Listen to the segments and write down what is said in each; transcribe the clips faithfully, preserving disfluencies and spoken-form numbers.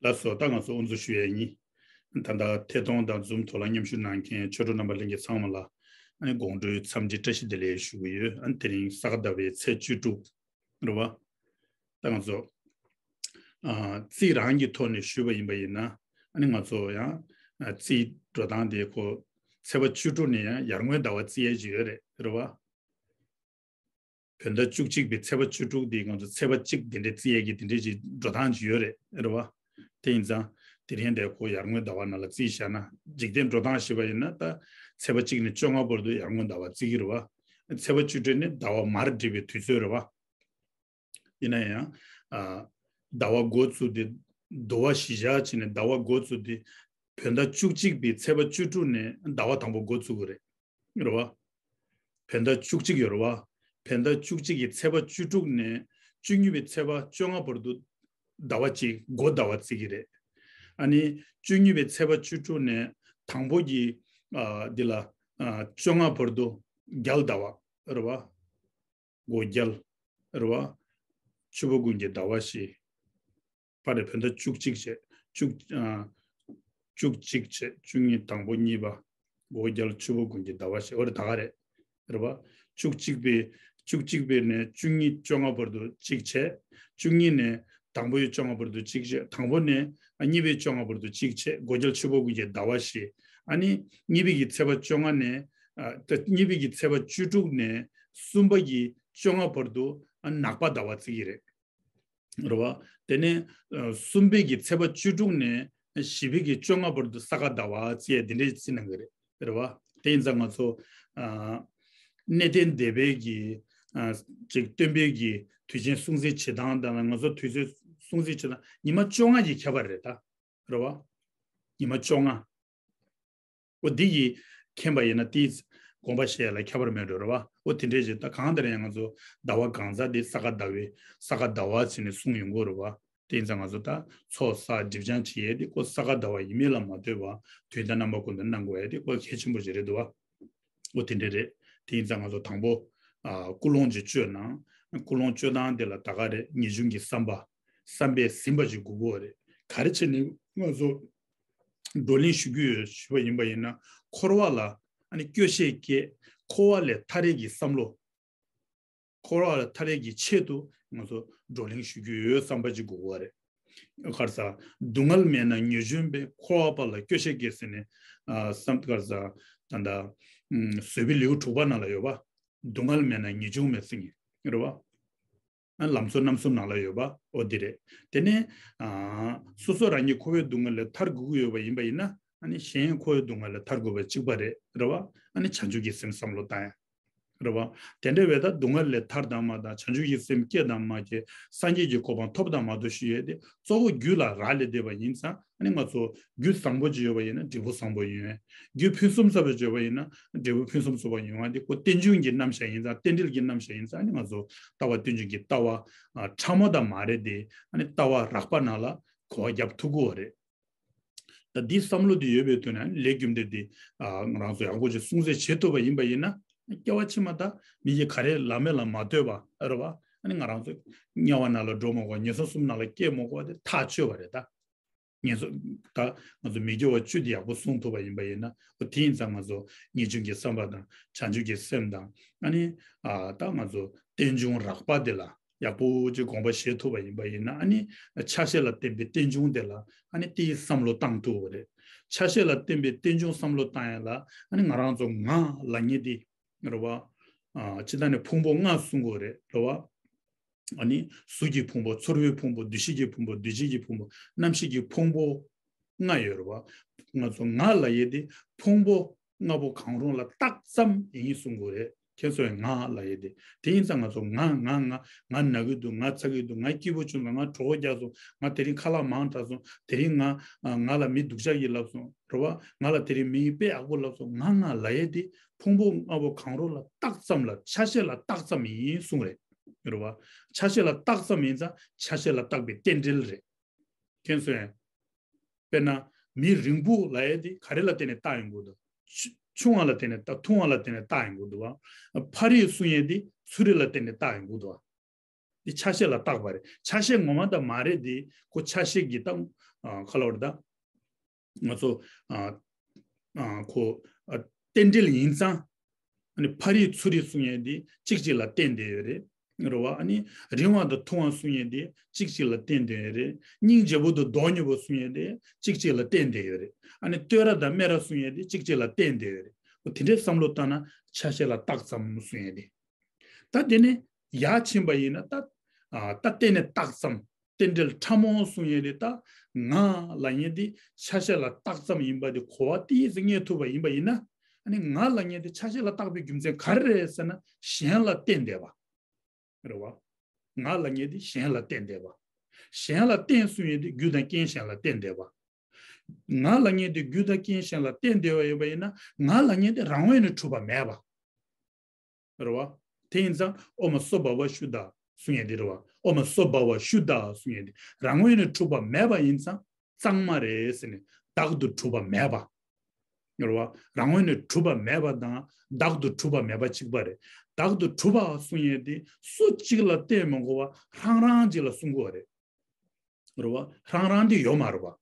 ལགས་སོ། ད་ང་ཚོ་དབུ་འཛུགས་ཞུ་ཡས་ཡིན། ད་ལྟ་ཐད་གཏོང་དང་Zoom་ཐོག་ལ་མཉམ་ཞུགས་གནང་མཁན་ཆོས་གྲོགས་རྣམ་པ་ལྷན་རྒྱས་ཚང་མ་ལ་ཨ་ནི་དགོང་དྲོའི་འཚམས་འདྲི་བཀྲ་ཤིས་བདེ་ལེགས་ཞུ་གི་ཡོད། ཨ་ནི་དེ་རིང་ས་ག་ཟླ་བའི་ཚེས་བཅུ་དྲུག་རེད་བ། ད་ང་ཚོ་ཨ་རྩིས་རང་གི་ཐོག་ནས་ཞུས་པ་ཡིན་པ་ཡིན་ན། ཨ་ནི་ང་ཚོ་ཡང་ཨ་རྩིས་འགྲོ་སྟངས་དེ་ཁོ་ཚེས་པ་བཅུ་དྲུག་ནས་ཡང་ཡར་ངོའི་ཟླ་བ་རྩི་ཡས་ཅིག་ཡོད་རེད། རེད་བ། བོད་ཟླ་བཅུ་གཅིག་པའི་ཚེས་པ་བཅུ་དྲུག་འདི་ང་ཚོ་ཚེས་པ་གཅིག་འདི་འདྲའི་རྩི་ཡས་ཀྱི་འདི་འདྲའི་ཅིག་འགྲོ་སྟངས་ཅིག་ཡོད་རེད། རེད་བ། དེ་ཡིན་ཙང་དེ་རིང་དེ་ཁོ་ཡར་ངོའི་ཟླ་བ་ནང་ལ་རྩིས་བཞག་ན། འཇིག་རྟེན་འགྲོ་སྟངས་ཞེས་པ་ཡིན་ན་ད་ཚེས་པ་གཅིག་ནས་བཅོ་ལྔ་བར་དུ་ཡར་ངོའི་ཟླ་བ་རྩི་གི་རེད་བ། ཚེས་པ་བཅུ་དྲུག་ནི་ཟླ་བ་མར་འགྲིབ་པའི་དུས་ཚོད་རེད་བ། ཡིན་ན་ཡང་ཨ་ཟླ་བ་འགོ་བཙུགས་ཏེ། ཟླ་བ་བཞི་ཞག་ཕྱིན་ནས་ཟླ་བ་འགོ་བཙུགས་ཏེ། བོད་ཟླ་བཅུ་གཅིག་པའི་ཚེས་པ་བཅུ་དྲུག་ནས་ཟླ་བ་དང་པོ་འགོ་བཙུགས་ཀྱི་རེད། རེད་བ། བོད་ཟླ་བཅུ་གཅིག་ཡོད་རེད་བ། བོད་ཟླ་བཅུ་གཅིག་གི་ཚེས་པ་བཅུ་དྲུག་ནས་བཅུ་གཉིས་པའི་ཚེས་པ་བཅོ་ལྔ་བར་དུ་ཟླ་བ་གཅིག་འགོ་ཟླ་བ་བརྩི་གི་རེད། ཨ་ནི་བཅུ་གཉིས་པའི་ཚེས་པ་བཅུ་དྲུག་ནས་དང་པོ་གི་ཨ་འདི་ལ་ཨ་བཅོ་ལྔ་བར་དུ་རྒྱལ་ཟླ་བ་རེད་བ། འགོ་རྒྱལ། རེད་བ། ཆུ་བོ་དགུན་གྱི་ཟླ་བ་བཞི། པ་རེད། བོད་ཟླ་བཅུ་གཅིག་བྱས། བཅུ་ཨ་བཅུ་གཅིག་བྱས། བཅུ་གཉིས། དང་པོ་གཉིས་པ། འགོ་རྒྱལ། ཆུ་བོ་དགུན་གྱི་ཟླ་བ་བཞི། འོ་རེད། ད་ག་རེད། རེད་བ། བཅུ་གཅིག་པའི་བཅུ་གཅིག་པའི་ནས་བཅུ་གཉིས་བཅོ་ལྔ་བར་དུ་གཅིག་བྱས། བཅུ་གཉིས་ནས་དང་པོ་ཡི་བཅོ་ལྔ་བར་དུ་གཅིག་བྱས། དང་པོ་ནས་ཨ་གཉིས་པའི་བཅོ་ལྔ་བར་དུ་གཅིག་བྱས། འགོ་རྒྱལ་ཆུ་བོ་དགུན་གྱི་ཟླ་བ་བཞི། ཨ་ནི་གཉིས་པའི་གི་ཚེས་པ་བཅོ་ལྔ་ནས་ཨ་ད་གཉིས་པའི་གི་ཚེས་པ་བཅུ་དྲུག་ནས་གསུམ་པ་གི་བཅོ་ལྔ་བར་དུ་ཨ་ནག་པ་ཟླ་བ་བརྩི་གི་རེད། རེད་བ། དེ་ནས་ཨ་གསུམ་པའི་གི་ཚེས་པ་བཅུ་དྲུག་ནས་བཞི་པའི་གི་བཅོ་ལྔ་བར་དུ་ས་ག་ཟླ་བ་བརྩི་ཡས་དེ་འདྲའི་རྩི་གནང་གི་རེད། རེད་བ། དེ་ཡིན་ཙང་ང་ཚོ་ཨ་གནས་བརྟན་སྡེ་པའི་གི་ཨ་ཅིག་སྟོན་པའི་གི་དུས་ཆེན་སྲུང་བརྩི་བྱེད་སྟངས་དང་ང་ཚོ་དུས་ཚོད་སྲུང་བརྩི་བྱེད་སྟངས་ཉི་མ་བཅོ་ལྔ་གི་ཁྱད་པར་རེད་ད། རེད་བ། ཉི་མ་བཅོ་ལྔ། འོ་འདི་ཡིས་མཁྱེན་པ་ཡིན་ན་དེའི་དགོངས་པ་བཞེས་ཡ་ལ་ཁྱད་པར་མེད་འགྲོ་རེད་བ། འོ་དེ་འདྲས་ཅིག་ད་གང་ལྟར་ཡང་ང་ཚོ་ཟླ་བ་གང་ཟག་དེ་ས་ག་ཟླ་བའི་ས་ག་ཟླ་བ་ཟེར་ནས་གསུངས་ཡོང་གི་རེད་བ། དེ་ཡིན་ཙང་ང་ཚོ་ད་ཚོགས་བསགས་སྒྲིབ་སྦྱང་བྱེད་ཡས་དེ་ཁོ་ས་ག་ཟླ་བ་ཡིན་མིན་ལ་མ་ལྟོས་པ་དུས་དང་རྣམ་པ་ཀུན་ཏུ་གནང་དགོས་ཡས་དེ་ཁོ་གལ་ཆེན་པོ་ཅིག་རེད་འདུག་བ། འོ་དེ་འདྲས་རེད། དེ་ཡིན་ཙང་ང་ཚོ་དང་པོ་ཨ་ཀུན་སློང་ཅིག་བཅོས་ན། ཀུན་སློང་བཅོས་སྟངས་དེ་ལ་ད་ག་རེ་ངེས་འབྱུང་གི་བསམ་པ། བསམ་པས་ཟིན་པ་ཅིག་དགོས་ཀྱི་ཡོད་རེད། ག་རེ་བྱས་ནས་ང་ཚོ་བགྲོ་གླེང་ཞུ་རྒྱུ་ཡོད་ཞུ་བ་ཡིན་པ་ཡིན་ན། འཁོར་བ་ལ་ཨ་ནི་སྐྱོ་ཤས་སྐྱེས། འཁོར་བ་ལས་ཐར་ཡས་ཀྱི་བསམ་བློ། འཁོར་བ་ལས་ཐར་ཡས་ཀྱི་ཆེད་དུ་ང་ཚོ་བགྲོ་གླེང་ཞུ་རྒྱུ་ཡོད་བསམ་པ་ཅིག་དགོས་ཀྱི་ཡོད་རེད། ག་རེ་ཟ། སྡུག་བསྔལ་མེད་ན་ངེས་འབྱུང་པས། འཁོར་བ་པ་ལ་སྐྱོ་ཤས་སྐྱེས་ཟེར་ནས་ཨ་བསམ། ག་རེ་ཟ། ད་ལྟ་ཨ་བཟོད་པའི་ལེའུ་དྲུག་པ་ནང་ལ་ཡོད་པ། སྡུག་བསྔལ་མེད་ན་ངེས་འབྱུང་མེད་ཟེར་མཁན་རེད་བ། ལམ་གཙོ་རྣམ་གསུམ་ནང་ལ་ཡོད་པ་འོ་འདི་རེད། དེ་ནས་ཨ་སོ་སོ་རང་ཉིད་འཁོར་བའི་སྡུག་བསྔལ་ལས་ཐར་དགོས་ཀྱི་ཡོད་པ་ཡིན་པ་ཡིན་ན། ཨ་ནི་གཞན་འཁོར་བའི་སྡུག་བསྔལ་ལས་ཐར་དགོས་པ་གཅིག་པ་རེད། རེད་བ། ཨ་ནི་བྱང་ཆུབ་ཀྱི་སེམས་བསམ་བློ་བཏང་ཡ། རེད་བ། དེ་འདྲ་བས་ད་སྡུག་བསྔལ་ལས་ཐར་དང་མ་ཐར། བྱང་ཆུབ་ཀྱི་སེམས་སྐྱེ་དང་མ་སྐྱེ། སངས་རྒྱས་ཀྱི་གོ་འཕང་ཐོབ་དང་མ་ཐོབ་ཞུ་ཡས་དེ་གཙོ་བོ་རྒྱུད་ལ་རག་ལས་བསྡད་པ་ཡིན་ཙང་། ཨ་ནི་ང་ཚོ་རྒྱུད་བཟང་པོ་ཅིག་ཡོད་པ་ཡིན་ན་འབྲས་བུ་བཟང་པོ་ཡོང་ཡ། རྒྱུད་ཕུན་སུམ་ཚོགས་པ་ཅིག་ཡོད་པ་ཡིན་ན་འབྲས་བུ་ཕུན་སུམ་ཚོགས་པ་ཡོང་ཡ་དེ་ཁོ་རྟེན་འབྱུང་གི་རྣམ་གཞག་ཡིན་ཙང་། རྟེན་འབྲེལ་གྱི་རྣམ་གཞག་ཡིན་ཙང་། ཨ་ནི་ང་ཚོ་ལྟ་བ་རྟེན་འབྱུང་གི་ལྟ་བ་ཨ་ཕྲ་མོ་དང་མ་རེད་དེ། ཨ་ནི་ལྟ་བ་རགས་པ་ནང་ལ་གོ་བ་རྒྱབ་ཐུབ་ཀྱི་ཡོད་རེད། ད་འདི་བསམ་བློ་འདི་ཡོད་པའི་དོན་ནས་ལས་རྒྱུ་འབྲས་འདི་ཨ་ང་རང་ཚོ་ཡག་པོ་ཅིག་སྲུང་བརྩི་བྱེད་ཐུབ་པ་ཡིན་པ་ཡིན་ན། སྐྱེ་བ་ཕྱི་མ་ད་མི་གི་ག་རེ་ལབ་མེད་ལ་མ་ལྟོས་པ་རེད་བ། ཨ་ནི་ང་རང་ཚོ་དམྱལ་བ་ནང་ལ་འགྲོ་མ་དགོས་པ། ངན་སོང་གསུམ་ནང་ལ་སྐྱེ་མ་དགོས་པ་དེ་ཐག་ཆོད་པ་རེད་ད། ངན་སོང་ད་ང་ཚོ་མི་དགེ་བ་བཅུ་འདི་ཡག་པོ་སྲུང་ཐུབ་པ་ཡིན་པ་ཡིན་ན། འོ་དེ་ཡིན་ཙང་ང་ཚོ་ངེས་འབྱུང་གི་བསམ་པ་དང་བྱང་ཆུབ་ཀྱི་སེམས་དང་། ཨ་ནི་ཨ་ད་ང་ཚོ་རྟེན་འབྱུང་རགས་པ་དེ་ལ་ཡག་པོ་ཅིག་དགོངས་པ་བཞེས་ཐུབ་པ་ཡིན་པ་ཡིན་ན། ཨ་ནི་ཆ་ཤས་ལ་བརྟེན་པའི་རྟེན་འབྱུང་དེ་ལ་ཨ་ནི་དེའི་བསམ་བློ་བཏང་ཐུབ་པ་རེད། ཆ་ཤས་ལ་བརྟེན་པའི་རྟེན་འབྱུང་བསམ་བློ་བཏང་ཡ་ལ་ཨ་ནི་ང་རང་ཚོ་ང་ལབ་མཁན་དེ་རེད་བ། ཨ་སྤྱིར་བཏང་ནས་ཕུང་པོ་ལྔ་གསུང་གི་ཡོད་རེད། རེད་བ། ཨ་ནི་གཟུགས་ཀྱི་ཕུང་པོ། ཚོར་བའི་ཕུང་པོ། འདུ་ཤེས་ཀྱི་ཕུང་པོ། འདུ་བྱེད་ཀྱི་ཕུང་པོ། རྣམ་ཤེས་ཀྱི་ཕུང་པོ་ལྔ་ཡོད་རེད་བ། ང་ཚོ་ང་ལབ་ཡས་དེ་ཕུང་པོ་ལྔ་པོ་གང་རུང་ལ་བཏགས་ཙམ་ཡིན་གསུང་གི་ཡོད་རེད། ཁྱེད་ཚོས་ང་ལབ་ཡས་དེ། དེ་ཡིན་ཙང་ང་ཚོ་ང་ང་ང་ང་ན་གི་འདུག་ང་ཚ་གི་འདུག་ང་སྐྱིད་པོ་བྱུང་སོང་། ང་གྲོད་ཁོག་རྒྱགས་སོང་། ང་དེ་རིང་ཁ་ལག་མང་དྲགས་སོང་། དེ་རིང་ང་ང་ལ་མི་སྡུག་ཅག་གིས་ལབ་སོང་། རེད་བ། ང་ལ་དེ་རིང་མི་དཔེ་ཡག་པོ་ལབ་སོང་། ང་ང་ལབ་ཡས་དེ་ཕུང་པོ་ལྔ་པོ་གང་རུང་ལ་བཏགས་ཙམ་ལ་ཆ་ཤས་ལ་བཏགས་ཙམ་ཡིན་གསུང་རེད། རེད་བ། ཆ་ཤས་ལ་བཏགས་ཙམ་ཡིན་ཙང་ཆ་ཤས་ལ་བཏགས་པའི་རྟེན་འབྲེལ་རེད། མཁྱེན་སོང་ངས། དཔེར་ན་མི་རིང་པོ་ལབ་ཡས་དེ་ག་རེ་ལ་བརྟེན་ནས་བཏགས་ཡོང་གི་འདུག་ཆུ་ཆུང་བ་ལ་བརྟེན་ནས་བཏགས། ཐུང་བ་ལ་བརྟེན་ནས་བཏགས་ཡོང་གི་འདུག་བ། ཕ་རོལ་གསུང་ཡས་དེ་ཚུ་རོལ་ལ་བརྟེན་ནས་བཏགས་ཡོང་གི་འདུག་བ། དེ་ཆ་ཤས་ལ་བཏགས་པ་རེད། ཆ་ཤས་ངོ་མ་དང་མ་རེད་དེ་ཁོ་ཆ་ཤས་ཀྱི་ད་ཨ་ག་ལབ་རེད་ད། ང་ཚོ་ཨ་ཨ་ཁོ་ཨ་རྟེན་འབྲེལ་ཡིན་ཙང་། ཨ་ནི་ཕ་རིགས་ཚུ་རིགས་གསུང་ཡས་དེ་གཅིག་གཅིག་ལ་བརྟེན་བསྡད་ཡོད་རེད། རེད་བ། ཨ་ནི་རིང་བ་དང་ཐུང་བ་གསུང་ཡས་དེ་གཅིག་གཅིག་ལ་བརྟེན་བསྡད་ཡོད་རེད། སྙིང་རྗེ་པོ་དང་མདོག་ཉེས་པོ་གསུང་ཡས་དེ་གཅིག་གཅིག་ལ་བརྟེན་བསྡད་ཡོད་རེད། ཨ་ནི་བསྟོད་ར་དང་སྨད་ར་གསུང་ཡས་དེ་གཅིག་གཅིག་ལ་བརྟེན་བསྡད་ཡོད་རེད། འོ་དེ་འདྲའི་བསམ་བློ་བཏང་ན་ཆ་ཤས་ལ་བཏགས་ཙམ་གསུང་ཡས་དེ། ད་དེ་ནས་ཡར་ཕྱིན་པ་ཡིན་ན་ད་ཨ་ད་གཏན་ནས་བཏགས་ཙམ། རྟེན་འབྲེལ་ཕྲ་མོ་གསུང་ཡས་དེ་ད་ང་ལབ་མཁན་དེ་ཆ་ཤས་ལ་བཏགས་ཙམ་ཡིན་པ་དེ་གོ་བ་ཏོག་ཙམ་རྙེད་ཐུབ་པ་ཡིན་པ་ཡིན་ན། ཨ་ནི་ང་ལབ་མཁན་དེ་ཆ་ཤས་ལ་བཏགས་པའི་རྒྱུ་མཚན་ག་རེ་རེད་ཟེར་ན། གཞན་ལ་བརྟེན་བསྡད་པ། རེད་བ། ང་ལབ་མཁན་དེ་གཞན་ལ་བརྟེན་བསྡད་པ། གཞན་ལ་བརྟེན་གསུང་ཡས་དེ་རྒྱུ་དང་རྐྱེན་གཞན་ལ་བརྟེན་བསྡད་པ། ང་ལབ་མཁན་དེ་རྒྱུ་དང་རྐྱེན་གཞན་ལ་བརྟེན་བསྡད་པ་ཡོད་པ་ཡིན་ན། ང་ལབ་མཁན་དེ་རང་ངོས་ནས་གྲུབ་པ་མེད་པ། རེད་བ། དེ་ཡིན་ཙང་ཨོཾ་སྭ་བྷཱ་ཝ་ཤུདྡྷ་གསུང་ཡས་དེ་རེད་བ། ཨོཾ་སྭ་བྷཱ་ཝ་ཤུདྡྷ་གསུང་ཡས་དེ་རང་ངོས་ནས་གྲུབ་པ་མེད་པ་ཡིན་ཙང་གཙང་མ་རེད་ཟེར་ནས་བདག་ཏུ་གྲུབ་པ་མེད་པ། རེད་བ། རང་ངོས་ནས་གྲུབ་པ་མེད་པ་དང་བདག་ཏུ་གྲུབ་པ་མེད་པ་གཅིག་པ་རེད། བདག་ཏུ་གྲུབ་པ་གསུང་ཡས་དེ་སུ་གཅིག་ལ་བརྟེན་མི་དགོས་པ་རང་རང་གཅིག་ལ་གསུང་དགོས་པ་རེད། རེད་བ། རང་རང་དེ་ཡོད་མ་རེད་བ།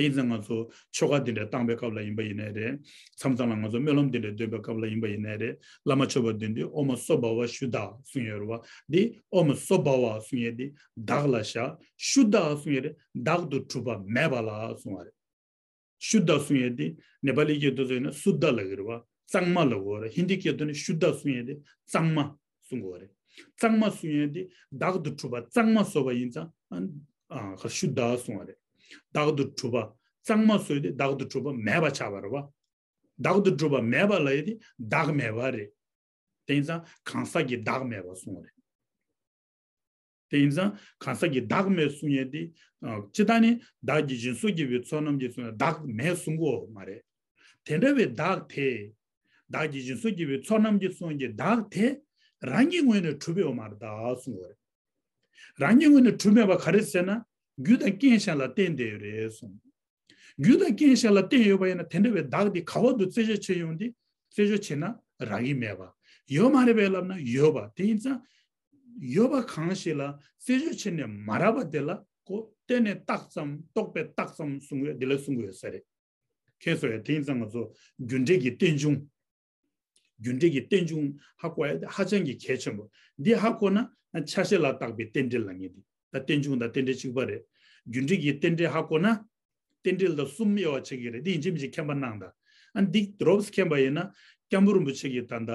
དེ་ཡིན་ཙང་ང་ཚོ་ཆོ་ག་དེ་འདྲ་བཏང་པའི་སྐབས་ལ་ཡིན་པ་ཡིན་ནའི་རེད། མཚམས་མཚམས་ལ་ང་ཚོ་སྨོན་ལམ་དེ་འདྲ་འདོན་པའི་སྐབས་ལ་ཡིན་པ་ཡིན་ནའི་རེད། བླ་མ་མཆོད་པ་འདོན་དུས་ཨོཾ་སྭ་བྷཱ་ཝ་ཤུདྡྷ་གསུང་ཡོད་རེད་བ། འདི་ཨོཾ་སྭ་བྷཱ་ཝ་གསུང་ཡས་དེ་བདག་ལ་བཞག། ཤུདྡྷ་གསུང་ཡས་དེ་བདག་ཏུ་གྲུབ་པ་མེད་པ་ལ་གསུང་བ་རེད། ཤུདྡྷ་གསུང་ཡས་དེ་ནེ་པ་ལི་སྐད་དུ་ཡིན་ན་སུདྡྷ་ལབ་ཀྱི་རེད་བ། གཙང་མ་ལབ་དགོས་རེད། ཧིན་དི་སྐད་དུ་ནི་ཤུདྡྷ་གསུང་ཡས་དེ་གཙང་མ་གསུང་དགོས་རེད། གཙང་མ་གསུང་ཡས་དེ་བདག་ཏུ་གྲུབ་པ་གཙང་མ་བཟོས་པ་ཡིན་ཙང་ཨ་ཨ་ཤུདྡྷ་གསུང་བ་རེད། བདག་ཏུ་གྲུབ་པ་གཙང་མ་བཟོས་ཏེ་བདག་ཏུ་གྲུབ་པ་མེད་པ་ཆགས་པ་རེད་བ། བདག་ཏུ་གྲུབ་པ་མེད་པ་ལབ་ཡས་དེ་བདག་མེད་པ་རེད། དེ་ཡིན་ཙང་གང་ཟག་གི་བདག་མེད་པ་གསུང་བ་རེད། དེ་ཡིན་ཙང་གང་ཟག་གི་བདག་མེད་གསུང་ཡས་དེ། ཨ་སྤྱིར་བཏང་ནི་བདག་གིས་སྦྱིན་སོགས་བགྱིས་པའི་ཚོགས་རྣམས་ཀྱིས་གསུངས་ན་བདག་མེད་གསུང་གི་ཡོད་མ་རེད། དེ་འདྲ་བའི་བདག་དེ། བདག་གིས་སྦྱིན་སོགས་བགྱིས་པའི་ཚོགས་རྣམས་ཀྱིས་གསུངས་ཀྱི་བདག་དེ། རང་གི་ངོས་ནས་གྲུབ་ཡོད་མ་རེད་ད་གསུང་གི་ཡོད་རེད། རང་གི་ངོས་ནས་གྲུབ་མེད་པ་ག་རེ་ཟེར་ན། རྒྱུ་དང་རྐྱེན་གཞན་ལ་བརྟེན་བསྡད་ཡོད་རེད་གསུངས། རྒྱུ་དང་རྐྱེན་གཞན་ལ་བརྟེན་ཡོད་པ་ཡིན་ན་དེ་འདྲ་བའི་བདག་དེ་ག་བར་དུ་རྩད་གཅོད་བྱེད་ཡོང་དུས། རྩད་གཅོད་བྱེད་ན་རག་གི་མེད་པ། ཡོད་མ་རེད་པས་ལབ་ན་ཡོད་པ། དེ་ཡིན་ཙང་ཡོད་པ་གང་ཞིག་ལ་རྩད་གཅོད་བྱས་ནས་མ་རག་པ་དེ་ལ་ཁོ་གཏན་ནས་བཏགས་ཙམ་རྟོག་པས་བཏགས་ཙམ་གསུང་ཡོད། དེ་ལ་གསུང་གི་ཡོད་ས་རེད། ཁྱེད་ཚོ་ཡང་དེ་ཡིན་ཙང་ང་ཚོ་རྒྱུ་འབྲས་ཀྱི་རྟེན་འབྱུང་། རྒྱུ་འབྲས་ཀྱི་རྟེན་འབྱུང་ཧ་གོ་ཡ་དེ་ཧ་ཅང་གི་གལ་ཆེན་པོ། འདི་ཧ་གོ་ན་ཆ་ཤས་ལ་བཏགས་པའི་རྟེན་འབྲེལ་ལབ་མཁན་དེ། ད་རྟེན་འབྱུང་དང་རྟེན་འབྲེལ་གཅིག་པ་རེད། རྒྱུ་འབྲས་ཀྱི་རྟེན་འབྲེལ་ཧ་གོ་ན། རྟེན་འབྲེལ་དང་གསུམ་དབྱེ་བ་ཕྱེ་གི་རེད། འདི་ཡིན་གཅིག་མིན་གཅིག་མཁྱེན་པ་གནང་དང་། ཨ་འདི་རོབ་ཙམ་མཁྱེན་པ་ཡིན་ན་སྐྱབས་མགོན་རིན་པོ་ཆེ་གིས་ད་ལྟ་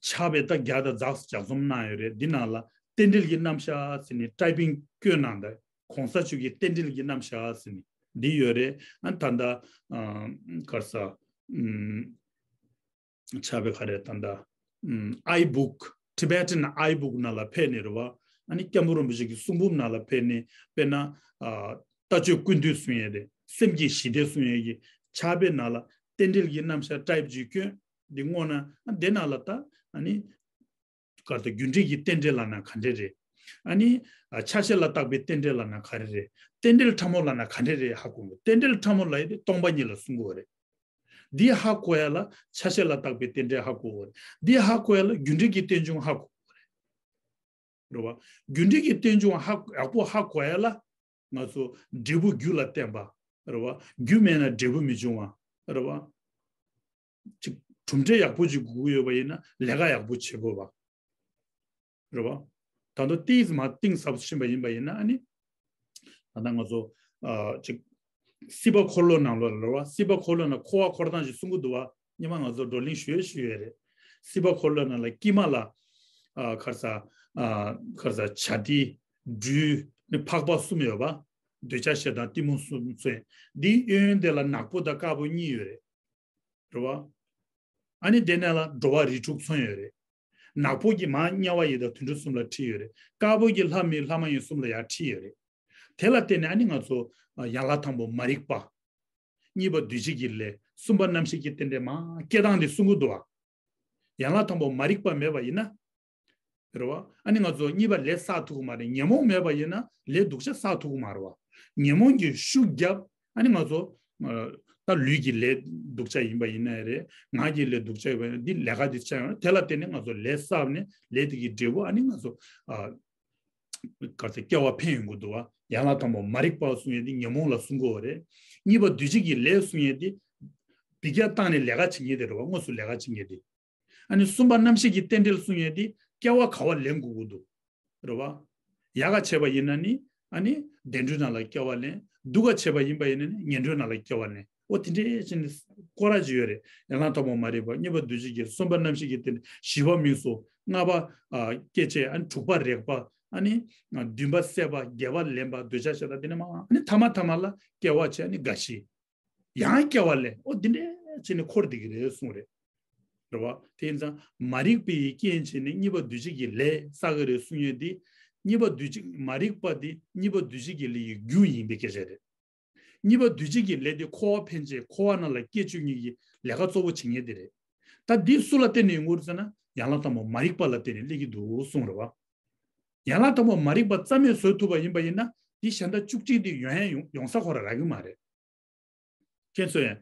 ཕྱག་དཔེ་ད་བརྒྱ་དང་ལྔ་བརྒྱ་ཙམ་གནང་ཡོད་རེད། འདི་ནང་ལ་རྟེན་འབྲེལ་གྱི་རྣམ་གཞག་ཟེར་ནས་ཊའི་པིང་བཀོད་གནང་དང་། གོང་ས་མཆོག་གི་རྟེན་འབྲེལ་གྱི་རྣམ་གཞག་ཟེར་ནས་འདི་ཡོད་རེད། ཨ་ད་ལྟ་ཨ་ག་རེ་ཟ། ཨམ། ཕྱག་དཔེ་ག་རེ་ད་ལྟ། ཨམ། ཨའི་བུག Tibetan ཨའི་བུག་ནང་ལ་ཕེབས་ནས་རེད་བ། ཨ་ནི་སྐྱབས་མགོན་རིན་པོ་ཆེ་གི་གསུང་འབུམ་ནང་ལ་ཕེབས་ནས་དཔེར་ན། ཨ་ལྟ་སྤྱོད་ཀུན་བཏུས་གསུང་ཡས་རེད། སེམས་ཀྱི་ཞི་བདེ་གསུང་ཡས་ཀྱི་ཕྱག་དཔེ་ནང་ལ་རྟེན་འབྲེལ་གྱི་རྣམ་གཞག་ཊའི་པིང་ཅིག་བཀོད། འདི་བསྔོགས་ན་ཨ་དེ་ནང་ལ་ད་ཨ་ནི། ག་རེ་ད་རྒྱུ་འབྲས་ཀྱི་རྟེན་འབྲེལ་ལབ་ན་ག་འདྲ་རེད། ཨ་ནི། ཨ་ཆ་ཤས་ལ་བཏགས་པའི་རྟེན་འབྲེལ་ལབ་ན་ག་རེ་རེད། རྟེན་འབྲེལ་ཕྲ་མོ་ལབ་ན་ག་འདྲ་རེད་ཧ་གོ་གི། རྟེན་འབྲེལ་ཕྲ་མོ་ལབ་ཡས་དེ་སྟོང་པ་ཉིད་ལ་གསུང་གི་ཡོད་རེད། འདི་ཧ་གོ་ཡ་ལ་ཆ་ཤས་ལ་བཏགས་པའི་རྟེན་འབྲེལ་ཧ་གོ་གི་ཡོད་རེད། འདི་ཧ་གོ་ཡ་ལ་རྒྱུ་འབྲས་ཀྱི་རྟེན་འབྱུང་ཧ་གོ་གི་ཡོད་རེད། རེད་བ། རྒྱུ་འབྲས་ཀྱི་རྟེན་འབྱུང་ཧ་ཡག་པོ་ཧ་གོ་ཡ་ལ་ང་ཚོ་འབྲས་བུ་རྒྱུ་ལ་བརྟེན་པ། རེད་བ། རྒྱུ་མེད་ན་འབྲས་བུ་མི་འབྱུང་བ། རེད་བ། ཅིག་གྲུབ་འབྲས་ཡག་པོ་ཅིག་དགོས་ཀྱི་ཡོད་པ་ཡིན་ན་ལས་ཀ་ཡག་པོ་བྱེད་དགོས་པ། རེད་བ། ད་དུང་ཏིས་མ་གཏིང་ཟབ་ཕྱིན་པ་ཡིན་པ་ཡིན་ན་ཨ་ནི། ད་ལྟ་ང་ཚོ་ཨ་ཅིག་སྲིད་པ་འཁོར་ལོ་ནང་ལོགས་ལ་རེད་བ། སྲིད་པ་འཁོར་ལོ་ནང་འཁོར་བ་འཁོར་སྟངས་ཅིག་གསུང་གི་འདུག་བ། སྔོན་མ་ང་ཚོ་བགྲོ་གླེང་ཞུས་ཞུས་ཡོད་རེད། སྲིད་པ་འཁོར་ལོ་ནང་ལ་དཀྱིལ་མ་ལ་ཨ་ག་རེ་ཟ། ཨ་ག་རེ་ཟ། བྱ་དེ་སྦྲུལ་ནི་ཕག་པ་གསུམ་ཡོད་པ། འདོད་ཆགས་ཞེ་སྡང་གཏི་མུག་གསུམ་མཚོན། འདིའི་གཡས་གཡོན་དེ་ལ་ནག་པོ་དང་དཀར་པོ་གཉིས་ཡོད་རེད། རེད་བ། ཨ་ནི་དེ་ནས་ལ་འགྲོ་བ་རིགས་དྲུག་མཚོན་ཡོད་རེད། ནག་པོ་གི་མར་དམྱལ་བ་ཡི་དྭགས་དུད་འགྲོ་གསུམ་ལ་ཁྲིད་ཡོད་རེད། དཀར་པོ་གི་ལྷ་མི་ལྷ་མ་ཡིན་གསུམ་ལ་ཡར་ཁྲིད་ཡོད་རེད། དེ་ལ་བརྟེན་ནས་ཨ་ནི་ང་ཚོ་ཡན་ལག་དང་པོ་མ་རིག་པ། གཉིས་པ་འདུ་བྱེད་ཀྱི་ལས། གསུམ་པ་རྣམ་ཤེས་ཀྱི་རྟེན་འབྲེལ་མར་སྐྱེ་སྟངས་དེ་གསུང་གི་འདུག་བ། ཡན་ལག་དང་པོ་མ་རིག་པ་མེད་པ་ཡིན་ན། རེད་བ། ཨ་ནི་ང་ཚོ་གཉིས་པ་ལས་བསགས་ཐུབ་ཀྱི་མ་རེད། ཉོན་མོངས་མེད་པ་ཡིན་ན་ལས་སྡུག་ཅག་བསགས་ཐུབ་ཀྱི་མ་རེད་བ། ཉོན་མོངས་ཀྱི་ཤུགས་རྒྱབ། ཨ་ནི་ང་ཚོ་ཨ་ ད་ལུས་ཀྱི་ལས་སྡུག་ཅག་ཡིན་པ་ཡིན་ན་རེད། ངག་གི་ལས་སྡུག་ཅག་ཡིན་པ་ཡིན་ན་འདི་ལས་ཀ་འདི་བྱ་ཡོང་ན་དེ་ལ་བརྟེན་ནས་ང་ཚོ་ལས་བསགས་ནས་ལས་དེ་གི་འབྲས་བུ་ཨ་ནི་ང་ཚོ་ཨ་ག་ཚོད་སྐྱེ་བ་འཕེན་ཡོང་གི་འདུག་བ། ཡན་ལག་དང་པོ་མ་རིག་པ་གསུང་ཡས་འདི་ཉོན་མོངས་ལ་གསུང་གི་ཡོད་རེད། གཉིས་པ་འདུས་བྱས་ཀྱི་ལས་གསུང་ཡས་འདི་འདི་ག་བཏང་ནས་ལས་ཀ་བྱེད་མཁན་དེ་རེད་བ། དངོས་སུ་ལས་ཀ་བྱེད་མཁན་དེ། ཨ་ནི་གསུམ་པ་རྣམ་ཤེས་ཀྱི་རྟེན་འབྲེལ་གསུང་ཡས་འདི་སྐྱེ་བ་ག་བ་ལེན་དགོས་ཀྱི་འདུག་རེད་བ། ཡག་ག་བྱས་པ་ཡིན་ན་ནི་ཨ་ནི་བདེ་འགྲོའི་ནང་ལ་སྐྱེ་བ་ལེན། སྡུག་ག་བྱས་པ་ཡིན་པ་ཡིན་ན་ནི་ངན་འགྲོའི་ནང་ལ་སྐྱེ་བ་ལེན། ཨོ་དེ་འདྲའི་ཅིག་ནི་སྐོར་ར་ཅིག་ཡོད་རེད། ཡན་ལག་དང་པོ་མ་རིག་པ། གཉིས་པ་འདུས་བྱས་ཀྱི། གསུམ་པ་རྣམ་ཤེས་ཀྱི་རྟེན། བཞི་པ་མིང་གཟུགས། ལྔ་པ་ཨ་སྐྱེ་མཆེད། ཨ་ནི་དྲུག་པ་རེག་པ། ཨ་ནི་བདུན་པ་སྲེད་པ། བརྒྱད་པ་ལེན་པ། འདོད་ཆགས་ཞེ་སྡང་། དེ་ནས་མ་ཨ་ནི་ཐ་མ་ཐ་མ་ལ་སྐྱེ་བ་བྱས། ཨ་ནི་རྒ་ཤི། ཡང་སྐྱེ་བ་ལེན། ཨོ་འདི་འདྲའི་བྱས་ནས་འཁོར་བསྡད་ཀྱི་རེད་གསུངས་རེད། རེད་བ། དེ་ཡིན་ཙང་མ་རིག་པའི་རྐྱེན་བྱས་ནས་གཉིས་པ་འདུས་བྱས་ཀྱི་ལས་བསགས་ཀྱི་རེད་གསུང་ཡས་འདི། གཉིས་པ་འདུས་བྱས་མ་རིག་པ་འདི་གཉིས་པ་འདུས་བྱས་ཀྱི་ལས་ཀྱི་རྒྱུ་ཡིན་པའི་སྐད་ཆ་རེད། གཉིས་པ་འདུས་བྱས་ཀྱི་ལས་འདི་འཁོར་བ་འཕེན་བྱེད། འཁོར་བ་ནང་ལ་སྐྱེ་བཅུག་མཁན་གྱི་ལས་ཀ་གཙོ་བོ་བྱེད་མཁན་དེ་རེད། ད་འདི་སུ་ལ་བརྟེན་ནས་ཡོང་གི་རེད་ཟེར་ན་ཡན་ལག་དང་པོ་མ་རིག་པ་ལ་བརྟེན་ནས་སླེབས་ཀྱི་འདུག་གསུངས་རེད་བ། ཡན་ལག་དང་པོ་མ་རིག་པ་རྩ་མེད་བཟོ་ཐུབ་པ་ཡིན་པ་ཡིན་ན་འདི་གཞན་དག་བཅུ་གཅིག་འདི་ཡོང་ཡ་ཡོང་ཡོང་ས་ཁོ་རང་རག་གི་མ་རེད། ཁྱེད་ཚོས་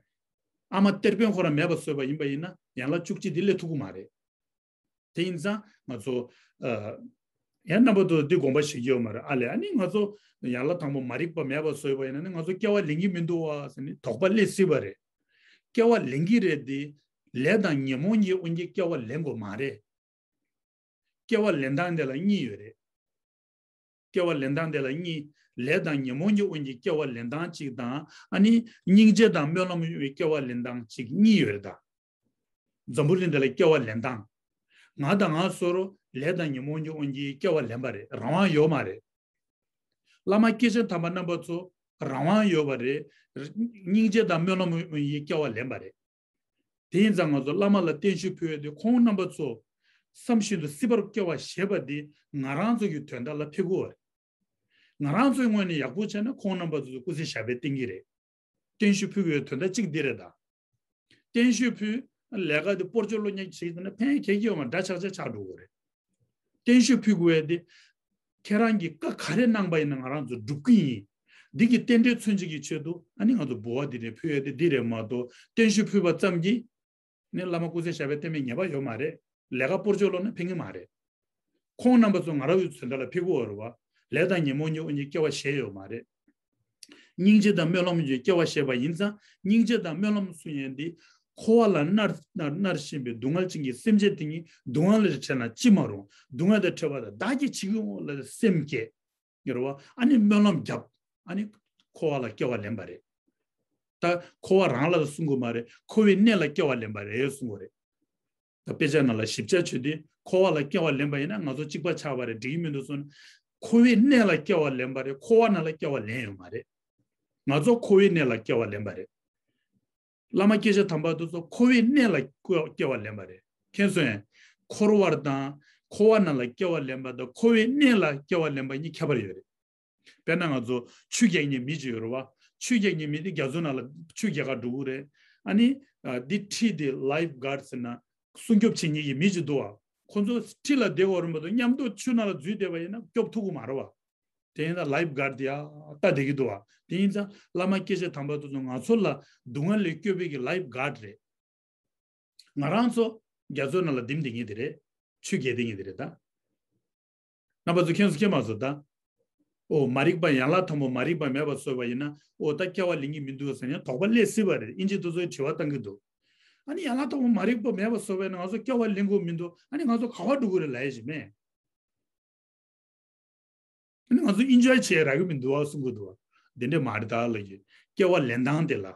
ཨ་མ་གཏེར་དཔོན་ཁོ་རང་མེད་པ་བཟོས་པ་ཡིན་པ་ཡིན་ན་ཡན་ལག་བཅུ་གཅིག་འདི་སླེབས་ཐུབ་ཀྱི་མ་རེད། དེ་ཡིན་ཙང་ང་ཚོ་ཨ་ཡང་རྣམ་པ་ཚོ་འདི་དགོངས་པ་བཞེས་ཀྱི་ཡོད་མ་རེད། ཨ་ལས། ཨ་ནི་ང་ཚོ་ཡན་ལག་དང་པོ་མ་རིག་པ་མེད་པ་བཟོས་པ་ཡིན་ན་ནི་ང་ཚོ་སྐྱེ་བ་ལེན་གྱི་མི་འདུག་བ་ཟེར་ནས་དོགས་པ་སླེབས་སྲིད་པ་རེད། སྐྱེ་བ་ལེན་གྱི་རེད་དེ། ལས་དང་ཉོན་མོངས་ཀྱི་དབང་གིས་སྐྱེ་བ་ལེན་དགོས་མ་རེད། སྐྱེ་བ་ལེན་སྟངས་དེ་ལ་གཉིས་ཡོད་རེད། སྐྱེ་བ་ལེན་སྟངས་དེ་ལ་གཉིས། ལས་དང་ཉོན་མོངས་ཀྱི་དབང་གིས་སྐྱེ་བ་ལེན་སྟངས་གཅིག་དང་། ཨ་ནི་སྙིང་རྗེ་དང་སྨོན་ལམ་ཡོང་བའི་སྐྱེ་བ་ལེན་སྟངས་གཅིག་གཉིས་ཡོད་རེད་ད། འཛམ་བུ་གླིང་འདི་ལ་སྐྱེ་བ་ལེན་སྟངས། ང་དང་ང་སོར་ལས་དང་ཉོན་མོངས་ཀྱི་དབང་གིས་སྐྱེ་བ་ལེན་པ་རེད། རང་དབང་ཡོད་མ་རེད། བླ་མ་སྐྱེས་ཆེན་དམ་པ་རྣམ་པ་ཚོ་རང་དབང་ཡོད་པ་རེད། སྙིང་རྗེ་དང་སྨོན་ལམ་ཡིས་སྐྱེ་བ་ལེན་པ་རེད། དེ་ཡིན་ཙང་ང་ཚོ་བླ་མ་ལ་བརྟན་བཞུགས་ཕུལ་བས་དེ་ཁོང་རྣམ་པ་ཚོ་བསམ་བཞིན་དུ་སྲིད་པར་སྐྱེ་བ་བཞེས་པ་འདི་ང་རང་ཚོ་གི་དོན་དག་ལ་ཕེབས་ཀྱི་ཡོད་རེད། ང་རང་ཚོའི་ངོས་ནས་ཡག་པོ་བྱས་ན་ཁོང་རྣམ་པ་ཚོ་སྐུ་ཚེ་ཞབས་པད་བརྟན་གྱི་རེད། བརྟན་བཞུགས་ཕུལ་དགོས་དོན་དག་གཅིག་འདི་རེད་ད། བརྟན་བཞུགས་ཕུལ། ལས་ཀ་འདི་སྤོར་ཆོག་ལོ་ཉག་བྱེད་ཀྱི་འདུག་ན་ཕན་ཁྱད་ཀྱི་ཡོད་མ། འདྲ་ཆགས་ཆགས་ཆགས་འགྲོ་གི་རེད། བརྟན་བཞུགས་ཕུལ་དགོས་ཡ་འདི། ཁྱེད་རང་གིས་བཀའ་ག་རེ་གནང་པ་ཡིན་ན་ང་རང་ཚོ་སྒྲུབ་ཀྱི་ཡིན། འདི་གི་རྟེན་འབྲེལ་མཚོན་བྱེད་ཀྱི་ཆེད་དུ་ཨ་ནི་ང་ཚོ་འབུལ་བ་འདི་འདྲ་ཕུལ་ཡ་འདི་འདི་རེད་མ་གཏོགས་བརྟན་བཞུགས་ཕུལ་བ་ཙམ་གྱིས་ནི་བླ་མ་སྐུ་ཚེ་ཞབས་པད་བརྟན་པའི་ངེས་པ་ཡོད་མ་རེད། ལས་ཀ་སྤོར་ཆོག་ལོ་ན་ཕན་གྱི་མ་རེད། ཁོང་རྣམ་པ་ཚོ་ང་རང་ཚོའི་དོན་དག་ལ་ཕེབས་ཀྱི་ཡོད་རེད་བ། ལས་དང་ཉོན་མོངས་ཀྱི་དབང་གིས་སྐྱེ་བ་བཞེས་ཡོད་མ་རེད། སྙིང་རྗེ་དང་སྨོན་ལམ་གྱིས་སྐྱེ་བ་བཞེས་པ་ཡིན་ཙང་སྙིང་རྗེ་དང་སྨོན་ལམ་གསུང་ཡས་འདི་འཁོར་བ་ལ་མནར་མནར་མནར་བཞིན་པའི་སྡུག་བསྔལ་ཅན་གྱི་སེམས་ཅན་དེ་ཉིད་སྡུག་བསྔལ་ལས་བྲལ་ན་ཅི་མ་རུང་། སྡུག་བསྔལ་དང་བྲལ་བ་དང་བདག་གིས་བྱེད་ཀྱི་འོང་ལ་སེམས་བསྐྱེད། ཡོད་རེད་བ། ཨ་ནི་སྨོན་ལམ་བརྒྱབ། ཨ་ནི་འཁོར་བ་ལ་སྐྱེ་བ་ལེན་པ་རེད། ད་འཁོར་བ་རང་ལ་གསུང་གི་མ་རེད། འཁོར་བའི་གནས་ལ་སྐྱེ་བ་ལེན་པ་རེད་གསུང་གི་རེད། ད་དཔེ་ཆ་ནང་ལ་ཞིབ་ཆ་བྱས་ཏེ་འཁོར་བ་ལ་སྐྱེ་བ་ལེན་པ་ཡིན་ན་ང་ཚོ་གཅིག་པ་ཆགས་པ་རེད། འགྲིག་གི་མི་འདུག་གསུངས་ན། འཁོར་བའི་གནས་ལ་སྐྱེ་བ་ལེན་པ་རེད། འཁོར་བ་ནང་ལ་སྐྱེ་བ་ལེན་ཡོད་མ་རེད། ང་ཚོ་འཁོར་བའི་གནས་ལ་སྐྱེ་བ་ལེན་པ་རེད། བླ་མ་སྐྱེས་ཆེན་དམ་པ་དེ་ཚོ་འཁོར་བའི་གནས་ལ་སྐྱེ་བ་ལེན་པ་རེད། མཁྱེན་སོང་ངས། འཁོར་བར་དང་། འཁོར་བ་ནང་ལ་སྐྱེ་བ་ལེན་པ་དང་འཁོར་བའི་གནས་ལ་སྐྱེ་བ་ལེན་པ་གཉིས་ཁྱད་པར་ཡོད་རེད། དཔེར་ན་ང་ཚོ་ཆུ་རྒྱག་མཁན་མི་གཅིག་ཡོད་རེད་བ། ཆུ་རྒྱག་མཁན་མི་དེ་རྒྱ་མཚོ་ནང་ལ་ཆུ་རྒྱག་ག་འགྲོ་གི་རེད། ཨ་ནི་ཨ་འདི་ཁྲིད་དེ་ལའིབ་གཱརཌ་ཟེར་ན་སྲུང་སྐྱོབ་བྱེད་མཁན་གྱི་མི་གཅིག་འདུག་བ། ཁོ་ཚོ་ཁྲིད་ལ་བསྡད་དགོས་རེད་མ་གཏོགས་མཉམ་དུ་ཆུ་ནང་ལ་འཛུལ་བསྡད་པ་ཡིན་ན་སྐྱོབ་ཐུབ་ཀྱི་མ་རེད་བ། དེ་ཡིན་ཙང་ལའིབ་གཱརཌ་དེ་ཡ་ལྟ་བསྡད་ཀྱི་འདུག་བ། དེ་ཡིན་ཙང་བླ་མ་སྐྱེས་ཆེན་དམ་པ་དེ་ཚོ་ང་ཚོ་ལ་སྡུག་བསྔལ་ལས་སྐྱོབ་པའི་གི་ལའིབ་གཱརཌ་རེད། ང་རང་ཚོ་རྒྱ་མཚོ་ནང་ལ་ལྡིམ་བསྡད་མཁན་དེ་རེད། ཆུ་རྒྱག་བསྡད་མཁན་དེ་རེད་ད། རྣམ་པ་ཚོ་མཁྱེན་སོང་མཁྱེན་མ་སོང་ད། ཨོ་མ་རིག་པ་ཡན་ལག་དང་པོ་མ་རིག་པ་མེད་པ་བཟོས་པ་ཡིན་ན་ཨོ་ད་སྐྱེ་བ་ལེན་གྱི་མི་འདུག་ཟེར་ནས་དོགས་པ་སླེབས་སྲིད་པ་རེད། ཨིན་ཇི་དེ་ཚོས་དྲི་བ་བཏང་གི་འདུག་ཨ་ནི་ཡན་ལག་དང་པོ་མ་རིག་པ་མེད་པ་བཟོས་པ་ཡིན་ན་ང་ཚོ་སྐྱེ་བ་ལེན་དགོས་མི་འདུག་ཨ་ནི་ང་ཚོ་ག་པར་འགྲོ་གི་རེད་ལབ་ཡ་ཞིག་མེད། ཨ་ནི་ང་ཚོ་ཨིན་ཇོའི་བྱེད་རག་གི་མི་འདུག་ཨ་གསུང་གི་འདུག་བ། འདི་འདྲ་མ་རེད་ད་ལབ་ཀྱི། སྐྱེ་བ་ལེན་སྟངས་དེ་ལ།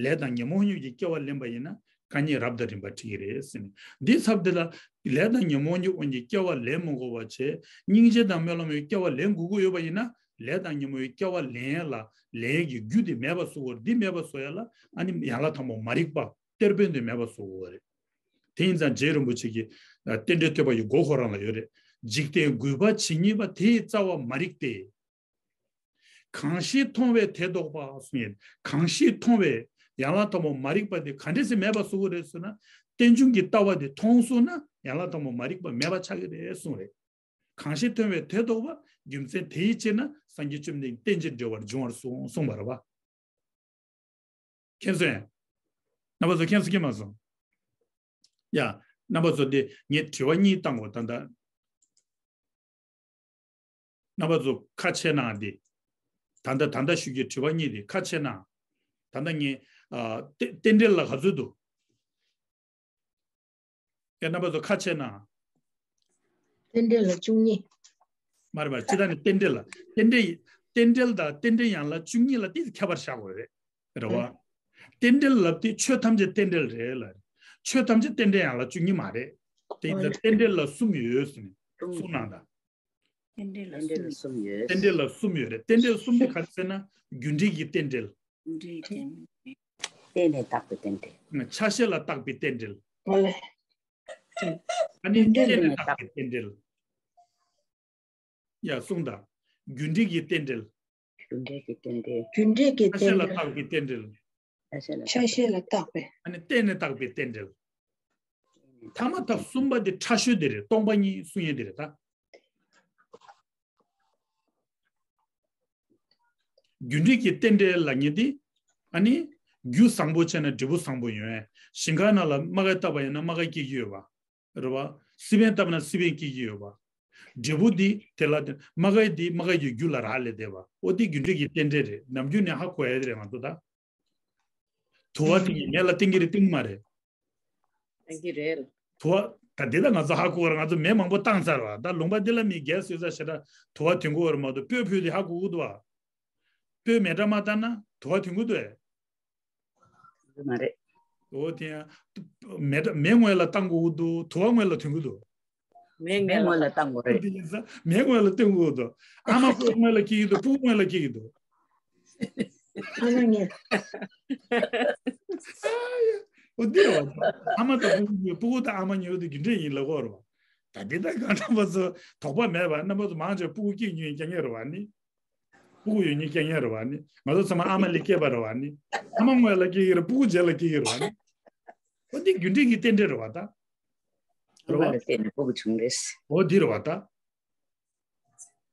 ལས་དང་ཉོན་མོངས་ཡུལ་གྱི་སྐྱེ་བ་ལེན་པ་ཡིན་ན་དཀའ་ངལ་རབ་དང་རིམ་པ་འཕྲད་ཀྱི་རེད་ཟེར་ནས། འདིའི་ཚབ་དེ་ལ་ལས་དང་ཉོན་མོངས་ཀྱི་དབང་གིས་སྐྱེ་བ་ལེན་མི་དགོས་པ་བྱས། སྙིང་རྗེ་དང་སྨོན་ལམ་ཡིས་སྐྱེ་བ་ལེན་དགོས་ཀྱི་ཡོད་པ་ཡིན་ན་ལས་དང་ཉོན་མོངས་ཡུལ་སྐྱེ་བ་ལེན་ཡ་ལ་ལེན་ཡ་གི་རྒྱུ་དེ་མེད་པ་བཟོ་དགོས། འདི་མེད་པ་བཟོ་ཡ་ལ་ཨ་ནི་ཡན་ལག་དང་པོ་མ་རིག་པ་གཏེར་དཔོན་དེ་མེད་པ་བཟོ་དགོས་པ་རེད། དེ་ཡིན་ཙང་རྗེ་རིན་པོ་ཆེ་གིས་རྟེན་འབྲེལ་བསྟོད་པ་ཡི་མགོ་ཁོ་རང་ལ་ཡོད་རེད། འཇིག་རྟེན་རྒུད་པ་ཇི་སྙེད་པ། དེ་ཡི་རྩ་བ་མ་རིག་སྟེ། གང་ཞིག་མཐོང་བས་དེ་རྟོགས་པ་གསུངས་ཡིན། གང་ཞིག་མཐོང་བས་ཡན་ལག་དང་པོ་མ་རིག་པ་དེ་ག་འདྲ་སེ་མེད་པ་བཟོ་གི་རེད་ཟེར་ན། རྟེན་འབྱུང་གི་ལྟ་བ་དེ་མཐོང་སོང་ན་ཡན་ལག་དང་པོ་མ་རིག་པ་མེད་པ་ཆགས་ཀྱི་རེད་གསུངས་རེད། གང་ཞིག་མཐོང་བས་དེ་རྟོགས་པ། རྒྱུ་མཚན་དེ་ཡི་ཕྱིར་ན་སངས་རྒྱས་བཅོམ་ལྡན་རྟེན་ཅིང་འབྲེལ་བར་འབྱུང་བར་གསུངས་གསུངས་པ་རེད་བ། མཁྱེན་སོང་ངས། རྣམ་པ་ཚོ་མཁྱེན་སོང་མཁྱེན་མ་སོང་། ཡ། རྣམ་པ་ཚོ་འདི་ངས་དྲི་བ་གཉིས་བཏང་གོ་ད་ལྟ། རྣམ་པ་ཚོ་ཁ་ཕྱེ་གནང་འདི། ད་ལྟ་ད་ལྟ་ཞུ་རྒྱུའི་དྲི་བ་གཉིས་འདི་ཁ་ཕྱེ་གནང་། ད་ལྟ་ངས་ཨ་རྟེན་རྟེན་འབྲེལ་ལ་ག་ཚོད་འདུག་ཡ། རྣམ་པ་ཚོ་ཁ་ཕྱེ་གནང་། རྟེན་འབྲེལ་ལ་བཅུ་གཉིས། མ་རེད་པ། སྤྱིར་བཏང་ནས་རྟེན་འབྲེལ་ལ་རྟེན་འབྲེལ་རྟེན་འབྲེལ་དང་རྟེན་འབྲེལ་ཡན་ལག་བཅུ་གཉིས་ལ་ཏིས་ཁྱད་པར་བཞག་དགོས་རེད། རེད་བ། རྟེན་འབྲེལ་ལབ་དེ་ཆོས་ཐམས་ཅད་རྟེན་འབྲེལ་རེད་ལ། ཆོས་ཐམས་ཅད་རྟེན་འབྲེལ་ཡན་ལག་བཅུ་གཉིས་མ་རེད། དེ་ཡིན་ཙང་རྟེན་འབྲེལ་ལ་གསུམ་ཡོད་ཟེར་ནས་གསུངས་གནང་དང་། རྟེན་འབྲེལ་ལ་རྟེན་འབྲེལ་གསུམ་ཡོད། གསུམ་ཡོད། རྟེན་འབྲེལ་ལ་གསུམ་ཡོད་རེད། རྟེན་འབྲེལ་གསུམ་དེ་ག་རེ་ཟེར་ན། རྒྱུ་འབྲས་ཀྱི་རྟེན་འབྲེལ། རྟེན་ལས་བཏགས་པའི་རྟེན་འབྲེལ། ཆ་ཤས་ལ་བཏགས་པའི་རྟེན་འབྲེལ། ཨོ་ལེ། ཨ་ནི་རྟེན་ལས་བཏགས་པའི་རྟེན་འབྲེལ། ཡ། གསུངས་དང་། རྒྱུ་འབྲས་ཀྱི་རྟེན་འབྲེལ། རྒྱུ་འབྲས་ཀྱི་རྟེན་འབྲེལ། རྒྱུ་འབྲས་ཀྱི་ཆ་ཤས་ལ་རྟེན་འབྲེལ། བཏགས་པའི་རྟེན་འབྲེལ། ཆ་ཤས་ལ་ཆ་ཤས་ལ་བཏགས་པའི། ཨ་ནི་རྟེན་ལས་བཏགས་པའི་རྟེན་འབྲེལ། ཐ་མ་ཐབས་གསུམ་པ་དེ་ཕྲ་ཤོས་དེ་རེད། སྟོང་པ་ཉིད་གསུང་ཡས་དེ་རེད་ད། རྒྱུ་འབྲས་ཀྱི་རྟེན་འབྲེལ་ལབ་མཁན་དེ། ཨ་ནི། རྒྱུ་བཟང་པོ་བྱས་ན་འབྲས་བུ་བཟང་པོ་ཡོང་ཡས། ཞིང་ཁ་ནང་ལ་རྨ་ཁ་བཏབ་པ་ཡིན་ན་རྨ་ཁ་སྐྱེ་གི་ཡོད་པ། རེད་བ། སི་པན་བཏབ་ན་སི་པན་སྐྱེ་གི་ཡོད་པ། འབྲས་བུ་འདི་དེ་ལ་དེ་རྨ་ཁ་འདི་རྨ་ཁ་ཡི་རྒྱུ་ལ་རག་ལས་བསྡད་པ། འོ་དེ་རྒྱུ་འབྲས་ཀྱི་རྟེན་འབྲེལ་རེད། ནམ་རྒྱུན་ནས་ཧ་གོ་ཡ་དེ་རེད་ང་ཚོ་ད། དུ་བ་དེ་ཉིད་མེ་ལ་བཏང་གི་རེད་བཏང་གི་མ་རེད། བཏང་གི་རེད། དུ་བ་ད་འདི་ལ་ང་ཚོ་ཧ་གོ་བར་ང་ཚོ་མེ་མང་པོ་བཏང་ཚར་བ། ད་ལུང་པ་འདི་ལ་མི་རྒྱལ་སོས་ས་ཞེ་དྲག་དུ་བ་ཐོན་གོ་བར་མ་གཏོགས་སྤོས་ཕུལ་དེ་ཧ་གོ་གི་འདུག་བ། སྤོས་མེ་དགྲ་མ་བཏང་ན་དུ་བ་ཐོན་གི་འདུག་ཨེ། མ་རེད། འོ་དེ་ཡང་། མེ་དགྲ་མེ་སྔོན་ལ་བཏང་དགོས་ཀྱི་འདུག་དུ་བ་སྔོན་ལ་ཐོན་གྱི་འདུག་མེ་མེ་སྔོན་ལ་བཏང་དགོས་རེད། དེ་ཡིན་ཙང་མེ་སྔོན་ལ་བཏང་དགོས་འདུག་ཨ་མ་ཁོ་སྔོན་ལ་སྐྱེ་གི་འདུག་ཕྲུ་གུ་སྔོན་ལ་སྐྱེ་གི་འདུག་ཨ་མ་ངེ། འོ་འདི་རེད་བ། ཨ་མ་དང་ཕྲུ་གུ་ཕྲུ་གུ་དང་ཨ་མ་གཉིས་པོ་དེ་རྒྱུ་འབྲས་ཡིན་ལབ་དགོས་རེད་བ། ད་འདི་ལྟར་གང་འདྲ་བ་ཚོ་དོགས་པ་མེད་པ་རྣམ་པ་ཚོ་མང་ཆེ་ཕྲུ་གུ་སྐྱེ་མྱོང་ཡིན་རྐྱང་ངེ་རེད་བ་ནི། ཕྲུ་གུ་ཡོད་ཉིན་སྐྱེ་ངེས་རེད་བ་ནི། ང་ཚོ་ཚང་མ་ཨ་མ་ལས་སྐྱེས་པ་རེད་བ་ནི། ཨ་མ་སྔོན་ལ་སྐྱེ་གི་རེད། ཕྲུ་གུ་རྗེས་ལ་སྐྱེ་གི་རེད་བ་ནི། འོ་འདི་རྒྱུ་འབྲས་ཀྱི་རྟེན་འབྲེལ་རེད་བ་ད། ཨ་མ་ལ་བརྟེན་ནས་ཕྲུ་གུ་བྱུང་རེད། འོ་འདི་རེད་བ་ད།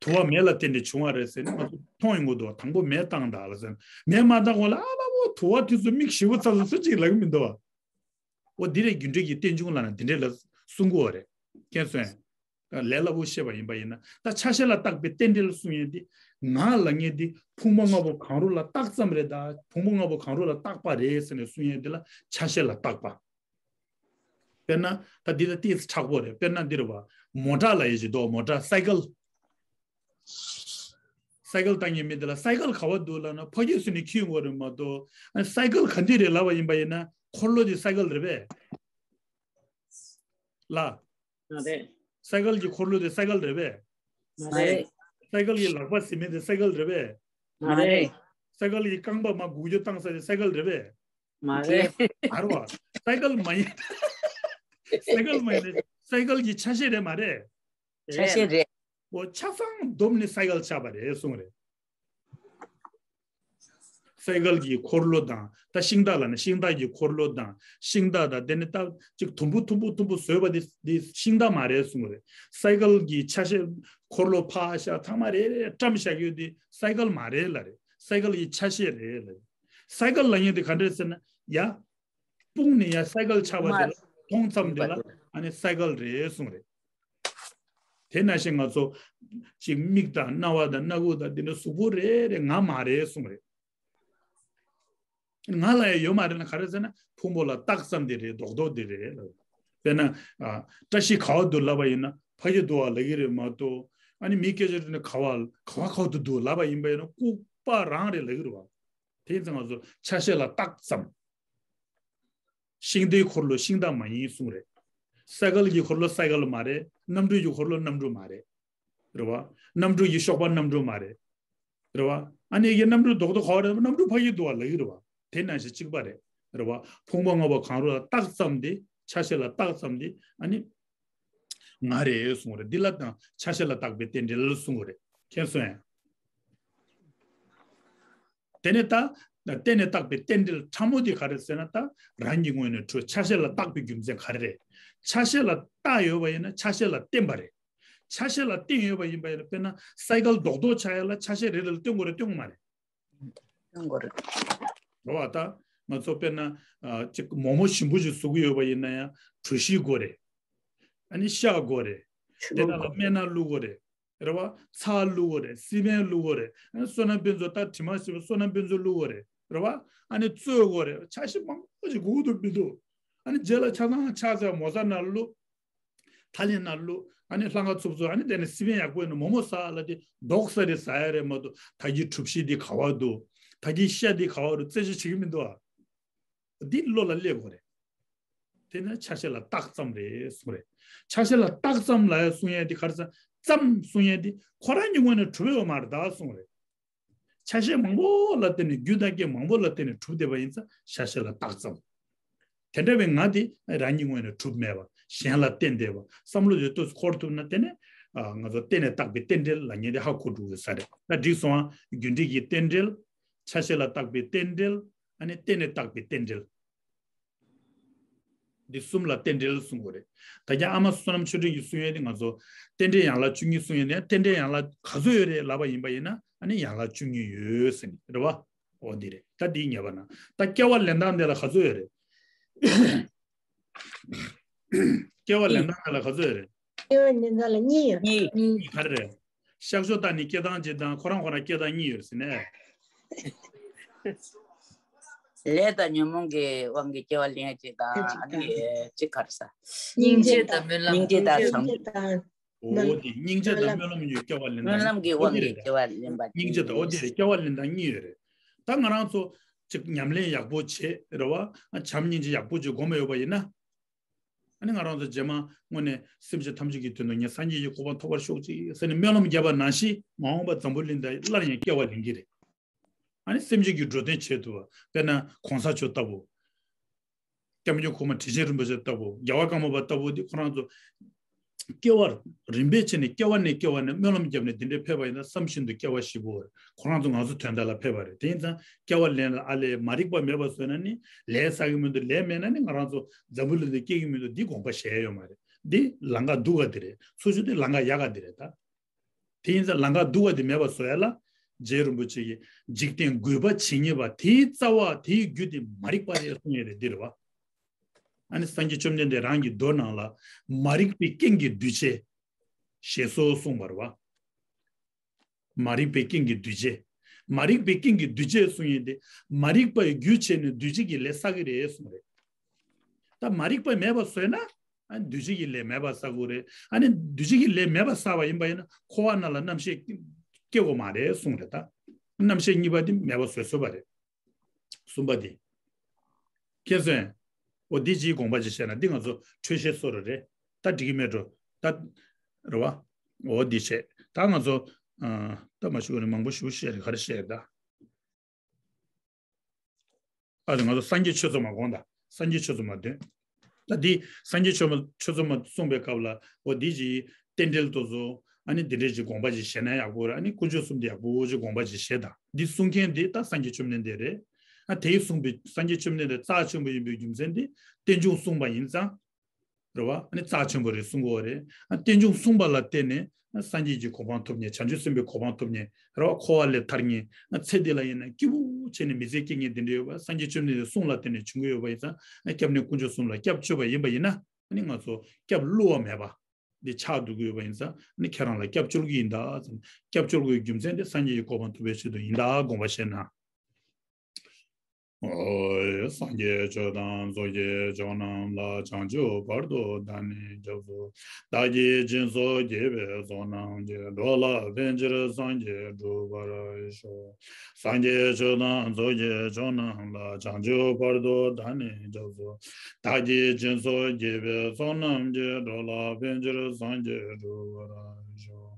དུ་བ་མེ་ལ་བརྟེན་ནས་བྱུང་བ་རེད་ཟེར་ནས་ང་ཚོ་མཐོང་ཡོང་གི་འདུག་དང་པོ་མེ་བཏང་དང་ལ་ཟེར། མེ་མ་བཏང་གོང་ལ་ཨ་མ་བོ་དུ་བ་དེ་ཚོ་མིག་ཞིབ་པོ་ཚ་ཚ་སུ་གཅིག་ལབ་གི་མི་འདུག་བ། འོ་འདི་རེད། རྒྱུ་འབྲས་ཀྱི་རྟེན་འབྱུང་ལབ་ན་འདི་འདྲས་ལ་གསུང་གི་ཡོད་རེད། མཁྱེན་སོང་ངས། ལས་སླ་པོ་བཤད་པ་ཡིན་པ་ཡིན་ན་ད་ཆ་ཤས་ལ་བཏགས་པའི་རྟེན་འབྲེལ་གསུང་ཡས་འདི། ང་ལབ་མཁན་འདི་ཕུང་པོ་ལྔ་པོ་གང་རུང་ལ་བཏགས་ཙམ་རེད་ད། ཕུང་པོ་ལྔ་པོ་གང་རུང་ལ་བཏགས་པ་རེད་ཟེར་ནས་གསུང་ཡས་འདི་ལ་ཆ་ཤས་ལ་བཏགས་པ། དཔེར་ན་ད་འདི་ལ་ཏིས་མཁྲེགས་པོ་རེད། དཔེར་ན་འདི་རེད་བ། མོ་ཊ་ལབ་ཡས་ཅིག་འདུག་མོ་ཊ་སའི་ཀལ། སའི་ཀལ་བཏང་མཁན་མི་འདི་ལ་སའི་ཀལ་ག་བ་འདུག་ལབ་ན་ཕ་གི་ཟེར་ནས་འཁྱེར་ཡོང་གི་རེད་མ་གཏོགས། ཨ་སའི་ཀལ་ག་འདི་རེད་ལབ་པ་ཡིན་པ་ཡིན་ན་འཁོར་ལོ་འདི་སའི་ཀལ་རེད་པས། ལ། མ་རེད། སའི་ཀལ་གྱི་འཁོར་ལོ་དེ་སའི་ཀལ་རེད་པས། མ་རེད། སའི་ཀལ་གྱི་ལག་པ་ཟེར་མཁན་དེ་སའི་ཀལ་རེད་པས། མ་རེད། སའི་ཀལ་གྱི་རྐང་པ་མར་སྒུག་རྒྱུ་བཏང་ས་དེ་སའི་ཀལ་རེད་པས། མ་རེད། ཨ་རོ། སའི་ཀལ་མ་ཡིན། སའི་ཀལ་མ་ཡིན། སའི་ཀལ་གྱི་ཆ་ཤས་རེད་མ་རེད། ཆ་ཤས་རེད། འོ་ཆ་ཚང་བསྡོམས་ནས་སའི་ཀལ་ཆགས་པ་རེད་གསུངས་རེད། སའི་ཀལ་གྱི་འཁོར་ལོ་དང་ད་ཤིང་རྟ་ལབ་ན་ཤིང་རྟ་གི་འཁོར་ལོ་དང་ཤིང་རྟ་དང་དེ་ནི་ད་ཅིག་དུམ་བུ་དུམ་བུ་དུམ་བུ་བཟོས་པ་དེ་དེ་ཤིང་རྟ་མ་རེད་གསུངས་རེད། སའི་ཀལ་གྱི་ཆ་ཤས་འཁོར་ལོ་ཕར་བཞག་ཚང་མ་རེ་རེ་བཀྲམ་བཞག་ཡོད་དེ་སའི་ཀལ་མ་རེད་ལབ་རེད། སའི་ཀལ་གྱི་ཆ་ཤས་རེད་ལབ་རེད། སའི་ཀལ་ལབ་མཁན་དེ་ག་འདྲ་རེད་ཟེར་ན་ཡ། སྤུངས་ནས་ཡ་སའི་ཀལ་ཆགས་པ་དེ་ལ་མཐོང་ཙམ་དེ་ལ་ཨ་ནི་སའི་ཀལ་རེད་གསུངས་རེད། དེ་ནང་བཞིན་ང་ཚོ་ཅིག་མིག་དང་རྣ་བ་དང་སྣ་ཁུག་དང་དེ་འདྲ་གཟུགས་པོ་རེ་རེ་ང་མ་རེད་གསུངས་རེད། ང་ལ་ཡང་ཡོད་མ་རེད་ན་ག་རེ་ཟེར་ན་ཕུང་པོ་ལ་རྟགས་ཙམ་དེ་རེད། རྡོག་རྡོག་དེ་རེད་ལབ། དཔེར་ན་ཨ་བཀྲ་ཤིས་ག་བ་འདུག་ལབ་པ་ཡིན་ན་ཕ་གི་འདུག་བ་ལབ་ཀྱི་རེད་མ་གཏོགས་ཨ་ནི་མི་སྐད་ཆ་དྲིས་ན་ག་བ་ག་བ་ག་བ་དུ་འདུག་ལབ་པ་ཡིན་པ་ཡིན་ན་ལྐུགས་པ་རང་རེད་ལབ་ཀྱི་རེད་བ། དེ་ཡིན་ཙང་ང་ཚོ་ཆ་ཤས་ལ་རྟགས་ཙམ། ཤིང་རྟའི་འཁོར་ལོ་ཤིང་རྟ་མ་ཡིན་གསུངས་རེད། སའི་ཀལ་གྱི་འཁོར་ལོ་སའི་ཀལ་མ་རེད། གནམ་གྲུ་གྱི་འཁོར་ལོ་གནམ་གྲུ་མ་རེད། རེད་བ། གནམ་གྲུ་གྱི་གཤོག་པ་གནམ་གྲུ་མ་རེད། རེད་བ། ཨ་ནི་ཡི་གནམ་གྲུ་རྡོག་རྡོག་ག་བ་རེད། གནམ་གྲུ་ཕ་གི་འདུག་བ་ལབ་ཀྱི་རེད་བ། དེ་ནང་བཞིན་གཅིག་པ་རེད། རེད་བ། ཕུང་པོ་ལྔ་པོ་གང་རུང་ལ་རྟགས་ཙམ་དེ་ཆ་ཤས་ལ་རྟགས་ཙམ་དེ་ཨ་ནི་ང་རེད་གསུངས་རེད། འདི་ལ་དང་ཆ་ཤས་ལ་བཏགས་པའི་རྟེན་འབྲེལ་གསུངས་རེད། མཁྱེན་སོང་ངས། དེ་ནས་ད་གཏན་ནས་བཏགས་པའི་རྟེན་འབྲེལ་ཕྲ་མོ་དེ་ག་རེ་ཟེར་ན་ད་རང་གི་ངོས་ནས་འཕྲོས་ཆ་ཤས་ལ་བཏགས་པའི་རྒྱུ་མཚན་ག་རེ་རེད། ཆ་ཤས་ལ་བཏགས་ཡོད་པ་ཡིན་ན་ཆ་ཤས་ལ་བརྟེན་པ་རེད། ཆ་ཤས་ལ་བརྟེན་ཡོད་པ་ཡིན་པ་ཡིན་ན་དཔེར་ན་སའི་ཀལ་རྡོག་རྡོག་ཆགས་ཡ་ལ་ཆ་ཤས་རེ་རེ་ལ་བརྟེན་དགོས་རེད་བརྟེན་དགོས་མ་རེད། བརྟེན་དགོས་རེད། རེད་བ། ད་ ང་ཚོ་དཔེར་ན་ཨ་ཅིག་མོག་མོག་ཞིམ་པོ་ཞིག་བཟོ་གི་ཡོད་པ་ཡིན་ན་ཡང་གྲོ་ཞིབ་དགོས་རེད། ཨ་ནི་ཤ་དགོས་རེད། དེ་ནང་ལ་སྨན་སྣ་བླུགས་དགོས་རེད། རེད་བ། ཚྭ་བླུགས་དགོས་རེད། སི་པན་བླུགས་དགོས་རེད། ཨ་ནི་བསོད་ནམས་དཔེ་མཛོད། ད་དྲི་མ་ཞིམ་པོ་བསོད་ནམས་དཔེ་མཛོད་བླུགས་དགོས་རེད། རེད་བ། ཨ་ནི་བཙོས་དགོས་རེད། ཆ་ཤས་མང་པོ་ཞིག་དགོས་ཀྱི་འདུག་མི་འདུག་ཨ་ནི་རྗེས་ལ་ཆ་ཚང་ཆ་ཚང་མོ་ས་ནང་བླུགས། ཐ་ལེན་ནང་བླུགས། ཨ་ནི་ལྷ་ང་ཚུབ་ཚུབ། ཨ་ནི་དེ་ནས་སི་པན་ཡག་པོ་ཡིན་ན་མོག་མོག་ཟ་ལ་དེ་རྡོག་ས་རེ་ཟ་ཡ་རེད་མ་གཏོགས། ད་གི་གྲུ་བཞི་འདི་ག་བ་འདུག་ད་གི་ཤ་འདི་ག་བ་འདུག་རྩད་གཅོད་བྱེད་ཀྱི་མི་འདུག་ཨ། འདི་བློ་ལ་སླེབས་དགོས་རེད། དེ་ནི་ཆ་ཤས་ལ་རྟགས་ཙམ་རེད་གསུངས་རེད། ཆ་ཤས་ལ་རྟགས་ཙམ་ལབ་ཡ་གསུང་ཡ་འདི་ག་རེ་ཟ། ཙམ་གསུང་ཡ་འདི་ཁོ་རང་གི་ངོས་ནས་གྲུབ་ཡོད་མ་རེད་ད་གསུངས་རེད། ཆ་ཤས་མང་པོ་ལ་བརྟེན་ནས། རྒྱུ་དང་རྐྱེན་མང་པོ་ལ་བརྟེན་ནས་གྲུབ་བསྡད་པ་ཡིན་ཙང་ཆ་ཤས་ལ་རྟགས་ཙམ། དེ་འདྲ་བའི་ངག་དེ་རང་ཉིད་ངོས་ནས་གྲུབ་མེད་པ། གཞན་ལ་བརྟེན་བསྡད་པ། བསམ་བློ་དེ་ཏོག་ཙམ་འཁོར་ཐུབ་ན། དེ་ནས་ཨ་ང་ཚོ་རྟེན་ལས་བཏགས་པའི་རྟེན་འབྲེལ་ལབ་མཁན་དེ་ཧ་གོ་འགྲོ་གི་ས་རེད། ད་འགྲིག་སོང་ཨ། རྒྱུ་འབྲས་ཀྱི་རྟེན་འབྲེལ། ཆ་ཤས་ལ་བཏགས་པའི་རྟེན་འབྲེལ། ཨ་ནི་རྟེན་ལས་བཏགས་པའི་རྟེན་འབྲེལ། འདི་གསུམ་ལ་རྟེན་འབྲེལ་གསུང་དགོས་རེད། ད་ཀྱང་ཨ་མ་བསོད་ནམས་ཆོས་སྒྲོན་གྱིས་གསུང་ཡས་དེ་ང་ཚོ་རྟེན་འབྲེལ་ཡན་ལག་བཅུ་གཉིས་གསུང་ཡས་དེ། རྟེན་འབྲེལ་ཡན་ལག་ག་ཚོད་ཡོད་རེད་ལབ་པ་ཡིན་པ་ཡིན་ན། ཨ་ནི་ཡན་ལག་བཅུ་གཉིས་ཡོད་ཟེར་ནི་རེད་བ། འོ་འདི་རེད། ད་འདི་ངེས་པ་ན། ད་སྐྱེ་བ་ལེན་སྟངས་དེ་ལ་ག་ཚོད་ཡོད་རེད། སྐྱེ་བ་ལེན་སྟངས་དེ་ལ་ག་ཚོད་ཡོད་རེད། སྐྱེ་བ་ལེན་སྟངས་ལ་གཉིས་ཡོད། གཉིས། གཉིས་ག་རེ་རེད། གཤགས་ཆོག་དང་ནི་སྐྱེ་སྟངས་གཅིག་དང་། ཁོ་རང་ཁོ་རང་སྐྱེ་སྟངས་གཉིས་ཡོད་ཟེར་ནས། ལས་དང་ཉོན་མོངས་ཀྱི་དབང་གིས་སྐྱེ་བ་ལེན་ཡ་གཅིག་དང་། ཨ་ནི་གཅིག་ག་རེ་ཟ། སྙིང་རྗེ་དང་སྨོན་ལམ། སྙིང་རྗེ་དང་བྱམས། སྙིང་རྗེ་དང་། འོ་དེ་སྙིང་རྗེ་དང་སྨོན་ལམ་གྱིས་སྐྱེ་བ་ལེན་སྟངས། སྨོན་ལམ་གྱི་དབང་གིས་སྐྱེ་བ་ལེན་པ། སྙིང་རྗེ་དང་། འོ་དེ་རེད། སྐྱེ་བ་ལེན་སྟངས་གཉིས་ཡོད་རེད། ད་ང་རང་ཚོ་ཅིག་ཉམས་ལེན་ཡག་པོ་བྱེད་རེད་བ། བྱམས་སྙིང་རྗེ་ཡག་པོ་ཅིག་སྒོམ་ཡོད་པ་ཡིན་ན། ཨ་ནི་ང་རང་ཚོ་རྗེས་མ་དངོས་གནས་སེམས་ཅན་ཐམས་ཅད་ཀྱི་དོན་དུ་ངས་སངས་རྒྱས་ཀྱི་གོ་འཕང་ཐོབ་པར་ཤོག་ཅིག་ཟེར་ནས་སྨོན་ལམ་བརྒྱབ་པ་ནང་བཞིན། མ་འོངས་པ་འཛམ་བུ་གླིང་འདིར་སླར་ཡང་སྐྱེ་བ་ལེན་གྱི་རེད། ཨ་ནི་སེམས་ཅན་གྱི་འགྲོ་དོན་བྱེད་ཐུབ་པ། དཔེར་ན་གོང་ས་མཆོག་ལྟ་བུ། སྐྱབས་མགོན་གོང་མ་དྲིན་ཅན་རིན་པོ་ཆེ་ལྟ་བུ། རྒྱལ་བ་ཀརྨ་པ་ལྟ་བུ་འདི་ཁོ་རང་ཚོ་སྐྱེ་བ་རིམ་པས་བྱས་ནས། སྐྱེ་བ་ནས་སྐྱེ་བ་ནས་སྨོན་ལམ་བརྒྱབ་ནས་འདི་འདྲའི་ཕེབས་པ་ཡིན་ན། བསམ་བཞིན་དུ་སྐྱེ་བ་ཞིག་པོ་རེད། ཁོ་རང་ཚོ་ང་ཚོ་དོན་དག་ལ་ཕེབས་པ་རེད། དེ་ཡིན་ཙང་སྐྱེ་བ་ལེན་ལ་ཨ་ལས། མ་རིག་པ་མེད་པ་བཟོས་ན་ནི། ལས་བསགས་ཀྱི་མི་འདུག་ལས་མེད་ན་ནི་ང་རང་ཚོ་འཛམ་བུ་གླིང་འདིར་སྐྱེ་གི་མི་འདུག་འདི་དགོངས་པ་བཞེས་ཡ་ཡོད་མ་རེད། འདི་ལམ་ཁ་སྡུག་ག་འདི་རེད། ཚུར་ཕྱོགས་འདི་ལམ་ཁ་ཡག་ག་འདི་རེད་ད། དེ་ཡིན་ཙང་ལམ་ཁ་སྡུག་པ་དེ་མེད་པ་བཟོ་ཡ་ལ། རྗེ་རིན་པོ་ཆེ་གིས་འཇིག་རྟེན་རྒུད་པ་ཇི་སྙེད་པ། དེའི་རྩ་བ་དེའི་རྒྱུ་དེ་མ་རིག་པ་རེད་གསུངས་ཡོད་རེད། འདི་རེད་བ། ཨ་ནི་སངས་རྒྱས་བཅོམ་ལྡན་འདས་རང་གི་མདོ་ནང་ལ། མ་རིག་པའི་རྐྱེན་གྱིས་འདུས་བྱས། ཞེས་སོགས་གསུངས་པ་རེད་བ། མ་རིག་པའི་རྐྱེན་གྱིས་འདུས་བྱས། མ་རིག་པའི་རྐྱེན་གྱིས་འདུས་བྱས་གསུངས་ཡོད་དེ། མ་རིག་པའི་རྒྱུ་བྱས་ནས་འདུས་བྱས་ཀྱི་ལས་བསགས་ཀྱི་རེད་གསུངས་རེད། ད་མ་རིག་པ་མེད་པ་བཟོས་ན། ཨ་འདུས་བྱས་ཀྱི་ལས་མེད་པ་བསགས་དགོས་རེད། ཨ་ནི་འདུས་བྱས་ཀྱི་ལས་མེད་པ་བསགས་པ་ཡིན་པ་ཡིན་ན། འཁོར་བ་ནང་ལ་རྣམ་ཤེས་སྐྱེ་དགོས་མ་རེད་གསུངས་རེད་ད། རྣམ་ཤེས་གཉིས་པ་དེ་མེད་པ་བཟོས་བཟོས་པ་རེད། གསུམ་པ་དེ། མཁྱེན་སོང་། འོ་འདི་ཅིག་དགོངས་པ་ཅིག་བཞེས་ན། འདི་ང་ཚོ་འཕྲོས་བཤད་སོ་རུ་རེད། ད་འགྲིག་གི་མེད་འགྲོ་ད། རེད་བ། འོ་འདི་བྱས། ད་ང་ཚོ་ཨ། ད་མ་ཞུ་ནས་མང་པོ་ཞུ་བཤད་རེད། ག་རེ་བཤད་རེད་ད། ཨ་ནི་ང་ཚོ་སངས་རྒྱས་ཆོས་ཚོགས་མ་དགོངས་དང་། སངས་རྒྱས་ཆོས་ཚོགས་མ་འདོན། ད་འདི་སངས་རྒྱས་ཆོས་མ་ཆོས་ཚོགས་མ་གསུངས་པའི་སྐབས་ལ། འོ་འདི་ཅིག་རྟེན་འབྲེལ་དུ་བཟོ། ཨ་ནི་འདི་འདྲའི་ཅིག་དགོངས་པ་ཅིག་བཞེས་ན་ཡག་པོ་རེད། ཨ་ནི་དཀོན་མཆོག་གསུམ་དེ་ཡག་པོ་ཅིག་དགོངས་པ་ཅིག་བཞེས་དང་། འདི་གསུང་མཁན་འདི་ད་སངས་རྒྱས་བཅོམ་ལྡན་འདས་རེད། ཨ་དེས་གསུངས་པའི། སངས་རྒྱས་བཅོམ་ལྡན་འདས་རྩ་ཆེན་པོ་ཡིན་པའི་རྒྱུ་མཚན་འདི་རྟེན་འབྱུང་གསུངས་པ་ཡིན་ཙང་། རེད་བ། ཨ་ནི་རྩ་ཆེན་པོ་རེད་གསུང་གི་ཡོད་རེད། ཨ་རྟེན་འབྱུང་གསུངས་པ་ལ་བརྟེན་ནས་ཨ་སངས་རྒྱས་ཀྱི་གོ་འཕང་ཐོབ་མཁན། བྱང་ཆུབ་སེམས་དཔའི་གོ་འཕང་ཐོབ་མཁན། རེད་བ། འཁོར་བ་ལས་ཐར་མཁན། ཨ་ཚེ་འདི་ལ་ཡིན་ན་སྐྱིད་པོ་བྱས་ནས་མི་ཚེ་སྐྱེལ་མཁན་འདི་འདྲ་ཡོད་པ། སངས་རྒྱས་བཅོམ་ལྡན་འདས་གསུང་ལ་བརྟེན་ནས་བྱུང་གི་ཡོད་པ་ཡིན་ཙང་། ཨ་སྐྱབས་གནས་དཀོན་མཆོག་གསུམ་ལ་སྐྱབས་བཅོལ་བ་ཡིན་པ་ཡིན་ན། ཨ་ནི་ང་ཚོ་སྐྱབས་བསླུ་བ་མེད་པ་འདི་ཆགས་འགྲོ་གི་ཡོད་པ་ཡིན་ཙང་། ཨ་ནི་ཁྱེད་རང་ལ་སྐྱབས་བཅོལ་གྱི་ཡིན་ད་ཟེར། སྐྱབས་བཅོལ་དགོས་རྒྱུ་མཚན་དེ་སངས་རྒྱས་ཀྱི་གོ་འཕང་ཐོབ་པའི་ཆེད་དུ་ཡིན་ད་དགོངས་པ་བཞེས་ན། ཨོ། སངས་རྒྱས་ཆོས་དང་ཚོགས་ཀྱི་མཆོག་རྣམས་ལ། བྱང་ཆུབ་བར་དུ་བདག་ནི་སྐྱབས་སུ། བདག་གིས་སྦྱིན་སོགས་བགྱིས་པའི་ཚོགས་རྣམས་ཀྱིས། འགྲོ་ལ་ཕན་ཕྱིར་སངས་རྒྱས་འགྲུབ་པར་ཤོག། སངས་རྒྱས་ཆོས་དང་ཚོགས་ཀྱི་མཆོག་རྣམས་ལ། བྱང་ཆུབ་བར་དུ་བདག་ནི་སྐྱབས་སུ། བདག་གིས་སྦྱིན་སོགས་བགྱིས་པའི་ཚོགས་རྣམས་ཀྱིས། འགྲོ་ལ་ཕན་ཕྱིར་སངས་རྒྱས་འགྲུབ་པར་ཤོག།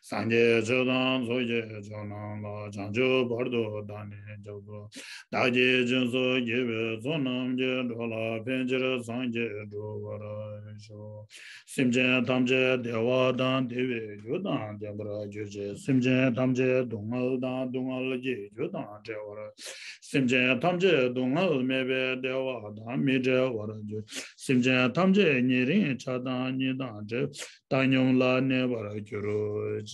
སངས་རྒྱས་ཆོས་དང་ཚོགས་ཀྱི་མཆོག་རྣམས་ལ། བྱང་ཆུབ་བར་དུ་བདག་ནི་སྐྱབས་སུ། བདག་གིས་སྦྱིན་སོགས་བགྱིས་པའི་ཚོགས་རྣམས་ཀྱིས། འགྲོ་ལ་ཕན་ཕྱིར་སངས་རྒྱས་འགྲུབ་པར་ཤོག། སེམས་ཅན་ཐམས་ཅད་བདེ་བ་དང་བདེ་བའི་རྒྱུ་དང་ལྡན་པར་གྱུར་ཅིག། སེམས་ཅན་ཐམས་ཅད་སྡུག་བསྔལ་དང་སྡུག་བསྔལ་གྱི་རྒྱུ་དང་བྲལ་བར། སེམས་ཅན་ཐམས་ཅད་སྡུག་བསྔལ་མེད་པའི་བདེ་བ་དང་མི་འབྲལ་བར་གྱུར། སེམས་ཅན་ཐམས་ཅད་ཉེ་རིང་ཆགས་སྡང་གཉིས་དང་བྲལ། བཏང་སྙོམས་ལ་གནས་པར་གྱུར་ཅིག།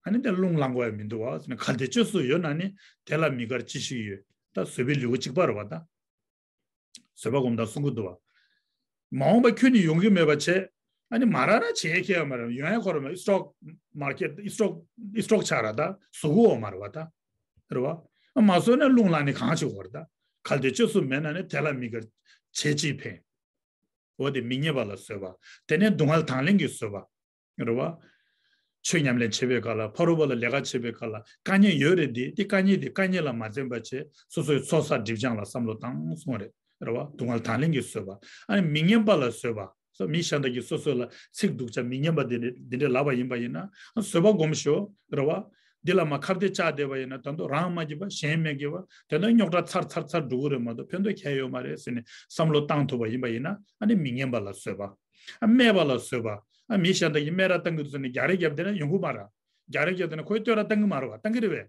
ཨ་ནི་དེ་རླུང་ལངས་དགོས་ཡ་མི་འདུག་བ། གལ་ཏེ་བཅོས་སུ་ཡོད་ན་ནི་དེ་ལ་མི་དགར་ཅི་ཞིག་ཡོད། ད་བཟོད་པའི་ལེའུ་གཅིག་པ་རེད་བ་ད། བཟོད་པ་སྒོམ་སྟངས་གསུང་གི་འདུག་བ། མ་འོངས་པ་ཁྱོན་ནས་ཡོང་གི་མེད་པ་བྱས། ཨ་ནི་མ་ར་ར་བྱེད་ཁྱེད་ཡོད་མ་རེད། ཡོང་ཡ་ཁོ་ར་མ་སི་ཊོག་མར་ཀེཊ་སི་ཊོག་སི་ཊོག་ཆགས་ར་ད་བཟོ་གི་འོ་མ་རེད་བ་ད། རེད་བ། མ་བཟོས་ན་རླུང་ལངས་ནས་གང་བྱེད་དགོས་རེད་ད། གལ་ཏེ་བཅོས་སུ་མེད་ན་ནི་དེ་ལ་མི་དགར་བྱས་ཅི་ཕན། འོ་དེ་མི་སྙན་པ་ལ་བཟོད་པ། དེ་ནས་སྡུག་བསྔལ་དང་ལེན་གྱི་བཟོད་པ། རེད་བ། ཆོས་ཉམས་ལེན་བྱེད་པའི་སྐབས་ལ་ཕ་རོལ་པོ་ལ་ལས་ཀ་བྱེད་པའི་སྐབས་ལ་དཀའ་ངལ་ཡོད་རེད་དེ། དེ་དཀའ་ངལ་དེ་དཀའ་ངལ་ལ་མ་འཛེམས་པ་བྱས་སོ་སོའི་ཚོགས་བསགས་སྒྲིབ་སྦྱང་ལ་བསམ་བློ་བཏང་གསུངས་རེད། རེད་བ། སྡུག་བསྔལ་དང་ལེན་གྱི་བཟོད་པ། ཨ་ནི་མི་སྙན་པ་ལ་བཟོད་པ། སོ་མི་གཞན་དག་གིས་སོ་སོ་ལ་ཚིག་སྡུག་ཅག་མི་སྙན་པ་འདི་འདྲ་འདི་འདྲ་ལབ་པ་ཡིན་པ་ཡིན་ན་བཟོད་པ་སྒོམ་ཤོག། རེད་བ། འདི་ལ་མ་ཁ་གཏད་བཅག་བསྡད་པ་ཡིན་ན་ད་དུང་རང་མ་སྐྱིད་པ་གཞན་མ་སྐྱིད་པ་དེ་ནས་རྙོག་དྲ་ཚར་ཚར་ཚར་འགྲོ་གི་རེད་མ་གཏོགས་ཕན་ཐོགས་གང་ཡང་ཡོད་མ་རེད་ཟེར་ནས་བསམ་བློ་བཏང་ཐུབ་པ་ཡིན་པ་ཡིན་ན་ཨ་ནི་མི་སྙན་པ་ལ་བཟོད་པ། ཨ་སྨད་པ་ལ་བཟོད་པ། ཨ་མི་གཞན་དག་གིས་སྨད་ར་བཏང་གི་འདུག་ཟེར་ནས་རྒྱག་རེས་རྒྱབ་བསྡད་ན་ཡོང་གི་མ་རེད། རྒྱག་རེས་རྒྱབ་བསྡད་ན་ཁོས་བསྟོད་ར་བཏང་གི་མ་རེད་བ། བཏང་གི་རེད་བས།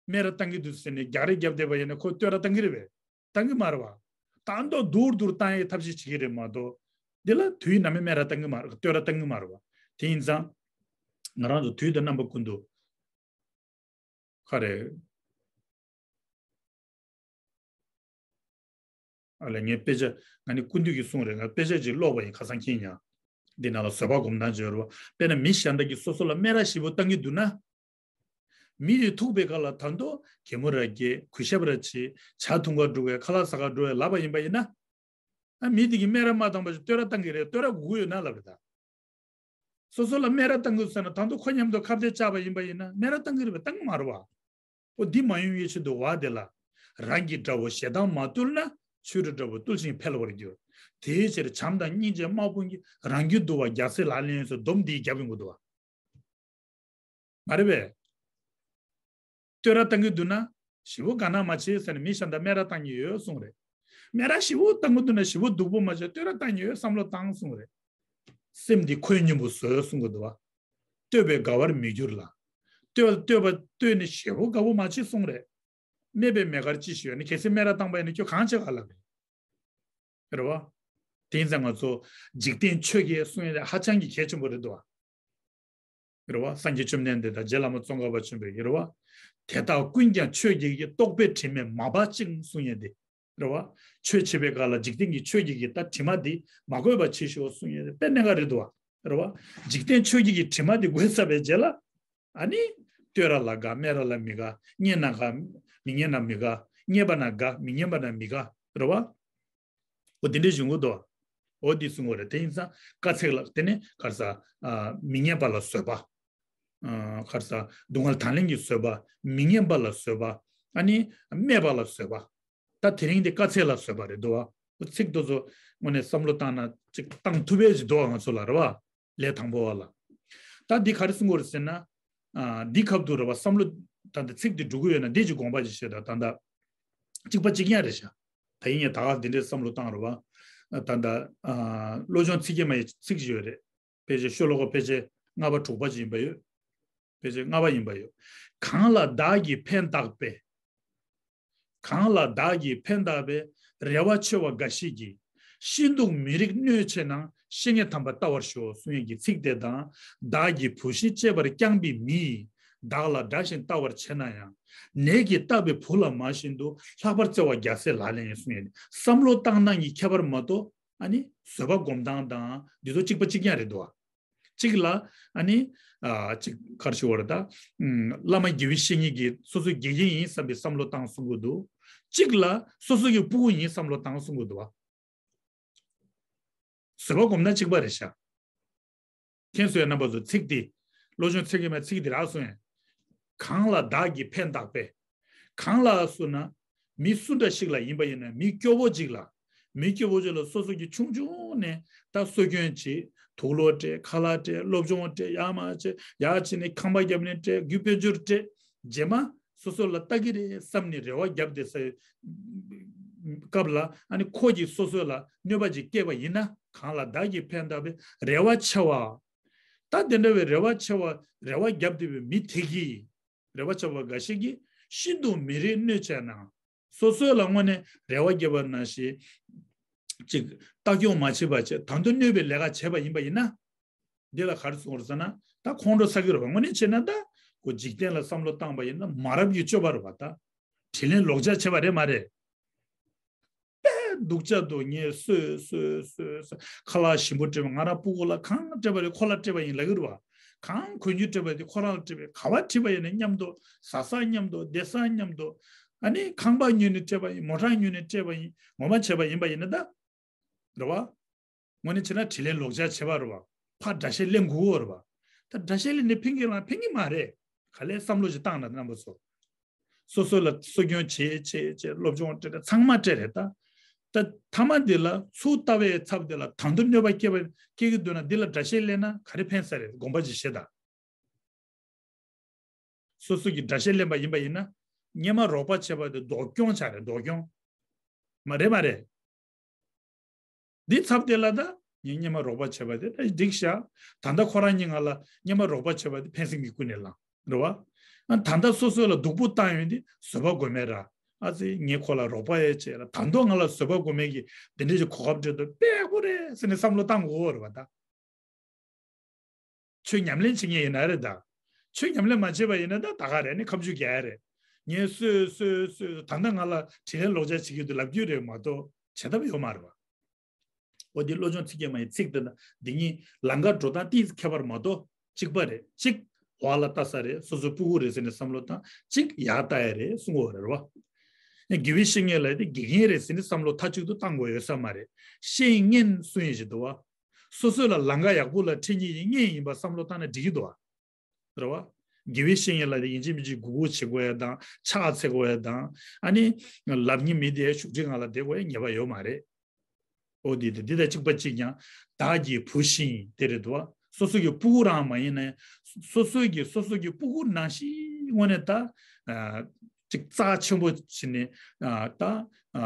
སྨད་ར་བཏང་གི་འདུག་ཟེར་ནས་རྒྱག་རེས་རྒྱབ་བསྡད་པ་ཡིན་ན་ཁོས་བསྟོད་ར་བཏང་གི་རེད་བས། བཏང་གི་མ་རེད་བ། ད་མདོ་སྡུག་སྡུག་བཏང་ཡའི་ཐབས་ཤེས་བྱེད་ཀྱི་རེད་མ་གཏོགས། འདི་ལ་དུས་ནམ་ཡང་སྨད་ར་བཏང་གི་མ་རེད། བསྟོད་ར་བཏང་གི་མ་རེད་བ། དེ་ཡིན་ཙང་། ང་རང་ཚོ་དུས་དང་རྣམ་པ་ཀུན་ཏུ། ག་རེ། ཨ་ལས་ངས་དཔེ་ཆ་ང་ནི་ཀུན་འདུས་ཀྱི་གསུང་རེད། ང་དཔེ་ཆ་ཅིག་ཀློག་པ་ཡིན། ཁ་སང་ཁྱེད་ཉག་འདི་ནང་ལ་བཟོད་པ་སྒོམ་སྟངས་ཅིག་ཡོད་རེད་བ། དཔེར་ན་མི་གཞན་དག་གིས་སོ་སོ་ལ་སྨད་ར་ཞེ་པོ་བཏང་གི་འདུག་ན། མི་དེ་ཐུག་པའི་སྐབས་ལ་ད་དུང་གད་མོ་ར་བགད། གུས་ཞབས་ར་བྱེད། ཇ་འཐུང་གར་འགྲོ་བས། ཁ་ལག་ཟ་གར་འགྲོ་བས་ལབ་པ་ཡིན་པ་ཡིན་ན། ཨ་མི་དེ་གིས་སྨད་ར་མ་བཏང་པ་ཞིག་བསྟོད་ར་བཏང་གི་རེད། བསྟོད་ར་དགོས་ཀྱི་ཡོད་ན་ལབ་རེད་ད། སོ་སོ་ལ་སྨད་ར་བཏང་གི་ཟེར་ན་ད་དུང་ཁོ་མཉམ་དུ་ཁ་གཏད་བཅག་པ་ཡིན་པ་ཡིན་ན་སྨད་ར་བཏང་གི་རེད་པས། བཏང་གི་མ་རེད་བ། ཨོ་འདི་མ་ཡོང་བའི་ཆེད་དུ་བ་དེ་ལ། རང་གི་དགྲ་བོ་ཞེ་སྡང་མ་བཏུལ་ན། ཆོས་རའི་དགྲ་བོ་བཏུལ་ཞིང་འཕེལ་བར་འགྱུར། དེའི་ཕྱིར་བྱམས་དང་སྙིང་རྗེ་དམག་དཔུང་གིས། རང་རྒྱུད་འདུལ་བ་རྒྱལ་སྲས་ལག་ལེན་ཡིན་ཟེར་སྡོམ་འདིའི་རྒྱབ་ཡོང་གི་འདུག་བ། མ་རེད་པས། བསྟོད་ར་བཏང་གི་འདུག་ན། ཞེ་པོ་དགའ་སྣང་མ་བྱེད་ཟེར་ནས་མི་གཞན་དག་སྨད་ར་བཏང་གི་ཡོད་གསུངས་རེད། སྨད་ར་ཞེ་པོ་བཏང་གི་འདུག་ན་ཞེ་པོ་སྡུག་པོ་མ་བྱེད། བསྟོད་ར་བཏང་གི་ཡོད་བསམ་བློ་བཏང་གསུངས་རེད། སེམས་འདི་ཁོད་སྙོམས་པོ་བཟོས་གསུང་གི་འདུག་བ། བསྟོད་པས་དགའ་བར་མི་འགྱུར་ལ། བསྟོད་བསྟོད་པ་བསྟོད་ནས་ཞེ་པོ་དགའ་པོ་མ་བྱེད་གསུང་རེད། སྨད་པས་མི་དགར་ཅི་ཞིག་ཡོད་ན། གལ་སྲིད་སྨད་ར་བཏང་པ་ཡིན་ན་ཁྱོད་གང་བྱེད་ག་ལབ་རེད། རེད་བ། དེ་ཡིན་ཙང་ང་ཚོ་འཇིག་རྟེན་ཆོས་བརྒྱད་གསུང་ཡ་དེ་ཧ་ཅང་གི་གལ་ཆེན་པོ་རེད་འདུག་བ། རེད་བ། སངས་རྒྱས་བཅོམ་ལྡན་འདས་དང་རྗེ་བླ་མ་ཙོང་ཁ་པ་ཆེན་པོས་རེད་བ། དེ་དག་ཀུན་ཀྱང་ཆོས་བརྒྱད་ཀྱི། རྟོག་པས་དྲི་མས་མ་སྦགས་ཤིང་གསུང་ཡ་དེ། རེད་བ། ཆོས་བྱེད་པའི་སྐབས་ལ་འཇིག་རྟེན་གྱི་ཆོས་བརྒྱད་ཀྱི་ད་དྲི་མ་འདི་མ་གོས་པ་བྱེད་ཤོག་གསུང་ཡ་དེ་དཔེ་གནད་འགག་རེད་འདུག་བ། རེད་བ། འཇིག་རྟེན་ཆོས་བརྒྱད་ཀྱི་དྲི་མ་འདི་གོས་ཚར་བའི་རྗེས་ལ། ཨ་ནི། བསྟོད་ར་ལ་དགའ། སྨད་ར་ལ་མི་དགའ། སྙན་ན་དགའ། མི་སྙན་ན་མི་དགའ། སྙན་པ་ན་དགའ། མི་སྙན་པ་ན་མི་དགའ། རེད་བ། འོ་དེ་འདྲའི་གཞུང་གོ་དོ། འོ་དེ་གསུང་གོ་རེད། དེ་ཡིན་ཙང་དཀའ་ཚེགས་ལ་དེ་ནི་ག་རེ་ཟ། ཨ་མི་སྙན་པ་ལ་བཟོད་པ། ཨ་ག་རེ་ཟ། སྡུག་བསྔལ་དང་ལེན་གྱི་བཟོད་པ། མི་སྙན་པ་ལ་བཟོད་པ། ཨ་ནི་སྨད་པ་ལ་བཟོད་པ། ད་དེ་རིང་དེ་དཀའ་ཚེགས་ལ་བཟོད་པ་རེད་འདུག་བ། འོ་ཚིག་དེ་ཚོ་དངོས་གནས་བསམ་བློ་བཏང་ན་ཅིག་བཏང་ཐུབ་པའི་ཅིག་འདུག་བ་ང་ཚོ་ལ་རེད་བ། ལས་དང་པོ་བ་ལ། ད་འདི་ག་རེ་གསུང་གོ་རེད་ཟེར་ན། ཨ་འདི་ཁབ་ཏུ་རེད་བ། བསམ་བློ་ད་ལྟ་ཚིག་འདི་འགྲོ་གི་ཡོད་ན་འདི་ཅིག་དགོངས་པ་ཅིག་བཞེས་དང་ད་ལྟ། གཅིག་པ་གཅིག་རྐྱང་རེད་ཤག་ད་ཡིན་ཡང་ད་ག་འདི་འདྲའི་བསམ་བློ་བཏང་རེད་བ། ད་ལྟ་ཨ་བློ་སྦྱོང་ཚིག་བརྒྱད་མ་ཡི་ཚིག་ཅིག་ཡོད་རེད། ཕལ་ཆེར་ཤོ་ལོ་ཀ་ཕལ་ཆེར་ལྔ་པ་དྲུག་པ་ཅིག་ཡིན་པ་ཡོད། ཕལ་ཆེར་ལྔ་པ་ཡིན་པ་ཡོད། གང་ལ་བདག་གིས་ཕན་བཏགས་པའི། གང་ལ་བདག་གིས་ཕན་བཏགས་པའི། རེ་བ་ཆེ་བ་འགའ་ཞིག་གིས། ཤིན་ཏུ་མི་རིགས་གནོད་ཆེ་ན། བཤེས་གཉེན་དམ་པ་བལྟ་བར་ཞོག་གསུང་ཡས་ཀྱི་ཚིག་དེ་དང་། བདག་གི་བུ་གཞི་གཅེས་པར་བསྐྱངས་པའི་མིས། བདག་ལ་དགྲ་བཞིན་བལྟ་བར་བྱེད་ན་ཡང་། ནད་ཀྱིས་བཏབ་པའི་བུ་ལ་མ་བཞིན་དུ། ལྷག་པར་བརྩེ་བ་རྒྱལ་སྲས་ལག་ལེན་ཡིན་གསུང་ཡས་ནི། བསམ་བློ་བཏང་སྟངས་ཀྱི་ཁྱད་པར་མ་གཏོགས། ཨ་ནི་བཟོད་པ་སྒོམ་སྟངས་དང་འདི་ཚོ་གཅིག་པ་གཅིག་རྐྱང་རེད་འདུག་བ། གཅིག་ལ་ཨ་ནི་ཨ་གཅིག་ག་རེ་ཞུ་བ་རེད་ད། ཨུམ། བླ་མ་དགེ་བའི་བཤེས་གཉེན་གྱིས་སོ་སོའི་དགེ་རྒན་ཡིན་བསམ་པའི་བསམ་བློ་བཏང་གསུང་གི་འདུག་གཅིག་ལ་སོ་སོ་གི་སྤུ་གུ་ཡིན་བསམ་བློ་བཏང་གསུང་གི་འདུག་བ། བཟོད་པ་སྒོམ་ན་གཅིག་པ་རེད་ཤག་མཁྱེན་སོང་ཡ་རྣམ་པ་ཚོ། ཚིག་འདི་བློ་སྦྱོང་ཚིག་གི་མ་ཚིག་འདི་རག་སོང་ཡ། གང་ལ་བདག་གིས་ཕན་བཏགས་པའི། གང་ལ་སོ་ན། མི་སུ་འདྲ་ཞིག་ལ་ཡིན་པ་ཡིན་ན། མི་སྐྱོ་བོ་ཅིག་ལ། མི་སྐྱོ་བོ་ཅིག་ལ་སོ་སོ་གི་ཆུང་ཆུང་ནས་ད་གསོ་སྐྱོན་བྱེད། དུག་ལོག་སྤྲད། ཁ་ལག་སྤྲད། སློབ་སྦྱོང་སྤྲད། ཡར་མར་བྱེད། ཡར་བྱས་ནས་ཁང་པ་བརྒྱབ་ནས་སྤྲད། རྒྱུ་དཔལ་འབྱོར་སྤྲད། རྗེས་མ་སོ་སོ་ལ་ལྟ་གི་རེད་བསམ་ནས་རེ་བ་བརྒྱབ་བསྡད་སའི་སྐབས་ལ། ཨ་ནི་ཁོ་གིས་སོ་སོ་ལ་གནོད་པ་ཅིག་བསྐྱལ་བ་ཡིན་ན། གང་ལ་བདག་གིས་ཕན་བཏགས་པའི་རེ་བ་ཆེ་བ། ད་དེ་འདྲ་བའི་རེ་བ་ཆེ་བ། རེ་བ་བརྒྱབ་བསྡད་པའི་མི་དེ་གིས། རེ་བ་ཆེ་བ་འགའ་ཞིག་གིས་ཤིན་ཏུ་མི་རིགས་གནོད་བྱས་ན། སོ་སོ་ལ་དངོས་གནས་རེ་བ་བརྒྱབ་པ་ནང་བཞིན་ཅིག་ལྟ་སྐྱོང་མ་བྱས་པ་བྱས། ད་དུང་གནོད་པའི་ལས་ཀ་བྱས་པ་ཡིན་པ་ཡིན་ན། འདི་ལ་ག་རེ་གསུངས་རེད་ཟེར་ན། ད་ཁོང་ཁྲོ་ཟ་གི་རེད་བ། དངོས་གནས་བྱས་ན་ད་ ཁོ་འཇིག་རྟེན་ལ་བསམ་བློ་བཏང་པ་ཡིན་ན་མ་རབས་ཀྱི་སྤྱོད་པ་རེད་བ། ད་དྲིན་ལན་ལོག་འཇལ་བྱེད་པ་རེད་མ་རེད། དཔེ་སྡུག་ཅག་ཏུ་ངས་གསོས་གསོས་གསོས་གསོས། ཁ་ལག་ཞིམ་པོ་སྤྲད་པ། ང་རང་སྤུ་གུ་ལ་གང་སྤྲད་པ་རེད། ཁོ་ལ་སྤྲད་པ་ཡིན་ལབ་ཀྱི་རེད་བ། གང་གོན་རྒྱུ་སྤྲད་པ་དེ་ཁོ་རང་ལ་སྤྲད་པ་ཡིན། ག་པར་ཁྲིད་པ་ཡིན་ན་མཉམ་དུ། ཟ་ས་མཉམ་དུ། བསྡད་ས་མཉམ་དུ། ཨ་ནི་ཁང་པ་ཉོས་ནས་སྤྲད་པ་ཡིན། མོ་ཊ་ཉོས་ནས་སྤྲད་པ་ཡིན། ངོ་མ་བྱས་པ་ཡིན་པ་ཡིན་ན་ད། རེད་བ། དངོས་གནས་བྱས་ན་དྲིན་ལན་ལོག་འཇལ་བྱེད་པ་རེད་བ། ཕར་དགྲ་ཤ་ལེན་དགོས་རེད་བ། ད་དགྲ་ཤ་ལེན་ནས་ཕན་གྱི་རང་ཕན་གྱི་མ་རེད། ག་ལེར་བསམ་བློ་ཞིག་བཏང་ན་རྣམ་པ་ཚོ། སོ་སོ་ལ་གསོ་སྐྱོང་བྱེད་བྱེད་བྱེད། སློབ་སྦྱོང་སྤྲད་རེད། ཚང་མ་སྤྲད་རེད་ད། ད་མཐའ་མ་འདི་ལ་ཚུར་ལྟ་བའི་ཚབ་དེ་ལ་ད་དུང་གནོད་པ་སྐྱེལ་བ་སྐྱེལ་གྱི་འདུག་ན། འདི་ལ་དགྲ་ཤ་ལེན་ན་ག་རེ་ཕན་ས་རེད། དགོངས་པ་ཅིག་བཞེས་དང་། སོ་སོ་གིས་དགྲ་ཤ་ལེན་པ་ཡིན་པ་ཡིན་ན། སྔོན་མ་རོགས་པ་བྱས་པ་དེ་སྡུག་གྱོང་ཆགས་རེད། སྡུག་གྱོང་། མ་རེད་མ་རེད། འདི་ཚབ་དེ་ལ་ད་ངས་སྔོན་མ་རོགས་པ་བྱས་པ་དེ་ད་འགྲིག་ཤག་ད་ལྟ་ཁོ་རང་གཉིས་ང་ལ་སྔོན་མ་རོགས་པ་བྱས་པ་དེ་ཕན་སེམས་ཀྱིས་ཀུན་ནས་བསླངས་རེད་བ། ཨ་ད་ལྟ་སོ་སོ་ལ་སྡུག་པོ་བཏང་ཡོང་དུས་བཟོད་པ་སྒོམ་མེད་ར། ཨ་ཙི་ངས་ཁོ་ལ་རོགས་པ་ཡས་བྱས་ལ། ད་དུང་ང་ལ་བཟོད་པ་སྒོམ་མེད་ཀྱི་དེ་འདྲ་ཞིག་གོ་སྐབས་སྤྲད་དུས་དཔེ་ཡག་པོ་རེད་ཟེར་ནས་བསམ་བློ་བཏང་དགོས་རེད་བ་ད། ཆོས་ཉམས་ལེན་བྱེད་མཁན་ཡིན་ན་རེད་ད། ཆོས་ཉམས་ལེན་མ་བྱས་པ་ཡིན་ན་ད་ད་ག་རེ་ནི་ཁ་མཆུ་རྒྱག་ཡ་རེད། ངས་གསོས་གསོས་གསོས། ད་ལྟ་ང་ལ་དྲིན་ལན་ལོག་འཇལ་བྱེད་ཀྱི་འདུག་ལབ་རྒྱུ་རེད་མ་གཏོགས་བྱེད་ཐབས་ཡོད་མ་རེད་བ། འོ་འདི་བློ་སྦྱོང་ཚིག་བརྒྱད་མ་ཡི་ཚིག་དེ་ན་འདི་གཉིས་ལམ་ཁ་འགྲོ་སྟངས་ཏིས་ཁྱད་པར་མ་གཏོགས་གཅིག་པ་རེད། གཅིག་འོག་ལ་ལྟ་ས་རེད། སོ་སོ་སྤུ་གུ་རེད་ཟེར་ནས་བསམ་བློ་བཏང་། གཅིག་ཡར་ལྟ་ཡ་རེད་གསུང་གི་ཡོད་རེད་བ། དགེ་བའི་བཤེས་གཉེན་ལབ་དེ་དགེ་རྒན་རེད་ཟེར་ནས་བསམ་བློ་མཐའ་གཅིག་ཏུ་བཏང་དགོས་ཡོད་ས་མ་རེད། བཤེས་གཉེན་གསུང་ཡས་ཞིག་འདུག་བ། སོ་སོ་ལ་ལམ་ཁ་ཡག་པོ་ལ་ཁྲིད་མཁན་ཡིན་མཁན་ཡིན་པ་བསམ་བློ་བཏང་ན་འགྲིག་གི་འདུག་བ། རེད་བ། དགེ་བའི་བཤེས་གཉེན་ལ་ཡིན་གཅིག་མིན་གཅིག་མགོ་སྐོར་བྱེད་དགོས་ཡ་དང་། ཕྱག་འཚལ་དགོས་ཡ་དང་། ཨ་ནི་ལབ་མཁན་མི་དེ་བཞུགས་ཁྲི་སྒང་ལ་བསྡད་དགོས་ཡ་ངེས་པ་ཡོད་མ་རེད། འོ་འདི་དེ་འདི་དང་གཅིག་པ་གཅིག་རྐྱང་། བདག་གི་བུ་བཞིན་དེ་རེད་འདུག་བ། སོ་སོ་གི་སྤུ་གུ་རང་མ་ཡིན་ན། སོ་སོ་གི་སོ་སོ་གི་སྤུ་གུ་ནང་བཞིན་དངོས་གནས་ད། ཨ་ཅིག་རྩ་ཆེན་པོ་བྱས་ནས། ཨ་ད། ཨ་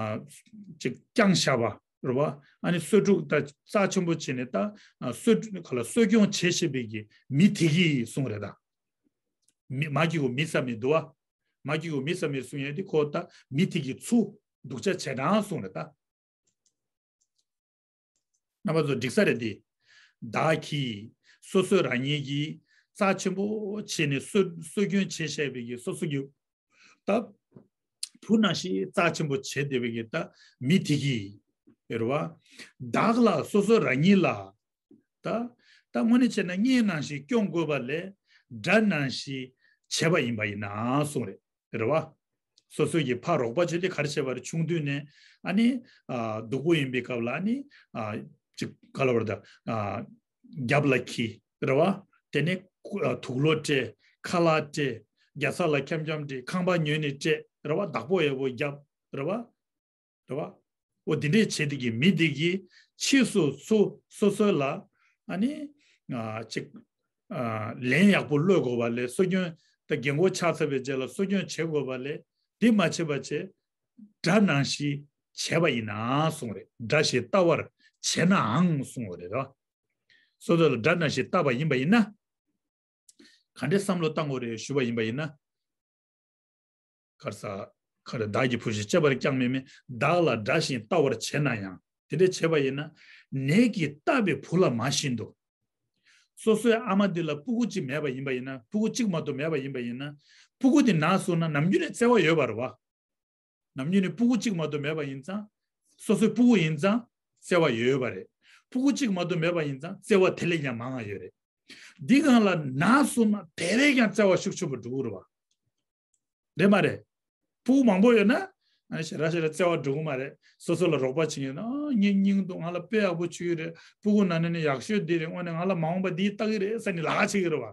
ཅིག་བསྐྱངས་བཞག་པ་རེད་བ། ཨ་ནི་གསོས་ཕྲུག་ད་རྩ་ཆེན་པོ་བྱས་ནས་ད། ཨ་གསོས་ཕྲུག་ག་ལ་གསོ་སྐྱོང་བྱེད་ཤེས་པའི་གི་མི་དེ་གིས་གསུངས་རེད་ད། མི་མ་གི་གུ་མི་ས་མི་འདུག་བ། མ་གི་གུ་མི་ས་མི་གསུང་ཡས་དེ་ཁོ་ད་མི་དེ་གི་ཚུར་སྡུག་ཅག་བྱེད་གྲང་གསུང་རེད་ད། རྣམ་པ་ཚོ་འགྲིག་ས་རེད་དེ། བདག་གིས་སོ་སོ་རང་ཉིད་ཀྱིས་རྩ་ཆེན་པོ་བྱས་ནས་གསོ་གསོ་སྐྱོང་བྱེད་བཞག་པའི་གི་སོ་སོ་གི་ད་བུ་ནང་བཞིན་རྩ་ཆེན་པོ་བྱེད་བསྡད་པའི་གི་ད་མི་དེ་གིས་རེད་བ། བདག་ལ་སོ་སོ་རང་ཉིད་ལ་ད་ད་དངོས་གནས་བྱས་ན་གཉེན་ནང་བཞིན་སྐྱོང་དགོས་པ་ལས་དགྲ་ནང་བཞིན་བྱས་པ་ཡིན་པ་ཡིན་ན་གསུངས་རེད། རེད་བ། སོ་སོ་གི་ཕ་རོགས་པ་བྱས་ཏེ་ག་རེ་བྱས་པ་རེད། ཆུང་དུས་ནས་ཨ་ནི་ཨ་སྡུག་པོ་ཡིན་པའི་སྐབས་ལ་ཨ་ནི་ཨ་ཅིག་ག་ལ་བར་ད་ཨ་རྒྱབ་ལ་འཁྱེར་རེད་བ། དེ་ནས་ཨ་དུག་ལོག་སྤྲད། ཁ་ལག་སྤྲད། རྒྱ་ཚ་ལ་འཁྱམ་འཁྱམ་སྤྲད། ཁང་པ་ཉོས་ནས་སྤྲད་རེད་བ། བདག་པོ་ཡག་པོ་རྒྱབ་རེད་བ། རེད་བ། འོ་དེ་འདྲས་བྱས་དེ་གི་མི་དེ་གིས་ཕྱིས་སུ་སོ་སོ་སོ་ལ་ཨ་ནི་ཨ་ཅིག་ཨ་ལན་ཡག་པོ་སློག་དགོས་པ་ལས་གསོ་སྐྱོང་། ད་རྒན་གོག་ཆགས་ཚར་བའི་རྗེས་ལ་གསོ་སྐྱོང་བྱེད་དགོས་པ་ལས་དེ་མ་བྱེད་པ་བྱས། དགྲ་ནང་བཞིན་བྱས་པ་ཡིན་ནའང་གསུངས་རེད། དགྲ་ཞེས་བལྟ་བར་བྱས་ནའང་གསུངས་པ་རེད་ད། སོ་སོ་ལ་དགྲ་ནང་བཞིན་བལྟས་པ་ཡིན་པ་ཡིན་ན། ག་འདྲའི་བསམ་བློ་བཏང་དགོས་རེད་ཞུས་པ་ཡིན་པ་ཡིན་ན། ག་རེ་ཟ། ག་རེ། བདག་གི་བུ་བཞིན་གཅེས་པར་བསྐྱངས་མེད་མིན། བདག་ལ་དགྲ་བཞིན་བལྟ་བར་བྱས་ན་ཡང་། དེ་འདྲ་བྱས་པ་ཡིན་ན། ནད་ཀྱིས་བཏབ་པའི་བུ་ལ་མ་བཞིན་དུ། སོ་སོའི་ཨ་མ་འདི་ལ་སྤུ་གུ་གཅིག་མེད་པ་ཡིན་པ་ཡིན་ན། སྤུ་གུ་གཅིག་མ་གཏོགས་མེད་པ་ཡིན་པ་ཡིན་ན། སྤུ་གུ་འདི་ན་སོང་ན་ནམ་རྒྱུན་ནས་བརྩེ་བ་ཡོད་པ་རེད་བ། ནམ་རྒྱུན་ནས་སྤུ་གུ་གཅིག་མ་གཏོགས་མེད་པ་ཡིན་ཙང་། སོ་སོའི་སྤུ་གུ་ཡིན་ཙང་བརྩེ་བ་ཡོད་པ་རེད། སྤུ་གུ་གཅིག་མ་གཏོགས་མེད་པ་ཡིན་ཙང་བརྩེ་བ་དེ་ལས་ཀྱང་མང་བ་ཡོད་རེད། འདི་སྒང་ལ་ན་སོང་ན་དེ་བས་ཀྱང་བརྩེ་བ་ཤུགས་ཆེན་པོ་འགྲོ་གི་རེད་བ། རེད་མ་རེད། སྤུ་གུ་མང་པོ་ཡོད་ན། ཨ་ནི་ཞེ་དྲག་ཞེ་དྲག་བརྩེ་བ་འགྲོ་གི་མ་རེད། སོ་སོ་ལ་རོགས་པ་བྱེད་མཁན་ན། ཨ་ངའི་སྙིང་སྡུག་ང་ལ་དཔེ་ཡག་པོ་བྱེད་ཀྱི་རེད། སྤུ་གུ་ན་ནས་ནི་ཡག་ཤོས་འདི་རེད། དངོས་གནས་ང་ལ་མ་འོངས་པ་འདི་ལྟ་གི་རེད་ཟེར་ནས་ལབ་བྱེད་ཀྱི་རེད་བ།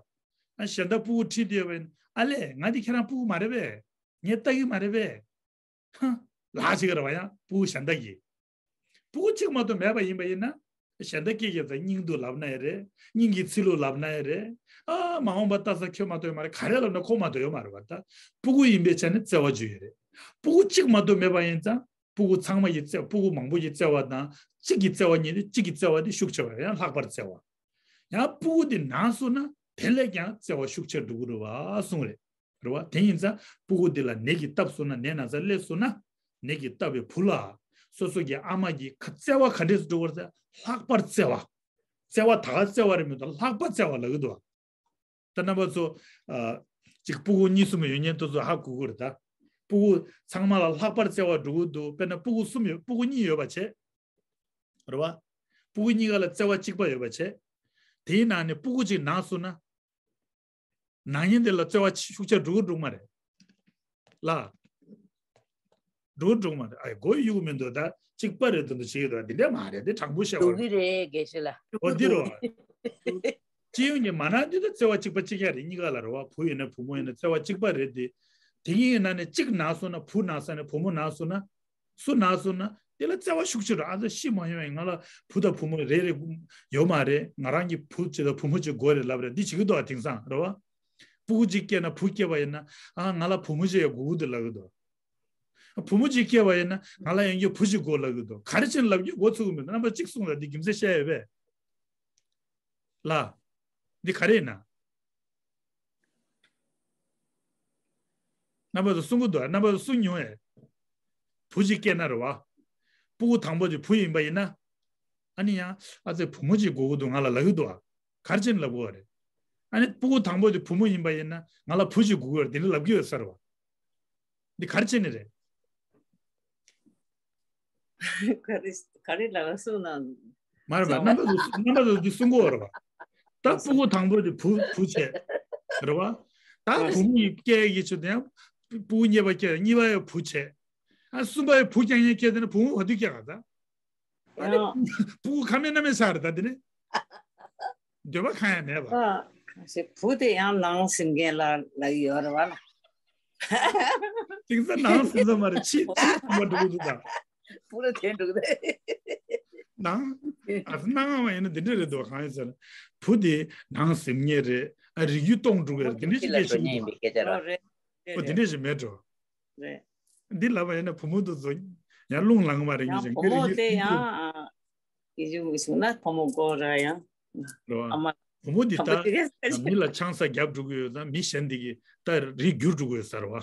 ཨ་གཞན་དག་སྤུ་གུ་ཁྲིད་བསྡད་པ་ཡིན། ཨ་ལས་ང་འདི་ཁྱེད་རང་སྤུ་གུ་མ་རེད་པས། ངས་ལྟ་གི་མ་རེད་པས། ཧ། ལབ་བྱེད་ཀྱི་རེད་བ། ཡང་སྤུ་གུ་གཞན་དག་གིས། སྤུ་གུ་གཅིག་མ་གཏོགས་མེད་པ་ཡིན་པ་ཡིན་ན། གཞན་དག་སྐད་རྒྱབ་ཙང་སྙིང་སྡུག་ལབ་ན་ཡང་རེད། སྙིང་གི་ཚིག་ལོག་ལབ་ན་ཡང་རེད། ཨ་མ་འོངས་པ་ལྟ་ས་ཁྱོད་མ་གཏོགས་མ་རེད། ག་རེ་ལབ་ན་ཁོ་མ་གཏོགས་ཡོད་མ་རེད་བ། ད་སྤུ་གུ་ཡིན་པའི་ཆ་ནས་བརྩེ་བ་བརྗོད་ཡོད་རེད། སྤུ་གུ་གཅིག་མ་གཏོགས་མེད་པ་ཡིན་ཙང་སྤུ་གུ་ཚང་མ་ཡི་བརྩེ། སྤུ་གུ་མང་པོ་ཡི་བརྩེ་བ་དང་གཅིག་གི་བརྩེ་བ་གཉིས་དེ་གཅིག་གི་བརྩེ་བ་དེ་ཤུགས་ཆེ་བ་རེད། ཡང་ལྷག་པར་བརྩེ་བ། ཡང་སྤུ་གུ་དེ་ན་སོང་ན་དེ་ལས་ཀྱང་བརྩེ་བ་ཤུགས་ཆེར་འགྲོ་གི་རེད་བ་གསུངས་རེད། རེད་བ། དེ་ཡིན་ཙང་སྤུ་གུ་འདི་ལ་ནད་ཀྱིས་བཏབ་སོང་ན། ནད་ན་ཚ་སླེབས་སོང་ན། ནད་ཀྱིས་བཏབ་པའི་བུ་ལ་སོ་སོ་གི་ཨ་མ་གིས་ཁ་བརྩེ་བ་ག་འདྲས་སུ་འགྲོ་བར་ཟེར། ལྷག་པར་བརྩེ་བ། བརྩེ་བ་ད་ག་བརྩེ་བ་རེད་མི་འདུག་ལྷག་པར་བརྩེ་བ་ལབ་ཀྱི་འདུག་ད་རྣམ་པ་ཚོ། ཨ་ ཏིག་སྤུ་གུ་གཉིས་གསུམ་ཡོད་མཁན་དེ་ཚོ་ཧ་གོ་གི་རེད་ད། སྤུ་གུ་ཚང་མ་ལ་ལྷག་པར་བརྩེ་བ་འགྲོ་གི་འདུག་དཔེར་ན་སྤུ་གུ་གསུམ་ཡོད། སྤུ་གུ་གཉིས་ཡོད་པ་བྱས། རེད་བ། སྤུ་གུ་གཉིས་ཀ་ལ་བརྩེ་བ་གཅིག་པ་ཡོད་པ་བྱས། དེའི་ནང་ནས་སྤུ་གུ་གཅིག་ནག་སོང་ན། ནག་ཉེས་དེ་ལ་བརྩེ་བ་ཤུགས་ཆེ་འགྲོ་གི་འགྲོ་གི་མ་རེད། ལ། འགྲོ་གི་འགྲོ་གི་མ་རེད། ཨ་མགོ་གཡུག་གི་མི་འདུག་ད་གཅིག་པ་རེད་དོན་དུ་བྱེད་ཀྱི་འདུག་འདི་འདྲ་མ་རེད། འདི་དྲང་པོ་བཤད་པ་འགྲོ་གི་རེད་དགེ་བཤེས་ལགས། འོ་འདི་རེད་བ། སྤྱི་ཡོངས་ཀྱི་མ་ནག་འདི་ད་བརྩེ་བ་གཅིག་པ་གཅིག་རྐྱང་རེད། གཉིས་ཀ་ལ་རེད་བ། བུ་ཡིན་ན་བུ་མོ་ཡིན་ན་བརྩེ་བ་གཅིག་པ་རེད་དེ། དེ་གཉིས་ཀྱི་ནང་ནས་གཅིག་ནག་སོང་ན། བུ་ནག་སོང་ན། བུ་མོ་ནག་སོང་ན། སུ་ནག་སོང་ན་དེ་ལ་བརྩེ་བ་ཤུགས་ཆེ་རུ། ཨ་ཙི་ཤི་མ་ཡོང་ཡིན། ང་ལ་བུ་དང་བུ་མོ་རེ་རེ་ཡོད་མ་རེད། ང་རང་གི་བུ་གཅིག་དང་བུ་མོ་གཅིག་དགོས་རེད་ལབ་རེད། འདི་བྱེད་ཀྱི་འདུག་ཨ་དེང་སང་རེད་བ། སྤུ་གུ་གཅིག་སྐྱེས་ན། བུ་སྐྱེས་པ་ཡིན་ན། ཨ་ང་ལ་བུ་མོ་གཅིག་ཡང་དགོས་ཀྱི་འདུག་ལབ་ཀྱི་འདུག་བུ་མོ་གཅིག་སྐྱེས་པ་ཡིན་ན། ང་ལ་ཡང་བསྐྱར་བུ་གཅིག་དགོས་ལབ་ཀྱི་འདུག་ག་རེ་བྱས་ནས་ལབ་རྒྱུ་མགོ་ཚོད་ཀྱི་མི་འདུག་རྣམ་པ་གཅིག་གསུངས་ལ་འདི་རྒྱུ་མཚན་བཤད་ཡོད་པས། ལ། འདི་ག་རེ་ཡིན་ན། རྣམ་པ་ཚོ་གསུང་གི་འདུག་རྣམ་པ་ཚོ་གསུང་མྱོང་ཨེ། བུ་གཅིག་སྐྱེས་ན་རེད་བ། སྤུ་གུ་དང་པོ་དེ་བུ་ཡིན་པ་ཡིན་ན། ཨ་ནི་ཡང་ཨ་ཙི་བུ་མོ་གཅིག་དགོས་ཀྱི་འདུག་ང་ལ་ལབ་ཀྱི་འདུག་ཨ། ག་རེ་བྱས་ནས་ལབ་དགོས་པ་རེད། ཨ་ནི་སྤུ་གུ་དང་པོ་དེ་བུ་མོ་ཡིན་པ་ཡིན་ན། ང་ལ་བུ་གཅིག་དགོས་ཀྱི་ཡོད་རེད། དེ་འདྲ་ལབ་ཀྱི་ཡོད་ས་རེད་བ། འདི་ག་རེ་བྱས་ནས་རེད། ག་རེ་ག་རེ་ལབ་གསུངས་ན། མ་རེད་པ། རྣམ་པ་ཚོ་རྣམ་པ་ཚོ་འདི་གསུང་གི་ཡོད་རེད་པ། ད་སྤུ་གུ་དང་པོ་དེ་བུ་བུ་བྱས། རེད་པ། ད་བུ་མོ་ཡི་སྐྱེ་ཡག་གི་ཆེད་དུ་ཡང་སྤུ་གུ་གཉིས་པ་སྐྱེ། གཉིས་པ་ཡང་བུ་བྱས། ཨ་གསུམ་པ་ཡང་བུ་རྐྱང་རྐྱང་སྐྱེས་དེ་ན་བུ་མོ་ག་དུས་སྐྱེ་ག་ད། ཨ་ནི་ཡང་སྤུ་གུ་ཁ་མེད་སྣ་མེད་ཆགས་རེད་ད་དེ་ནི། འདོད་པ་གང་ཡང་མེད་པ། ཨ་ཞེ་བུ་དེ་ཡང་ནང་སེམས་ཀྱི་ལ་ལ་ཡོད་རེད་བ་ལ། དེང་སང་ནང་སེམས་ས་མ་རེད། ཕྱི་ཕྱི་མ་འགྲོ་གི་འདུག་ད། བུ་ལ་དེ་འགྲོ་གི་རེད། ནང་ཨ་སྣང་བ་ཡིན་ན་འདི་འདྲ་རེད་འདུག་གང་ཡིན་ཟེར་ན། བུ་དེ་ནང་སེམས་ཉེ་རེད། ཨ་རིགས་རྒྱུད་སྟོང་འགྲོ་གི་རེད། འདི་འདྲ་ཞིག་སྐད་ཆ་ཡིན་པའི་སྐད་ཆ་ར། རེད། ཨོ་དེ་འདྲ་ཞིག་མེད་འགྲོ། རེད། འདི་ལབ་པ་ཡིན་ན་བུ་མོ་དེ་ཚོ་ཡང་རླུང་ལངས་མ་རེད། ཡང་ངེད་ཅག་བུ་མོ་དེ་ཡང་ཨ་ཡིན་གྱི་མི་སོང་ན་བུ་མོ་དགོས་ར་ཡང་རེད་བ། ཨ་མ་བུ་མོ་འདི་ད་དང་པོ་དེ་གས་མི་ལ་ཆང་ས་བརྒྱབ་འགྲོ་གི་ཡོད་ཙང་མི་གཞན་འདི་གི་ད་རིགས་བསྒྱུར་འགྲོ་གི་ཡོད་ས་རེད་བ།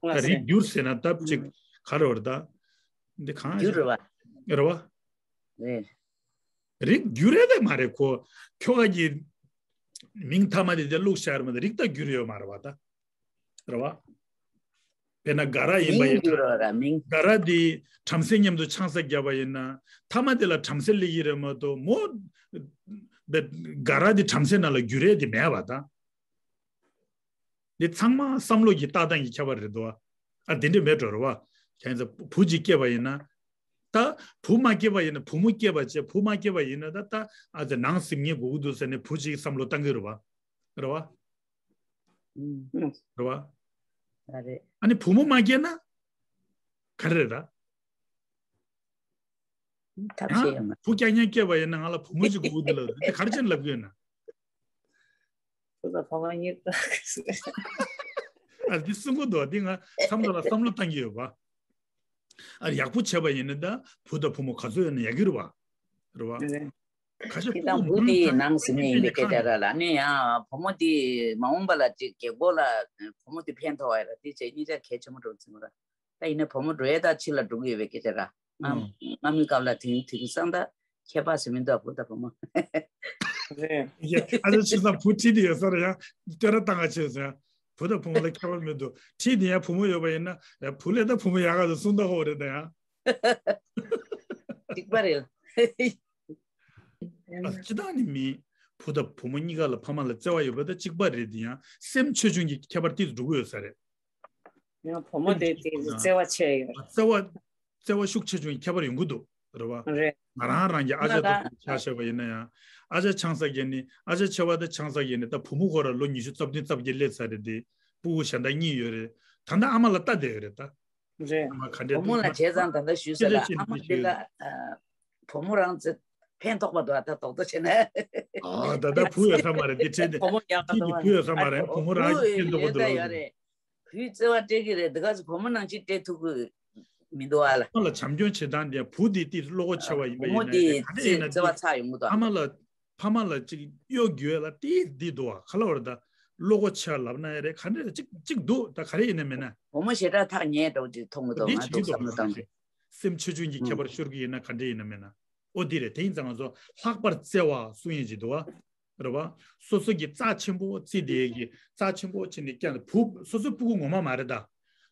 ད་རིགས་བསྒྱུར་ཟེར་ན་ད་ཅིག་ག་རེ་བར་ད། འདི་གང་བསྒྱུར་རེད་བ། རེད་བ། རེད། རིགས་བསྒྱུར་རེད་དེ་མ་རེད་ཁོ། ཁྱོ་ག་གི་མིང་མཐའ་མ་དེ་དེ་བླུགས་བཞག་རེད་མ་གཏོགས་རིགས་ད་བསྒྱུར་ཡོད་མ་རེད་བ་ད། རེད་བ། དཔེར་ན་དགའ་ར་ཡིན་པ་མིང་ཡིན་བསྒྱུར་ན། རོ་ར་མིང་། དགའ་ར་དེ་བྲམ་ཟེ་མཉམ་དུ་ཆང་ས་བརྒྱབ་པ་ཡིན་ན། མཐའ་མ་དེ་ལ་བྲམ་ཟེ་སླེབས་ཀྱི་རེད་མ་གཏོགས་མོ། དགའ་ར་དེ་བྲམ་ཟེ་ནང་ལ་བསྒྱུར་རེད་དེ་མེད་བ་ད། འདི་ཚང་མ་བསམ་བློ་གི་ལྟ་སྟངས་ཀྱི་ཁྱད་པར་རེད་འདུག་ཨ་འདི་འདྲ་མེད་འགྲོ་རེད་བ། ཁྱེད་ཚོ་བུ་གཅིག་སྐྱེས་པ་ཡིན་ན། ད་བུ་མ་སྐྱེས་པ་ཡིན་ན་བུ་མོ་སྐྱེས་པ་བྱས། བུ་མ་སྐྱེས་པ་ཡིན་ན་ད་ད་ཨ་ཙི་ནང་སེམས་ཉེ་དགོས་ཀྱི་འདུག་ཟེར་ནས་བུ་གཅིག་བསམ་བློ་བཏང་གི་རེད་བ། རེད་བ། ཨུམ། རེད་བ། ཨ་རེད། ཨ་ནི་བུ་མོ་མ་སྐྱེས་ན་ག་རེ་རེད་ད། ཐབས་ཤེས་ཡོད་མ་རེད། བུ་རྐྱང་རྐྱང་སྐྱེས་པ་ཡིན་ན་ང་ལ་བུ་མོ་གཅིག་དགོས་ཀྱི་འདུག་ལབ་དེ་ག་རེ་བྱས་ནས་ལབ་ཀྱི་ཡོད་ན། བུ་དང་བུ་མོ་གཉིས་ཀ་ཨ་འདི་གསུང་གི་འདུག་འདི་ང་བསམ་བློ་ལ་བསམ་བློ་བཏང་གི་ཡོད་པ། ཨ་ཡག་པོ་བྱས་པ་ཡིན་ན་ད་བུ་དང་བུ་མོ་ག་ཚོད་ཡོད་ན་ཡག་གི་རེད་བ། རེད་བ། རེད། ཁ་ཤས་དེ་དང་བུ་དེ་ནང་སེམས་ཉེ་ཡིན་པའི་སྐད་ཆ་ར་ལ་ནི་ཡང་བུ་མོ་དེ་མ་འོངས་པ་ལ་ཅིག་རྒྱལ་པོ་ལ་བུ་མོ་དེ་ཕན་ཐོགས་པ་ཡ་ར་དེ་བྱས་གཉིས་ཆ་གལ་ཆེན་པོ་འགྲོ་ཚུལ་མོ་ར། ད་ཡིན་ན་བུ་མོ་འགྲོ་ཡས་ད་ཕྱི་ལ་འགྲོ་གི་ཡོད་པའི་སྐད་ཆ་ར། ང་ང་མི་སྐབས་ལ་དེང་དེང་སང་ད་ཁྱད་པར་ཟེར་མི་འདུག་བུ་དང་བུ་མོ། རེད། ཡ་ཨ་ཅག་ཆུ་ཚང་བུ་ཁྲིད་དེ་ཡོད་ས་རེད་ཡ། བསྟོད་ར་བཏང་ག་ཆེ་ཟེར་ཡ། བུ་དང་བུ་མོ་ལ་ཁྱད་པར་མི་འདུག་ཁྲིད་དེ་ཡ་བུ་མོ་ཡོད་པ་ཡིན་ན་ཡ་བུ་ལས་ད་བུ་མོ་ཡག་ག་ཟེར་གསུང་ད་ཧོ་རེད་ད་ཡ། གཅིག་པ་རེད། ཨ་སྤྱི་བཏང་ནི་མི་བུ་དང་བུ་མོ་གཉིས་ཀ་ལ་ཕ་མ་ལ་བརྩེ་བ་ཡོད་པ་ད་གཅིག་པ་རེད་དེ་ཡང་སེམས་ཆེ་ཆུང་གི་ཁྱད་པར་ཏིག་འགྲོ་གི་ཡོད་ས་རེད། ཡང་བུ་མོ་དེ་དེ་བརྩེ་བ་ཆེ་ཡོད། བརྩེ་བ་བརྩེ་བ་ཤུགས་ཆེ་ཆུང་གི་ཁྱད་པར་ཡོང་གི་འདུག་རེད་བ། རེད། ང་རང་རང་གི་ཨ་ཅག་ད་ཆ་བཞག་པ་ཡིན་ན་ཡང་ཨ་ཅག་ཆང་ས་བརྒྱབ་ནི་ཨ་ཅག་ཆེ་བ་ད་ཆང་ས་བརྒྱབ་ནི་ད་བུ་མོ་ཁོ་ར་ལོ་ཉི་ཤུ་རྩ་བདུན་རྩ་བརྒྱད་སླེབས་ཚར་རེད་དེ། སྤུ་གུ་གཞན་དག་གཉིས་ཡོད་རེད། ད་ལྟ་ཨ་མ་ལ་ལྟ་བསྡད་ཡོད་རེད་ད། རེད། ཨ་མ་ག་འདྲས་བུ་མོ་འདུག་ལ་ཨ་བྱས་ཙང་ད་ལྟ་ཞུས་ས་ལ་ཨ་མ་དེ་ལ་བུ་མོ་རང་ཚོ་ཕན་ཐོགས་པ་འདུག་ཨ་ད་རྡོག་རྡོག་བྱས་ན། ཨ་ད་ལྟ་བུ་ཡོད་ས་མ་རེད་འདི་ཁྲིད་དེ། བུ་མོ་ཡག་པ་འདུག་ཨ། བུ་ཡོད་ས་མ་རེད། བུ་མོ་རང་གིས་ཕན་ཐོགས་པ་འདུག་ལབ་ཀྱི་འདུག་བུས་བརྩེ་བ་སྤྲད་ཀྱི་རེད། འདི་ག་ཚོད་བུ་མོ་ནང་བཞིན་སྤྲད་ཐུབ་ཀྱི་མི་འདུག་ཨ་ལ། ཨ་མ་ལ་བྱམས་སྐྱོང་བྱེད་སྟངས་དེ་བུ་དེ་ཏིག་བློ་ཁོག་ཆེ་བ་ཡིན་པ་བུ་མོ་ཡིན་ན་དེ་དེ་ག་འདྲ་ཡིན་ན་བརྩེ་བ་ཚ་ཡོང་གི་འདུག་ཨ་མ་ལ་ཕ་མ་ལ་ཅིག་གཡོ་སྒྱུ་ལ་ཏིག་འདི་འདུག་ཨ། ག་ལ་བར་ད་བློ་ཁོག་ཆེ་བ་ལབ་ན་ཡ་རེད། ག་འདྲ་ཅིག་ཅིག་འདུག་ད་ག་རེ་ཡིན་ན་མིན་ན། བུ་མོ་ཞེ་དྲག་ཐག་ཉེ་འདྲ་བོ་ཅིག་མཐོང་གི་འདུག་འདི་ང་ཅིག་ཚོ་འདུག་བསམ་བློ་བཏང་དུས་སེམས་ཆེ་ཆུང་གི་ཁྱད་པར་ཤོར་གི་ཡིན་ན་ག་འདྲ་ཡིན་ན་མིན་ན། ཨོ་འདི་རེད། དེ་ཡིན་ཙང་ང་ཚོ་ལྷག་པར་བརྩེ་བ་གསུང་ཡས་ཅིག་འདུག་ཨ། རེད་བ། སོ་སོ་གི་རྩ་ཆེན་པོ་བརྩིས་དེ་གི་རྩ་ཆེན་པོ་བྱས་ནས་བསྐྱངས་བུ་སོ་སོའི་སྤུ་གུ་ངོ་མ་མ་རེད་ད།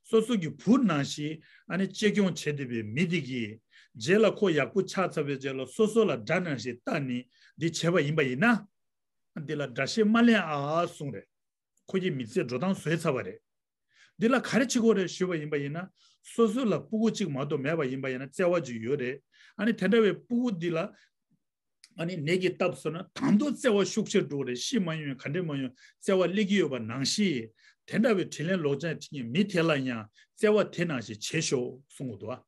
སོ་སོ་གི་བུ་ནང་བཞིན་ཨ་ནི་གཅེས་སྐྱོང་བྱེད་བསྡད་པའི་མི་དེ་གིས་རྗེས་ལ་ཁོ་ཡག་པོ་ཆགས་ཚར་བའི་རྗེས་ལ་སོ་སོ་ལ་དགྲ་ནང་བཞིན་བལྟས་ནས་འདི་བྱས་པ་ཡིན་པ་ཡིན་ན། འདི་ལ་དགྲ་ཤེས་མ་ལེན་ཨ་གསུངས་རེད། ཁོ་གི་མི་ཚེ་འགྲོ་སྟངས་བཟོས་ཚར་བ་རེད། འདི་ལ་ག་རེ་བྱེད་དགོས་རེད་ཞུས་པ་ཡིན་པ་ཡིན་ན། སོ་སོ་ལ་སྤུ་གུ་གཅིག་མ་གཏོགས་མེད་པ་ཡིན་པ་ཡིན་ན་བརྩེ་བ་ཅིག་ཡོད་རེད། ཨ་ནི་དེ་འདྲ་བའི་སྤུ་གུ་འདི་ལ་ཨ་ནི་ནད་ཀྱིས་བཏབ་སོང་ན་ད་དུང་བརྩེ་བ་ཤུགས་ཆེར་འགྲོ་རེད། ཤི་མ་ཡོང་ག་འདྲས་མ་ཡོང་བརྩེ་བ་སླེབས་ཀྱི་ཡོད་པ་ནང་བཞིན། དེ་འདྲ་བའི་དྲིན་ལན་ལོག་འཇལ་བྱེད་མཁན་མི་དེ་ལ་ཡང་བརྩེ་བ་དེ་ནང་བཞིན་བྱེད་ཤོག་གསུང་གི་འདུག་ཨ།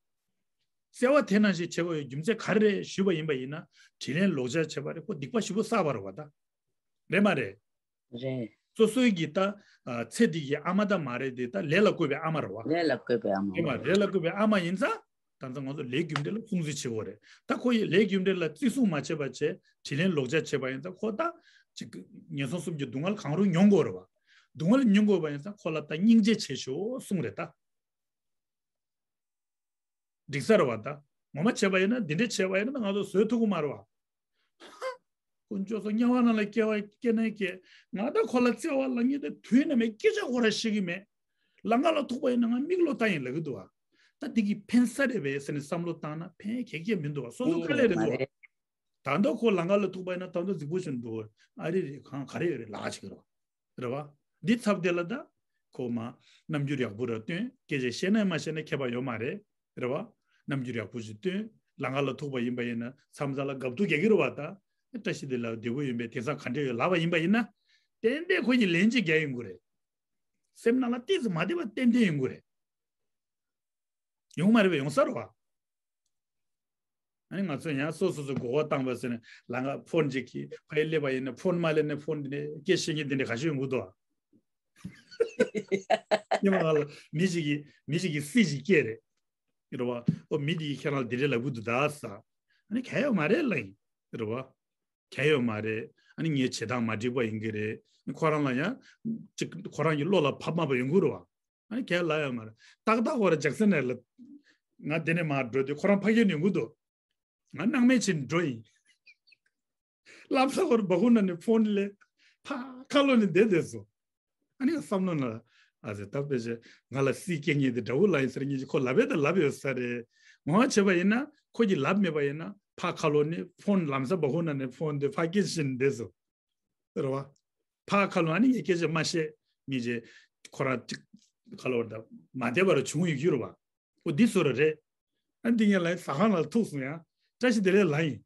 བརྩེ་བ་དེ་ནང་བཞིན་བྱེད་དགོས་ཡོད་རྒྱུ་མཚན་ག་རེ་རེད་ཞུས་པ་ཡིན་པ་ཡིན་ན། དྲིན་ལན་ལོག་འཇལ་བྱས་པ་རེད། ཁོ་སྡིག་པ་ཞེ་པོ་བསགས་པ་རེད་བ་ད། རེད་མ་རེད། རེད། སོ་སོའི་གི་ད་ཨ་ཚེ་འདི་གི་ཨ་མ་ད་མ་རེད་དེ། ད་ལས་ལ་བཀོད་པའི་ཨ་མ་རེད་བ། ལས་ལ་བཀོད་པའི་ཨ་མ་རེད་བ། རེད། ལས་ལ་བཀོད་པའི་ཨ་མ་ཡིན་ཙང་། ད་ལྟ་ང་ཚོ་ལས་རྒྱུ་འབྲས་ལ་སྲུང་བརྩི་བྱེད་དགོས་རེད། ད་ཁོ་ཡི་ལས་རྒྱུ་འབྲས་ལ་བརྩི་སྲུང་མ་བྱས་པ་བྱས་དྲིན་ལན་ལོག་འཇལ་བྱས་པ་ཡིན་ཙང་ཁོ་ད་ཅིག་ངན་སོང་གསུམ་གྱི་སྡུག་བསྔལ་གང་རུང་མྱོང་དགོས་རེད་བ། སྡུག་བསྔལ་མྱོང་དགོས་པ་ཡིན་ཙང་ཁོ་ལ་ད་སྙིང་རྗེ་བྱེད་ཤོག་གསུང་རེད་ད། འགྲིག་ས་རེད་བ་ད། ངོ་མ་བྱས་པ་ཡིན་ན་འདི་འདྲས་བྱས་པ་ཡིན་ན་ང་ཚོ་བཟོད་ཐུབ་ཀྱི་མ་རེད་བ། དཀོན་མཆོག་གསུམ་དམྱལ་བ་ནང་ལ་སྐྱེ་བ་སྐྱེ་ན་སྐྱེ། ང་ད་ཁོ་ལ་བརྩེ་བ་ལབ་མཁན་དེ་དུས་ནམ་ཡང་སྐད་ཆ་ཁོ་རང་བཤད་ཀྱི་མེད། ལམ་ཁ་ལ་ཐུག་པ་ཡིན་ན་ང་མིག་བློ་བཏང་ཡིན་ལབ་ཀྱི་འདུག་བ། ད་འདི་གིས་ཕན་ས་རེད་པས་ཟེར་ནས་བསམ་བློ་བཏང་ན་ཕན་གེགས་ཀྱང་མི་འདུག་བ། སོ་སོ་དཀའ་ལས་རེད་འདུག་བ། ད་ལྟ་ཁོ་ལམ་ཁ་ལ་ཐུག་པ་ཡིན་ན་ད་ལྟ་རྫིག་པོ་ཞིག་འདུག་ཨ་རི་རེད་གང་ག་རེ་ཡོད་རེད་ལགས་ཅིག་རེད་བ། རེད་བ། འདི་ཚབ་དེ་ལ་ད། ཁོ་མ། རྣམ་འགྱུར་ཡག་པོ་ར་སྟོན། སྐད་ཆ་བཤད་ན་མ་བཤད་ན་ཁྱད་པར་ཡོད་མ་རེད། རེད་བ། རྣམ་འགྱུར་ཡག་པོ་ཞིག་སྟོན། ལམ་ཁ་ལ་ཐུག་པ་ཡིན་པ་ཡིན་ན་མཚམས་མཚམས་ལ་དགའ་སྡུག་རྒྱག་གི་རེད་བ་ད། བཀྲ་ཤིས་བདེ་ལེགས་བདེ་པོ་ཡིན་པས་དེང་སང་ག་འདྲ་ཡོད་ལབ་པ་ཡིན་པ་ཡིན་ན། ཏན་ཏན་ཁོ་གཉིས་ལན་གཅིག་རྒྱག་ཡོང་གི་རེད། སེམས་ནང་ལ་ཏོག་ཙམ་མ་བདེ་བ་ཏན་ཏན་ཡོང་གི་རེད། ཡོང་མ་རེད་པས་ཡོང་ས་རེད་བ། ཨ་ནི་ང་ཚོ་ཡང་སོ་སོ་སོ་མགོ་སྐོར་བཏང་པ་ཟེར་ནས་ལམ་ཁ་ཕོན་ཅིག་གིས་ཕ་ཡི་སླེབས་པ་ཡིན་ན་ཕོན་མ་སླེབས་ནས་ཕོན་འདི་ནས་སྐད་བཤད་མཁན་འདི་འདྲ་ག་ཤོད་ཡོང་གི་འདུག་ཉི་མ་ང་ལ་མི་ཞིག་གིས་མི་ཞིག་གིས་སྲིད་ཞིག་སྐྱེས་རེད། ཡོད་རེད་བ། ཨོ་མི་འདི་ཡིས་ཁྱེད་རང་ལ་འདི་འདྲ་ལབ་གི་འདུག་ད་ཟེར། ཨ་ནི་གལ་ཡོད་མ་རེད་ལབ་ཡིན། ཡོད་རེད་བ། གལ་ཡོད་མ་རེད། ཨ་ནི་ངའི་བྱེད་སྟངས་མ་འགྲིག་པ་ཡིན་གྱི་རེད། ཁོ་རང་ལ་ཡང་ཅིག་ཁོ་རང་གི་བློ་ལ་བབས་མ་བབས་ཡོང་གི་རེད་བ། ཨ་ནི་ཁས་ལ་ཡོད་མ་རེད། ཏག་ཏག་ཁོ་རང་ཇག་སན་ནས་ལ། ང་དེ་ནས་མར་འགྲོ་དུས་ཁོ་རང་ཕ་གིར་ཉོ་གི་འདུག་ང་སྣང་མེད་བྱས་ནས་འགྲོ་ཡིན། ལམ་སང་ཁོ་རང་སྦ་ཁུག་ནང་ནས་ཕོན་སླེབས། ཕར་ཁ་ལོ་ནས་བསྡད་བསྡད་སོང་། ཨ་ནི་ང་བསམ་བློ་ནང་ཨ་ཟེར་ད་དཔེ་བྱས་ང་ལ་སྲིད་སྐྱེ་མཁན་དེ་དགྲ་བོ་ལ་ཡིན་ཟེར་ངེས་ཀྱི་ཁོ་ལབ་པས་ད་ལབ་ཡོད་ས་རེད། ངོ་མ་བྱས་པ་ཡིན་ན་ཁོ་གིས་ལབ་མེད་པ་ཡིན་ན་ཕར་ཁ་ལོ་ནས་ཕོན་ལམ་སང་སྦ་ཁུག་ནང་ནས་ཕོན་དེ་ཕར་སྐད་བྱས་ནས་བསྡད་སོང་། རེད་བ། ཕར་ཁ་ལོ་ཨ་ནི་ངས་སྐད་ཆ་མ་བཤད་མི་རྗེ་ཁོ་རང་ཅིག་ཁ་ལོ་ད་མ་བསྡད་པ་ར་བྱུང་ཡོད་རྒྱུ་རེད་བ། ཨོ་འདི་སུ་ར་རེད། ཨ་འདི་ངས་ལ་ཟ་ཁང་ལ་ཐུག་སོང་ཡ། བཀྲ་ཤིས་བདེ་ལེགས་ལ་ཡིན།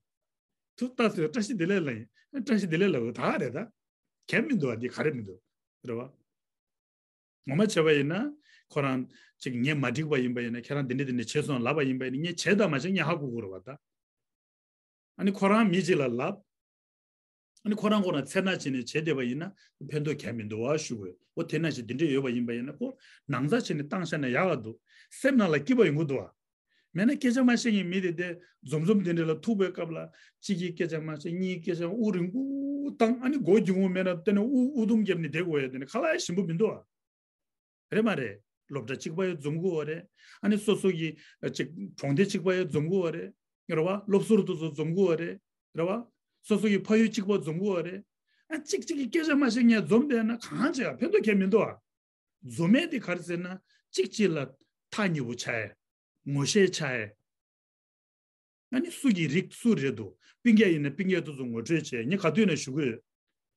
ཐུག་ལྟ་སོང་བཀྲ་ཤིས་བདེ་ལེགས་ལ་ཡིན། ཨ་བཀྲ་ཤིས་བདེ་ལེགས་ལ་འོ་ད་ག་རེད་ད། གལ་མི་འདུག་བ་འདི་ག་རེ་མི་འདུག་རེད་བ། ངོ་མ་བྱས་པ་ཡིན་ན་ཁོ་རང་ཅིག་ངས་མ་འགྲིག་པ་ཡིན་པ་ཡིན་ན་ཁྱེད་རང་འདི་འདྲ་འདི་འདྲ་བྱས་སོང་ལབ་པ་ཡིན་པ་ཡིན་ན་ངས་བྱས་དང་མ་བྱས་ངས་ཧ་གོ་གི་རེད་བ་ད། ཨ་ནི་ཁོ་རང་མི་གཅིག་ལ་ལབ། ཨ་ནི་ཁོ་རང་ཁོ་རང་ཚེར་སྣང་བྱས་ནས་བྱས་བསྡད་པ་ཡིན་ན་ཕན་ཐོགས་གང་ཡང་མི་འདུག་བ་ཞུ་དགོས། འོ་དེ་ནང་བཞིན་འདི་འདྲས་ཡོད་པ་ཡིན་པ་ཡིན་ན་ཁོ་ནང་ཚགས་བྱས་ནས་བཏང་བཞག་ན་ཡག་ག་འདུག་སེམས་ནང་ལ་སྐྱིད་པ་ཡོང་གི་འདུག་བ། མེད་ན་སྐད་ཆ་མ་བཤད་མཁན་མི་དེ་དེ་འཛོམས་འཛོམས་དེ་འདྲས་ལ་ཐུག་པའི་སྐབས་ལ་གཅིག་གིས་སྐད་ཆ་མ་བཤད་གཉིས་ཀྱིས་སྐད་ཆ་དབུགས་རིང་པོ་བཏང་ཨ་ནི་མགོ་རྒྱུག་མོ་མེད་ན་དེ་ནས་དབུགས་དབུགས་ཐུམ་བརྒྱབ་ནས་བསྡད་དགོས་ཡ་དེ་ནི་ཁ་ལག་ཡ་ཞིམ་པོ་མི་འདུག་བ། རེད་མ་རེད། སློབ་གྲྭ་གཅིག་པ་ཡང་འཛོམས་དགོས་བ་རེད། ཨ་ནི་སོ་སོ་གི་ཨ་ཅིག་གྲོང་སྡེ་གཅིག་པ་ཡང་འཛོམས་དགོས་བ་རེད། རེད་བ། སློབ་ཟུར་དེ་ཚོ་འཛོམས་དགོས་བ་རེད། རེད་བ། སོ་སོ་གི་ཕ་ཡུལ་གཅིག་པ་འཛོམས་དགོས་བ་རེད། ཨ་གཅིག་གཅིག་གི་སྐད་ཆ་མ་བཤད་ངས་འཛོམས་བསྡད་ན་གང་བྱེད་ཡ་ཕན་ཐོགས་གང་མི་འདུག་ཨ། འཛོམས་མེད་དེ་ག་རེ་ཟེར་ན་གཅིག་གཅིག་ལ་ཐག་ཉེ་པོ་ཆགས་ཡ། ངོ་ཤེས་ཆགས་ཡ། ཨ་ནི་སུ་གི་རིགས་སུ་རེད་འདུག་སྤུན་ཀྱག་ཡིན་ན་སྤུན་ཀྱག་དེ་ཚོ་ངོ་སྤྲོད་བྱས་ངས་ག་དུས་ནས་ཞུ་གི་ཡོད།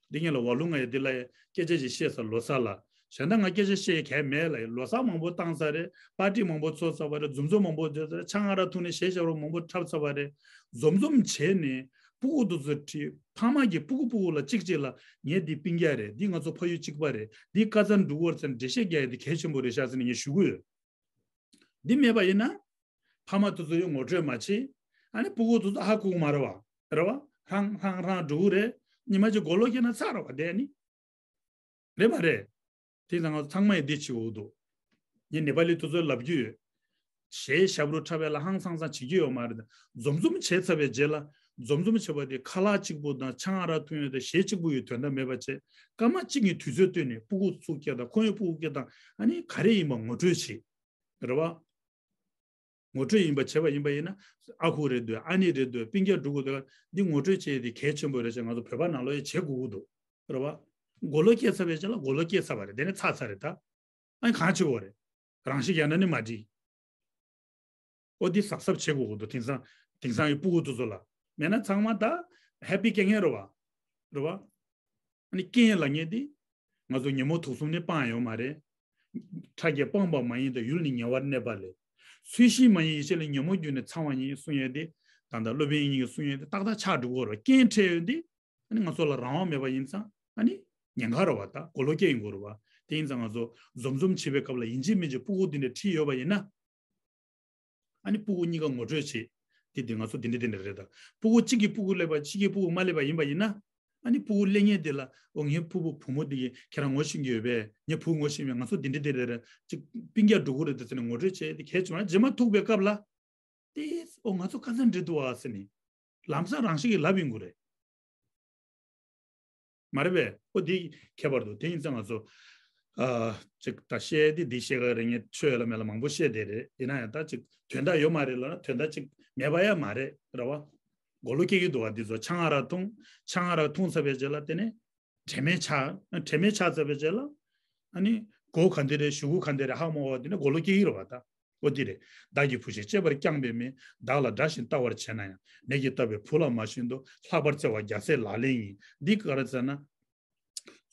འདི་ངས་ལ་བ་ལུང་ང་ཡ་འདི་ལ་ཡ་སྐད་ཆ་ཞིག་བཤད་ས་ལོ་གསར་ལ། གཞན་དག་ང་སྐད་ཆ་བཤད་ཡ་གལ་མེད་ལ་ཡ་ལོ་གསར་མང་པོ་བཏང་ས་རེད། པར་ཊི་མང་པོ་ཚོགས་ཚར་བ་རེད། འཛོམས་འཛོམས་མང་པོ་བྱས་ས་རེད། ཆང་ཨ་རག་འཐུང་ནས་གཞས་ཞབས་བྲོ་མང་པོ་འཁྲབ་ཚར་བ་རེད། འཛོམས་འཛོམས་བྱས་ནས་སྤུ་གུ་དེ་ཚོ་ཁྲིད་ཕ་མ་གིས་སྤུ་གུ་སྤུ་གུ་ལ་གཅིག་གཅིག་ལ་ངས་འདི་སྤུན་ཀྱག་རེད། འདི་ང་ཚོ་ཕ་ཡུལ་གཅིག་པ་རེད། འདི་ཀ་ཙ་འགྲོ་གི་ཡོད་རེད་ཟེར་ནས་འགྲེལ་བཤད་རྒྱག་ཡ་འདི་གལ་ཆེན་པོ་རེད་ཤག་ཟེར་ནས་ངས་ཞུ་གི་ཡོད། འདི་མེད་པ་ཡིན་ན། ཕ་མ་དེ་ཚོ་ཡང་ངོ་སྤྲོད་མ་བྱེད། ཨ་ནི་སྤུ་གུ་དེ་ཚོ་ཧ་གོ་གི་མ་རེད་བ། རེད་བ། ཧྲང་ཧྲང་ཧྲང་འགྲོ་གི་རེད། ཉི་མ་གཅིག་མགོ་ལོག་སྐྱེས་ན་ཚར་རེད་བ་དེ་ཨ་ནི། རེད་མ་རེད། དེ་ཚང་ང་ཚང་མ་ཡིས་འདི་བྱེད་འོས་འདུག་ངས་ནེ་པ་ལི་དེ་ཚོ་ལབ་རྒྱུ་ཡོད། གཞས་ཞབས་བྲོ་འཁྲབ་པ་ལ་ཧང་སང་སང་བྱེད་རྒྱུ་ཡོད་མ་རེད། འཛོམས་འཛོམས་བྱས་ཚར་བའི་རྗེས་ལ། འཛོམས་འཛོམས་བྱས་པ་དེ་ཁ་ལག་གཅིག་པོ་དང་ཆང་ཨ་རག་འཐུང་ཡ་དང་གཞས་གཅིག་པོ་ཡི་དོན་དག་མེད་པ་བྱས། སྐར་མ་གཅིག་གཉིས་དུས་ཚོད་བཏོན་ནས་སྤུ་གུ་ཚུར་སྐྱེལ་དང་ཁོ་ཡི་སྤུ་གུ་སྐྱེལ་དང་ཨ་ནི་ག་རེ་ཡིན་པ་ངོ་སྤྲོད་བྱེད། རེད་བ། ངོ་སྤྲོད་ཡིན་པ་བྱས་པ་ཡིན་པ་ཡིན་ན། ཨ་ཁུ་རེད་འདོད། ཨ་ནེ་རེད་འདོད། སྤུན་ཀྱག་འགྲོ་དགོས་འདུག། འདི་ངོ་སྤྲོད་བྱས་ཏེ་གལ་ཆེན་པོ་རེད་ཅེས་ང་ཚོ་བོད་པ་ནང་ལོགས་ཡ་བྱེད་དགོས་ཀྱི་འདུག། རེད་བ། མགོ་ལོག་སྐྱེས་ཚར་བའི་རྗེས་ལ་མགོ་ལོག་སྐྱེས་ཚར་བ་རེད། དེ་ནས་ཚར་ཚར་རེད་ད། ཨ་ནི་གང་བྱེད་དགོས་རེད། རང་ཤི་རྒྱག་ན་ནི་མ་འགྲིག། ཨོ་འདི་གཟབ་གཟབ་བྱེད་དགོས་ཀྱི་འདུག། དེང་སང་དེང་སང་གི་སྤུ་གུ་དེ་ཚོ་ལ། མེད་ན་ཚང་མ་ད་ཧེ་པི་སྐྱེ་མཁན་རེད་བ། རེད་བ། ཨ་ནི་རྐྱེན་ལབ་མཁན་དེ། ང་ཚོ་ཉོན་མོངས་དུག་གསུམ་ནི་སྤངས་ཡོད་མ་རེད། ཕྲ་རྒྱས་སྤངས་པ་མ་ཡིན་ཏེ། ཡུལ་ནི་ཉེ་བར་གནས་པ་ལས། ཚུལ་བཞིན་མ་ཡིན་ཡིད་བྱེད་ལས། ཉོན་མོངས་རྒྱུ་ནི་ཚང་བ་ཉིད། གསུང་ཡས་དེ། ད་ལྟ་སློབ་དཔོན་དབྱིག་གཉེན་གྱིས་གསུང་ཡས་དེ་ཏག་ཏག་ཆགས་འགྲོ་གི་རེད། རྐྱེན་འཕྲད་ཡོད་དེ། ཨ་ནི་ང་ཚོ་ལ་རང་དབང་མེད་པ་ཡིན་ཙང་། ཨ་ནི་ཉེན་ཁ་རེད་བ། ད་མགོ་ལོག་སྐྱེས་ཡོང་གི་རེད་བ། དེ་ཡིན་ཙང་ང་ཚོ་འཛོམས་འཛོམས་བྱེད་པའི་སྐབས་ལ་ཡིན་གཅིག་མིན་གཅིག་སྤུ་གུ་འདི་འདྲ་ཁྲིད་ཡོད་པ་ཡིན་ན། ཨ་ནི་སྤུ་གུ་གཉིས་ཀ་ངོ་སྤྲོད་བྱེད། དེ་དེ་ང་ཚོ་འདི་འདྲ་འདི་འདྲ་རེད་ད། སྤུ་གུ་གཅིག་གིས་སྤུ་གུ་སླེབས་པ་གཅིག་གིས་སྤུ་གུ་མ་སླེབས་པ་ཡིན་པ་ཡིན་ན། ཨ་ནི་སྤུ་གུ་སླེབས་མཁན་དེ་ལ། ཨོ་ངའི་ཕུ་བོ་བུ་མོ་འདི་གིས་ཁྱེད་རང་ངོ་ཤེས་ཀྱི་ཡོད་པས། ངའི་བུ་ངོ་ཤེས་མེད། ང་ཚོ་འདི་འདྲ་འདི་འདྲ་རེད། གཅིག་སྤུན་ཀྱག་འགྲོ་གི་རེད་དེ་ཟེར་ནས་ངོ་སྤྲོད་བྱས་དེ་གལ་ཆེ་བ། རྗེས་མ་ཐུག་པའི་སྐབས་ལ། ཏེ། ཨོ་ང་ཚོ་ཁ་སང་འདྲིས་འདུག་ཨ་ཟེར་ནས། ལམ་སང་རང་ཤི་གི་ལབ་ཡོང་གི་རེད། མ་རེད་པས། ཨོ་དེ་ཁྱད་པར་འདུག། དེ་ཡིན་ཙང་ང་ཚོ། ཨ། ཅིག་ད་བཤད་དེ་འདི་བཤད་ག་རེ་ངས་ཆོས་ལ་མེད་ལ་མང་པོ་བཤད་དེ་རེད། ཡིན་ན་ཡང་ད་ཅིག་དོན་དག་ཡོད་མ་རེད་ལབ་ན་དོན་དག་ཅིག་མེད་པ་ཡང་མ་རེད། རེད་བ། མགོ་ལོག་སྐྱེ་གི་འདུག་བ། འདི་ཚོ་ཆང་ཨ་རག་འཐུང་། ཆང་ཨ་རག་འཐུང་ཚར་བའི་རྗེས་ལ་དེ་ནས་དྲན་མེད་ཆགས། དྲན་མེད་ཆགས་ཚར་བའི་རྗེས་ལ། ཨ་ནི་སྒོ་ག་འདི་རེད། གཞུག་གུ་ག་འདི་རེད། ཧ་མ་གོ་བ་དེ་ནས་མགོ་ལོག་སྐྱེ་གི་རེད་བ་ད། ཨོ་འདི་རེད། བདག་གི་བུ་ཞིག་གཅེས་པར་བསྐྱངས་པའི་མི། བདག་ལ་དགྲ་བཞིན་ལྟ་བར་བྱེད་ན་ཡང་། ནད་ཀྱིས་བཏབ་པའི་བུ་ལ་མ་བྱིན་དུ། ལྷག་པར་བརྩེ་བ་རྒྱལ་སྲས་ལག་ལེན་ཡིན། འདི་ག་རེ་ཟེར་ན།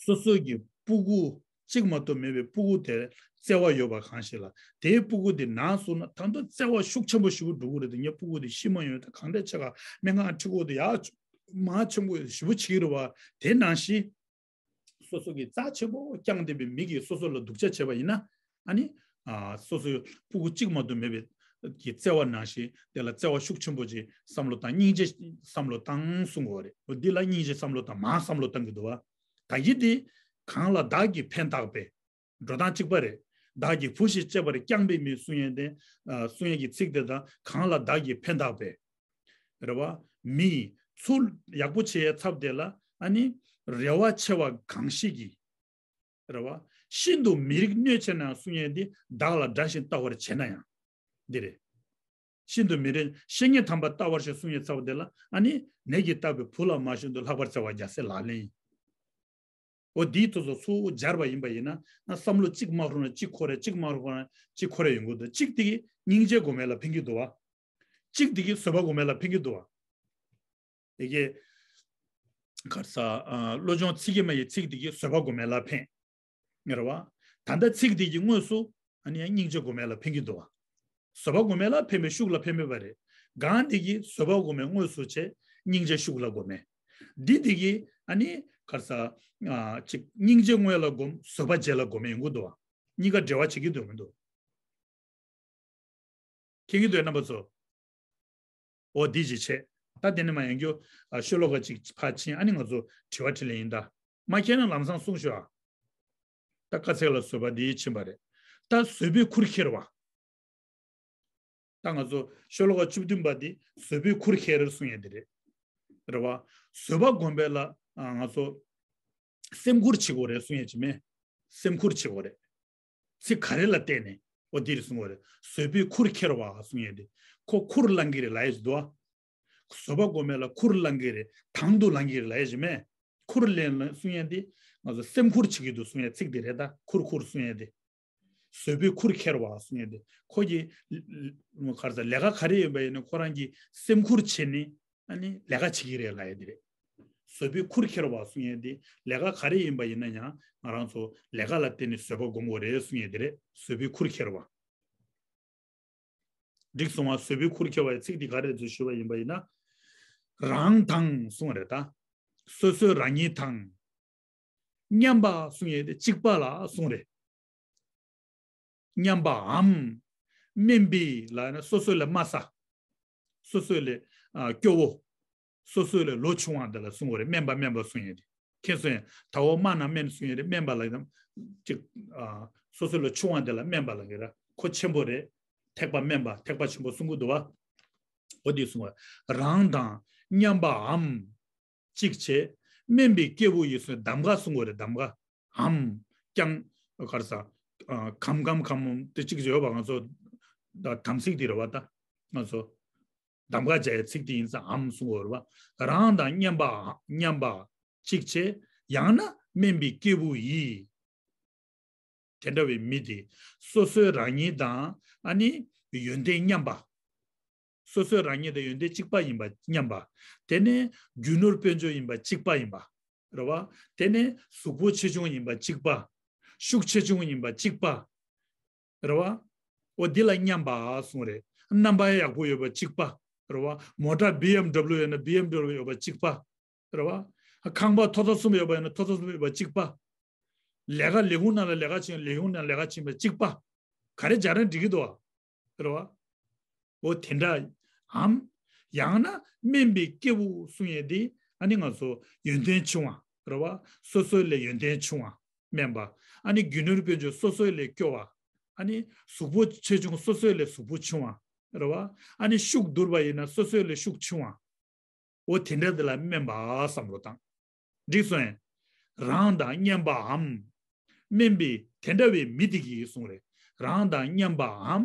སོ་སོ་གི་སྤུ་གུ་གཅིག་མ་གཏོགས་མེད་པའི་སྤུ་གུ་དེར་བརྩེ་བ་ཡོད་པ་གང་ཞིག་ལ། དེའི་སྤུ་གུ་དེ་ན་སོང་ན་ད་དུང་བརྩེ་བ་ཤུགས་ཆེན་པོ་ཞེ་པོ་འགྲོ་གི་རེད་དེ། ངའི་སྤུ་གུ་དེ་ཤི་མ་ཡོང་། ད་གང་འདྲ་བྱེད་ག་སྨན་ཁང་ཁྲིད་དགོས་དེ་ཡག་མ་ཆེན་པོ་ཞེ་པོ་བྱེད་ཀྱི་རེད་བ། དེ་ནང་བཞིན། སོ་སོ་གི་རྩ་ཆེན་པོ་བསྐྱངས་བསྡད་པའི་མི་གིས་སོ་སོ་ལ་སྡུག་ཅག་བྱས་པ་ཡིན་ན། ཨ་ནི། ཨ། སོ་སོའི་སྤུ་གུ་གཅིག་མ་གཏོགས་མེད་པའི་གི་བརྩེ་བ་ནང་བཞིན་དེ་ལ་བརྩེ་བ་ཤུགས་ཆེན་པོ་ཅིག་བསམ་བློ་བཏང་། སྙིང་རྗེ་བསམ་བློ་བཏང་གསུང་གི་ཡོད་རེད། འོ་འདི་ལ་སྙིང་རྗེ་བསམ་བློ་བཏང་། མར་བསམ་བློ་བཏང་གི་འདུག་བ། ད་གིན་དེ་གང་ལ་བདག་གིས་ཕན་བཏགས་པའི། འགྲོ་སྟངས་གཅིག་པ་རེད། བདག་གི་བུ་ཞིག་གཅེས་པར་བསྐྱངས་པའི་མི་གསུང་ཡས་དེ། ཨ། གསུང་ཡས་ཀྱི་ཚིག་དེ་དང་། གང་ལ་བདག་གིས་ཕན་བཏགས་པའི། རེད་བ། མི་ཚུར་ཡག་པོ་བྱེད་ཡས་ཚབ་དེ་ལ། ཨ་ནི་རེ་བ་ཆེ་བ་གང་ཞིག་གིས། རེད་བ། ཤིན་ཏུ་མི་རིགས་གནོད་བྱེད་ན་གསུང་ཡས་འདི། བདག་ལ་དགྲ་བཞིན་ལྟ་བར་བྱེད་ན་ཡང་། འདི་རེད། ཤིན་ཏུ་མི་རིགས་བཤེས་གཉེན་དམ་པ་ལྟ་བར་ཞེས་གསུང་ཡས་ཚབ་དེ་ལ། ཨ་ནི་ནད་ཀྱིས་བཏབ་པའི་བུ་ལ་མ་བྱིན་དུ། ལྷག་པར་བརྩེ་བ་རྒྱལ་སྲས་ལག་ལེན་ཡིན། འོ་འདིའི་ཐོག་ཚོ་ཚུར་སྦྱར་བ་ཡིན་པ་ཡིན་ན། ན་བསམ་བློ་གཅིག་མ་འཁོར་ན་གཅིག་འཁོར་རེད། གཅིག་མ་འཁོར་ན་གཅིག་འཁོར་རེ་ཡོང་གི་འདུག། གཅིག་དེ་གིས་སྙིང་རྗེ་སྒོམ་ཡས་ལ་ཕན་གྱི་འདུག་བ། གཅིག་དེ་གིས་བཟོད་པ་སྒོམ་ཡས་ལ་ཕན་གྱི་འདུག་བ། ཡི་གེ་གར་ས། ཨ། བློ་སྦྱོང་ཚིག་གི་མ་ཡི་ཚིག་དེ་གིས་བཟོད་པ་སྒོམ་ཡས་ལ་ཕན། ངེས་རེད་བ། ད་ལྟ་ཚིག་དེ་གི་དངོས་སུ། ཨ་ནི་ཡང་སྙིང་རྗེ་སྒོམ་ཡས་ལ་ཕན་གྱི་འདུག་བ། བཟོད་པ་སྒོམ་ཡས་ལ་ཕན་པའི་ཤུགས་ལ་ཕན་མེད་པ་རེད། གང་དེ་གིས་བཟོད་པ་སྒོམ་ཡས་དངོས་སུ་བྱས། སྙིང་རྗེ་ཤུགས་ལ་སྒོམ་ཡས། འདི་དེ་གིས་ཨ་ནི་གར་ས། ཨ། ཅིག་སྙིང་རྗེ་དངོས་ལ་སྒོམ། བཟོད་པ་རྗེས་ལ་སྒོམ་ཡས་ཡོང་གི་འདུག་བ། གཉིས་ཀ་འབྲེལ་བ་བྱེད་ཀྱི་འདུག་མི་འདུག། མཁྱེན་གྱི་འདུག་རྣམ་པ་ཚོ། འོ་འདི་ཅིག་བྱས། ད་དེ་ནས་མར་ཡང་རྒྱུ། ཨ། ཤོ་ལོ་ཀ་ཅིག་ཕར་ཕྱིན། ཨ་ནི་ང་ཚོ་དྲི་བ་དྲིས་ལན་ཡིན་ད། མ་མཁྱེན་ན་ལམ་སང་གསུངས་ཤོག་ཨ། ད་དཀའ་ཚེགས་ལ་བཟོད་པ་འདི་ཕྱིན་པ་རེད། ད་བཟོད་པས་ཁུར་ཁྱེར་བ། ད་ང་ཚོ་ཤོ་ལོ་ཀ་བཅུ་བདུན་པ་འདི་བཟོད་པས་ཁུར་ཁྱེར་གསུང་ཡས་འདི་རེད། རེད་བ། བཟོད་པ་སྒོམ་པ་ལ། ཨ། ང་ཚོ་སེམས་ཁུར་བྱེད་དགོས་རེད་གསུང་ཡས་ཅིག་མེད། སེམས་ཁུར་བྱེད་དགོས་རེད། ཚིག་ག་རེ་ལ་བརྟེན་ནས། འོ་འདི་རེད་གསུང་བ་རེད། བཟོད་པས་ཁུར་ཁྱེར་བ་གསུང་ཡས་དེ། ཁོ་ཁུར་བླང་གི་རེད་ལབ་ཡས་ཅིག་འདུག་བ། བཟོད་པ་སྒོམ་པ་ལ་ཁུར་བླང་གི་རེད། དང་དུ་བླང་གི་རེད་ལབ་ཡས་ཅིག་མེད། ཁུར་ལེན་ལ་གསུང་ཡས་དེ། ང་ཚོ་སེམས་ཁུར་བྱེད་ཀྱི་འདུག་གསུང་ཡས་ཚིག་དེ་རེད་ད། ཁུར་ཁུར་གསུང་ཡས་དེ། བཟོད་པས་ཁུར་ཁྱེར་བ་གསུང་ཡས་དེ། ཁོ་གིས་ག་རེ་ཟེར། ལས་ཀ་ག་རེ་ཡིན་པ་ཡིན་ན་ཁོ་རང་གིས་སེམས་ཁུར་བྱས་ནས། ཨ་ནི་ལས་ཀ་བྱེད་ཀྱི་རེད་ལབ་ཡས་དེ་རེད། བཟོད་པས་ཁུར་ཁྱེར་བ་གསུང་ཡས་དེ། ལས་ཀ་ག་རེ་ཡིན་པ་ཡིན་ན་ཡང་ང་རང་ཚོ་ལས་ཀ་ལ་བརྟེན་ནས་བཟོད་པ་སྒོམ་དགོས་རེད་གསུང་ཡས་དེ་རེད། བཟོད་པས་ཁུར་ཁྱེར་བ། འགྲིག་སོང་བ། བཟོད་པས་ཁུར་ཁྱེར་བ་ཡི་ཚིག་འདི་ག་རེ་ཚུལ་ཞུས་པ་ཡིན་པ་ཡིན་ན། རང་དང་གསུང་རེད་ད། སོ་སོའི་རང་ཉིད་དང་། མཉམ་པ་གསུང་ཡས་དེ་གཅིག་པ་ལ་གསུང་རེད། མཉམ་པའམ། དམན་པའི་ལབ་ན་སོ་སོ་ལས་དམའ་ས། སོ་སོ་ལས། ཨ། སྐྱོ་བོ། སོ་སོ་ལས་ལོ་ཆུང་བ་འདི་ལ་གསུང་གི་རེད། དམན་པ་དམན་པ་གསུང་ཡས་དེ། མཁྱེན་སོང་ཡ། ད་འོ་དམའ་ན་དམན་གསུང་ཡས་རེད། དམན་པ་ལ་ཡང་ཅིག། ཨ། སོ་སོ་ལས་ཆུང་བ་འདི་ལ་དམན་པ་ལབ་ཀྱི་རེད། ཁོ་ཆེན་པོ་རེད། ཐེག་པ་དམན་པ་ཐེག་པ་ཆེན་པོ་གསུང་གི་འདུག་བ། འོ་དེ་གསུང་བ། རང་དང་མཉམ་པའམ། གཅིག་བྱས། དམན་པའི་སྐྱེ་བོ་ཡིས་གསུངས། གདམ་ག་གསུང་གི་རེད། གདམ་ག་འམ། ཀྱང་། ག་རེ་ཟེར། ཨ། གམ་གམ་གམ་དེ་གཅིག་ཡོད་པ། ང་ཚོ་ ད་དམ་ཚིག་དེ་རེད་བ། ད་ང་ཚོ་གདམ་ག་བྱ་ཡའི་ཚིག་དེ་ཡིན་ཙང་འམ་གསུང་གི་ཡོད་རེད་བ། རང་དང་མཉམ་པ་མཉམ་པ་གཅིག་བྱས། ཡང་ན་དམན་པའི་སྐྱེས་བུ་ཡིས། དེ་འདྲ་བའི་མི་དེ་སོ་སོའི་རང་ཉིད་དང་ཨ་ནི་ཡོན་ཏན་མཉམ་པ། སོ་སོའི་རང་ཉིད་དང་ཡོན་ཏན་གཅིག་པ་ཡིན་པ་མཉམ་པ། དེ་ནས་རྒྱུ་ནོར་དཔལ་འབྱོར་ཡིན་པ་གཅིག་པ་ཡིན་པ། རེད་བ། དེ་ནས་གཟུགས་པོ་ཆེ་ཆུང་ཡིན་པ་གཅིག་པ། ཤུགས་ཆེ་ཆུང་ཡིན་པ་གཅིག་པ། རེད་བ། འོ་འདི་ལ་མཉམ་པ་གསུངས་རེད། རྣམ་པ་ཡག་པོ་ཡོད་པ་གཅིག་པ། རེད་བ། མོ་ཊ་བི་ཨེམ་ཌབ་ལུ་ཡོད་ན་བི་ཨེམ་ཌབ་ལུ་ཡོད་པ་གཅིག་པ། རེད་བ། ཁང་པ་ཐོག་ཚད་གསུམ་ཡོད་པ་ཡིན་ན་ཐོག་ཚད་གསུམ་ཡོད་པ་གཅིག་པ། ལས་ཀ་ལས་ཁུངས་ནང་ལ་ལས་ཀ་བྱེད་ལས་ཁུངས་ནང་ལས་ཀ་བྱེད་པ་གཅིག་པ། ག་རེ་སྦྱར་ན་འགྲིག་གི་འདུག་བ། རེད་བ། འོ་དེ་འདྲའམ། ཡང་ན་དམན་པའི་སྐྱེས་བུ་གསུང་ཡས་དེ་ཨ་ནི་ང་ཚོ་ཡོན་ཏན་ཆུང་བ། རེད་བ། སོ་སོའི་ལས་ཡོན་ཏན་ཆུང་བ། དམན་པ། ཨ་ནི་རྒྱུ་ནོར་དཔལ་འབྱོར་སོ་སོའི་ལས་སྐྱོ་བ། ཨ་ནི་གཟུགས་པོ་ཆེ་ཆུང་སོ་སོའི་ལས་གཟུགས་པོ་ཆུང་བ། རེད་བ། ཨ་ནི་ཤུགས་བསྡུར་བ་ཡིན་ན་སོ་སོའི་ལས་ཤུགས་ཆུང་བ། འོ་དེ་འདྲ་དེ་ལ་དམན་པ་བསམ་བློ་བཏང་། འགྲིག་སོང་ངས། རང་དང་མཉམ་པའམ། དམན་པའི་དེ་འདྲ་བའི་མི་དེ་གིས་གསུངས་རེད། རང་དང་མཉམ་པའམ།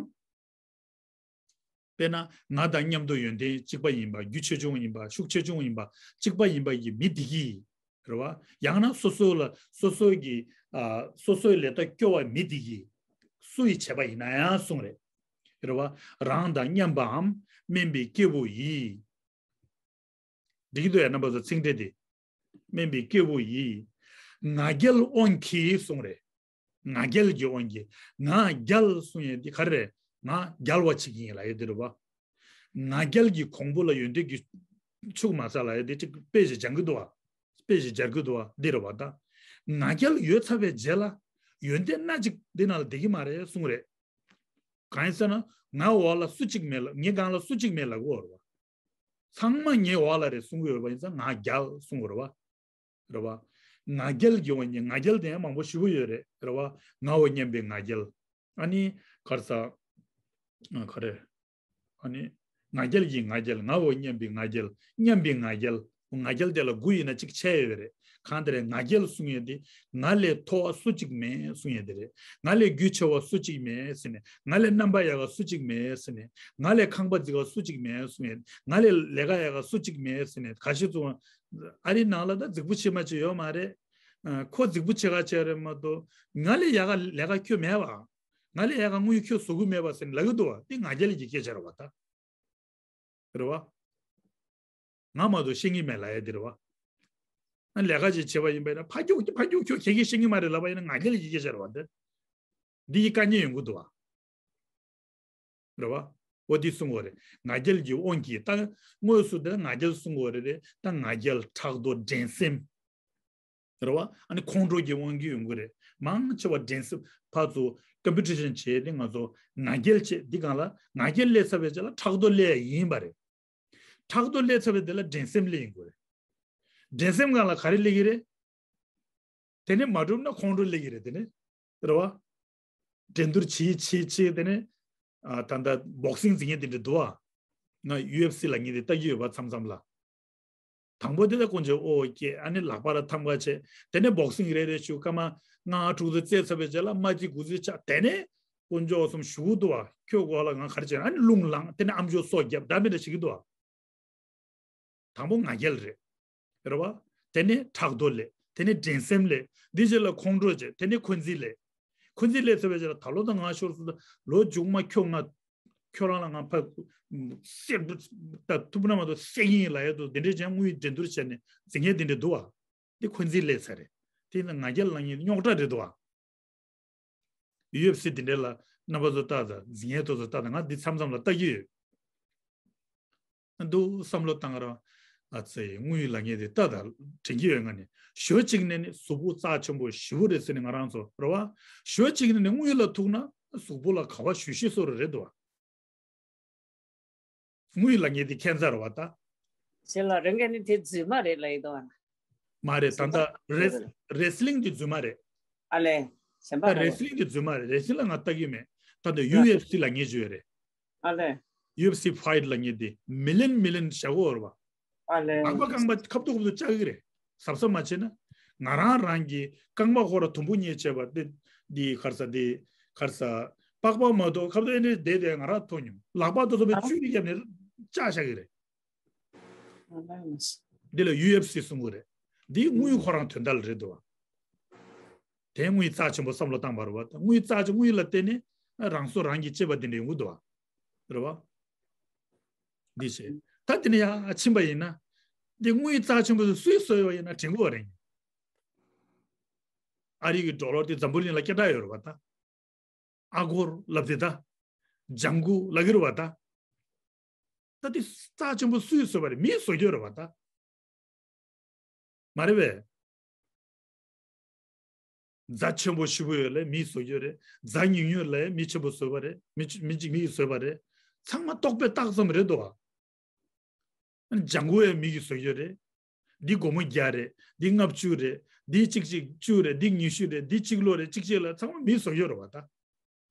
དཔེར་ན་ང་དང་མཉམ་དུ་ཡོན་ཏན་གཅིག་པ་ཡིན་པ། རྒྱུ་ཆེ་ཆུང་ཡིན་པ། ཤུགས་ཆེ་ཆུང་ཡིན་པ་གཅིག་པ་ཡིན་པ་གི་མི་དེ་གིས། རེད་བ། ཡང་ན་སོ་སོ་ལ་སོ་སོ་གི་ཨ། སོ་སོའི་ལས་ད་སྐྱོ་བ་མི་དེ་གིས་སུ་ཡིས་བྱས་པ་ཡིན་ན་ཡང་གསུངས་རེད། རེད་བ། རང་དང་མཉམ་པའམ། དམན་པའི་སྐྱེས་བུ་ཡིས། འགྲིག་གི་འདུག་ཡ། རྣམ་པ་ཚོ་ཚིག་འགྲེལ་དེ། དམན་པའི་སྐྱེས་བུ་ཡིས། ང་རྒྱལ་དབང་གིས་གསུངས་རེད། ང་རྒྱལ་གྱི་དབང་གིས། ང་རྒྱལ་གསུང་ཡས་འདི་ག་རེ་རེད། ང་རྒྱལ་བ་ཅིག་ཡིན་ལབ་ཡས་འདི་རེད་བ། ང་རྒྱལ་གྱི་གོང་བུ་ལ་ཡོན་ཏན་གྱི་ཕྱུག་མ་ཟ་ལབ་ཡས་འདི་ཅིག་དཔེ་ཞིག་སྦྱང་གི་འདུག་བ། དཔེ་ཞིག་སྦྱར་གི་འདུག་བ་འདི་རེད་བ། ད་ང་རྒྱལ་ཡོད་ཚར་བའི་རྗེས་ལ་ཡོན་ཏན་སྣ་གཅིག་འདི་ནང་ལ་བསྡད་ཀྱི་མ་རེད་གསུང་རེད། གང་ཡིན་ཟེར་ན་ང་འོག་ལ་སུ་གཅིག་མེད་ལ། ངའི་སྒང་ལ་སུ་གཅིག་མེད་ལབ་ཀྱི་ཡོད་རེད་བ། ཚང་མ་ངའི་འོག་ལ་རེད་གསུང་གི་ཡོད་པ་ཡིན་ཙང་ང་རྒྱལ་གསུང་གི་རེད་བ། རེད་བ། ང་རྒྱལ་གྱི་དབང་གིས། ང་རྒྱལ་དེ་ཡང་མང་པོ་ཞེ་པོ་ཡོད་རེད། རེད་བ། ངའོ་སྙམ་པའི་ང་རྒྱལ། ཨ་ནི་ག་རེ་ཟ། ཨ། ག་རེ། ཨ་ནི་ང་རྒྱལ་གྱི་ང་རྒྱལ། ངའོ་སྙམ་པའི་ང་རྒྱལ། མཉམ་པའི་ང་རྒྱལ། ང་རྒྱལ་དེ་ལ་དགུ་ཡིན་ན་གཅིག་ཆད་ཡོད་རེད། གང་དེ་རེད། ང་རྒྱལ་གསུང་ཡས་དེ་ང་ལས་མཐོ་བ་སུ་གཅིག་མེད་གསུང་ཡས་དེ་རེད། ང་ལས་རྒྱུ་ཆེ་བ་སུ་གཅིག་མེད་ཟེར་ནས། ང་ལས་རྣམ་པ་ཡག་ག་སུ་གཅིག་མེད་ཟེར་ནས། ང་ལས་ཁང་པ་རྫིག་ག་སུ་གཅིག་མེད་གསུང་ཡས། ང་ལས་ལས་ཀ་ཡག་ག་སུ་གཅིག་མེད་ཟེར་ནས། ག་ཤེད་ཚོ་ཨ་རི་ནང་ལ་ད་རྫིག་པོ་ཆེ་མ་ཆེ་ཡོད་མ་རེད། ཨ། ཁོ་རྫིག་པོ་ཆེ་ག་ཆེ་རེད་མ་གཏོགས་ང་ལས་ཡག་ག་ལས་ཀ་ཁྱོད་མེད་པ། ང་ལས་ཡག་ག་དངུལ་ཁྱོད་བཟོ་གི་མེད་པ་ཟེར་ནས་ལབ་ཀྱི་འདུག་བ། དེ་ང་རྒྱལ་གྱི་སྐད་ཆ་རེད་བ་ད། རེད་བ། ང་མ་གཏོགས་ཤེས་ཀྱི་མེད་ལབ་ཡ་དེ་རེད་བ། ཨ། ལས་ཀ་ཅིག་བྱས་པ་ཡིན་པ་ཡིན་ན་ཕ་རྒྱུག་ཕ་རྒྱུག་ཁྱོད་ཁྱེད་ཀྱིས་ཤེས་ཀྱི་མ་རེད་ལབ་པ་ཡིན་ན་ང་རྒྱལ་གྱི་སྐད་ཆ་རེད་བ་འདི། འདི་ཡི་དཀའ་ངལ་ཡོང་གི་འདུག་བ། རེད་བ། འོ་འདི་གསུང་དགོས་རེད། ང་རྒྱལ་གྱི་དབང་གིས། ད་དངོས་སུ་དེ་ང་རྒྱལ་གསུང་དགོས་རེད་རེད། ད་ང་རྒྱལ། ཕྲག་དོག། འགྲན་སེམས། རེད་བ། ཨ་ནི་ཁོང་ཁྲོ་གི་དབང་གིས་ཡོང་གི་རེད། མང་ཆེ་བ་འགྲན་སེམས། ཕར་ཚུར་ཀམ་པི་ཊི་ཤན་བྱས་ཏེ་ང་ཚོ་ང་རྒྱལ་བྱས། འདི་སྒང་ལ་ང་རྒྱལ་སླེབས་ཚར་བའི་རྗེས་ལ་ཕྲག་དོག་སླེབས་ཡ་ཡིན་པ་རེད། ཕྲག་དོག་སླེབས་ཚར་བའི་དེ་ལ་འགྲན་སེམས་སླེབས་ཡོང་གི་རེད། འགྲན་སེམས་སྒང་ལ་ག་རེ་སླེབས་ཀྱི་རེད། དེ་ནས་མ་འགྲུབ་ན་ཁོང་ཁྲོ་སླེབས་ཀྱི་རེད། དེ་ནས། རེད་བ། འགྲན་བསྡུར་བྱེད་བྱེད་བྱེད། དེ་ནས། ཨ། ད་ལྟ་བོག་སིང་འཛིང་མཁན་དེ་འདྲ་འདུག་བ། ང་ཡུ་ཨེཕ་སི་ལབ་མཁན་དེ་ལྟ་གི་ཡོད་པ་མཚམས་མཚམས་ལ། དང་པོ་དེ་ད་དཀོན་མཆོག་ཨོ་སྐྱེས། ཨ་ནི་ལག་པ་ལ་ཐམ་ག་བྱས། དེ་ནས་བོག་སིང་རེ་རེ་བྱུག་སྐར་མ་ལྔ་དྲུག་ཙམ་རྩེད་ཚར་བའི་རྗེས་ལ་རྨ་རྩེ་དགུ་རྩེ་ཆགས། དེ་ནས་དཀོན་མཆོག་གསུམ་ཞུ་གི་འདུག་བ། ཁྱོད་འོག་ལ་ང་ག་རེ་བྱས་ན། ཨ་ནི་རླུང་ལངས། དེ་ནས་ཨ་མཆོག་སོ་བརྒྱབ། འདྲ་མི་འདྲ་བྱེད་ཀྱི་འདུག་བ། དང་པོ་ང་རྒྱལ་རེད། རེད་བ། དེ་ནས་ཕྲག་དོག་སླེབས། དེ་ནས་འགྲན་སེམས་སླེབས། འདི་རྗེས་ལ་ཁོང་ཁྲོ་བྱས། དེ་ནས་འཁོན་འཛིན་སླེབས། འཁོན་འཛིན་སླེབས་ཚར་བའི་རྗེས་ལ་ད་ལོ་ད་ང་ཤོར་སོང་། ད་ལོ་མཇུག་མ་ཁྱོད་ང་ཁྱོད་རང་ལ་ང་ཕར་བསད་ད་ཐུབ་ན་མ་གཏོགས་བསད་ཀྱི་ཡིན་ལབ་ཡ་འདུག། དེ་འདྲས་ཀྱང་དངུལ་འགྲན་བསྡུར་བྱས་ནས་འཛིང་མཁན་དེ་འདྲས་འདུག་བ། འདི་འཁོན་འཛིན་སླེབས་ཚར་རེད། དེ་ཡིན་ན་ང་རྒྱལ་ལབ་མཁན་རྙོག་དྲ་རེད་འདུག་བ། ཡུ་ཨེཕ་སི་དེ་འདྲ་ལ་རྣམ་པ་ཚོ་ལྟ་དང་། འཛིང་ཡས་དེ་ཚོ་ལྟ་དང་། ང་འདི་མཚམས་མཚམས་ལ་ལྟ་གི་ཡོད། འདུག་བསམ་བློ་བཏང་ར། ཨ་ཙི། དངུལ་ལབ་མཁན་དེ་ལྟ་དང་དྲན་གྱི་ཡོད། ང་ནི་ཞོལ་གཅིག་ནས་ནི་གཟུགས་པོ་རྩ་ཆེན་པོ་ཞེ་པོ་རེད་ཟེར་ནས་ང་རང་ཚོ། རེད་བ། ཞོལ་གཅིག་ནས་ནི་དངུལ་ལ་ཐུག་ན་གཟུགས་པོ་ལ་ག་བ་ཞུ་ཤེས་བཟོ་འདྲ་རེད་འདུག་བ། དངུལ་ལབ་མཁན་དེ་ཁྱད་མཚར་བ་ད། ཞེ་ལ་རང་ག་ནི་དེ་རྫུན་མ་རེད་ལབ་ཡི་འདུག་བ་ན། མ་རེད། ད་ལྟ་རེས་རེས་སི་ལིང་དེ་རྫུན་མ་རེད། ཨ་ལས། གཞན་པ་ད་ག་རེ། རེས་སི་ལིང་དེ་རྫུན་མ་རེད། རེས་སི་ལིང་ལ་ང་ལྟ་གི་མེད། ད་ལྟ་ཡུ་ཨེཕ་སི་ལབ་མཁན་ཅིག་ཡོད་རེད། ཨ་ལས། ཡུ་ཨེཕ་སི་ཕའིཊ་ལབ་མཁན་དེ་མི་ལན་མི་ལན་བཞག་གོ་རེད་བ། ཨ་ལས། རྐང་པ་རྐང་པ་ཁ་ཐུག་ཁ་ཐུག་བཅག་གི་རེད། གཟབ་གཟབ་མ་བྱས་ན། ང་རང་རང་གི་རྐང་པ་ཁོ་ར་དུམ་བུ་གཉིས་བྱས་པ་དེ། འདི་ག་རེ་ཟ། འདི་ག་རེ་ཟ། པགས་པ་མ་གཏོགས་ཁ་ཐུག་ཨེ་འདྲས་བསྡད་དེ་ང་རང་མཐོང་མྱོང་། ལག་པ་དེ་ཚོ་བའི་ཨ་བཅུད་ནི་བརྒྱབ་ནས་བཅག་བཞག་གི་རེད། ཨ་ལ་ཡིན། འདི་ལ་ཡུ་ཨེཕ་སི་གསུང་གི་རེད། འདི་དངུལ་ཁོ་རང་དོན་དག་ལ་རེད་འདུག་བ། དེ་དངུལ་རྩ་ཆེན་པོ་བསམ་བློ་བཏང་བ་རེད་བ། དངུལ་རྩ་ཆེན་དངུལ་ལ་བརྟེན་ནས་རང་སྲོག་རང་གིས་གཅོད་པ་འདི་འདྲ་ཡོང་གི་འདུག་བ། རེད་བ། འདི་བྱས་ད་དེ་ནས་ཡར་ཕྱིན་པ་ཡིན་ན། འདི་དངུལ་རྩ་ཆེན་པོ་དེ་སུས་བཟོས་ཡོད་ཡིན་ན་དྲན་གྱི་ཡོད་རེད། ཨ་རི་གི་ཌོ་ལར་དེ་འཛམ་བུ་གླིང་ལ་སྐད་གྲགས་ཡོད་རེད་བ་ད། ཨ་སྒོར་ལབ་དེ་ད། ལྗང་གུ་ལབ་ཀྱི་རེད་བ་ད། ད་དེ་རྩ་ཆེན་པོ་སུས་བཟོས་པ་རེད། མིས་བཟོས་ཀྱི་ཡོད་རེད་བ་ད། མ་རེད་པས། རྫ་ཆེན་པོ་ཞེ་པོ་ཡོད་ལ་མིས་བཟོས་ཀྱི་ཡོད་རེད། རྫ་ཉུང་ཉུང་ལ་མི་ཆེན་པོ་བཟོས་པ་རེད། མི་ཆ་མི་གཅིག་མིས་བཟོས་པ་རེད། ཚང་མ་རྟོག་པས་བཏགས་ཙམ་རེད་འདུག་བ། ལྗང་གུ་ཡང་མི་གིས་བཟོས་ཡོད་རེད། འདི་སྒོར་མོ་བརྒྱ་རེད། འདི་ལྔ་བཅུ་རེད། འདི་གཅིག་གཅིག་བཅུ་རེད། འདི་ཉི་ཤུ་རེད། འདི་གཅིག་ལོ་རེད། གཅིག་གཅིག་ལ་ཚང་མ་མིས་བཟོས་ཡོད་རེད་བ་ད།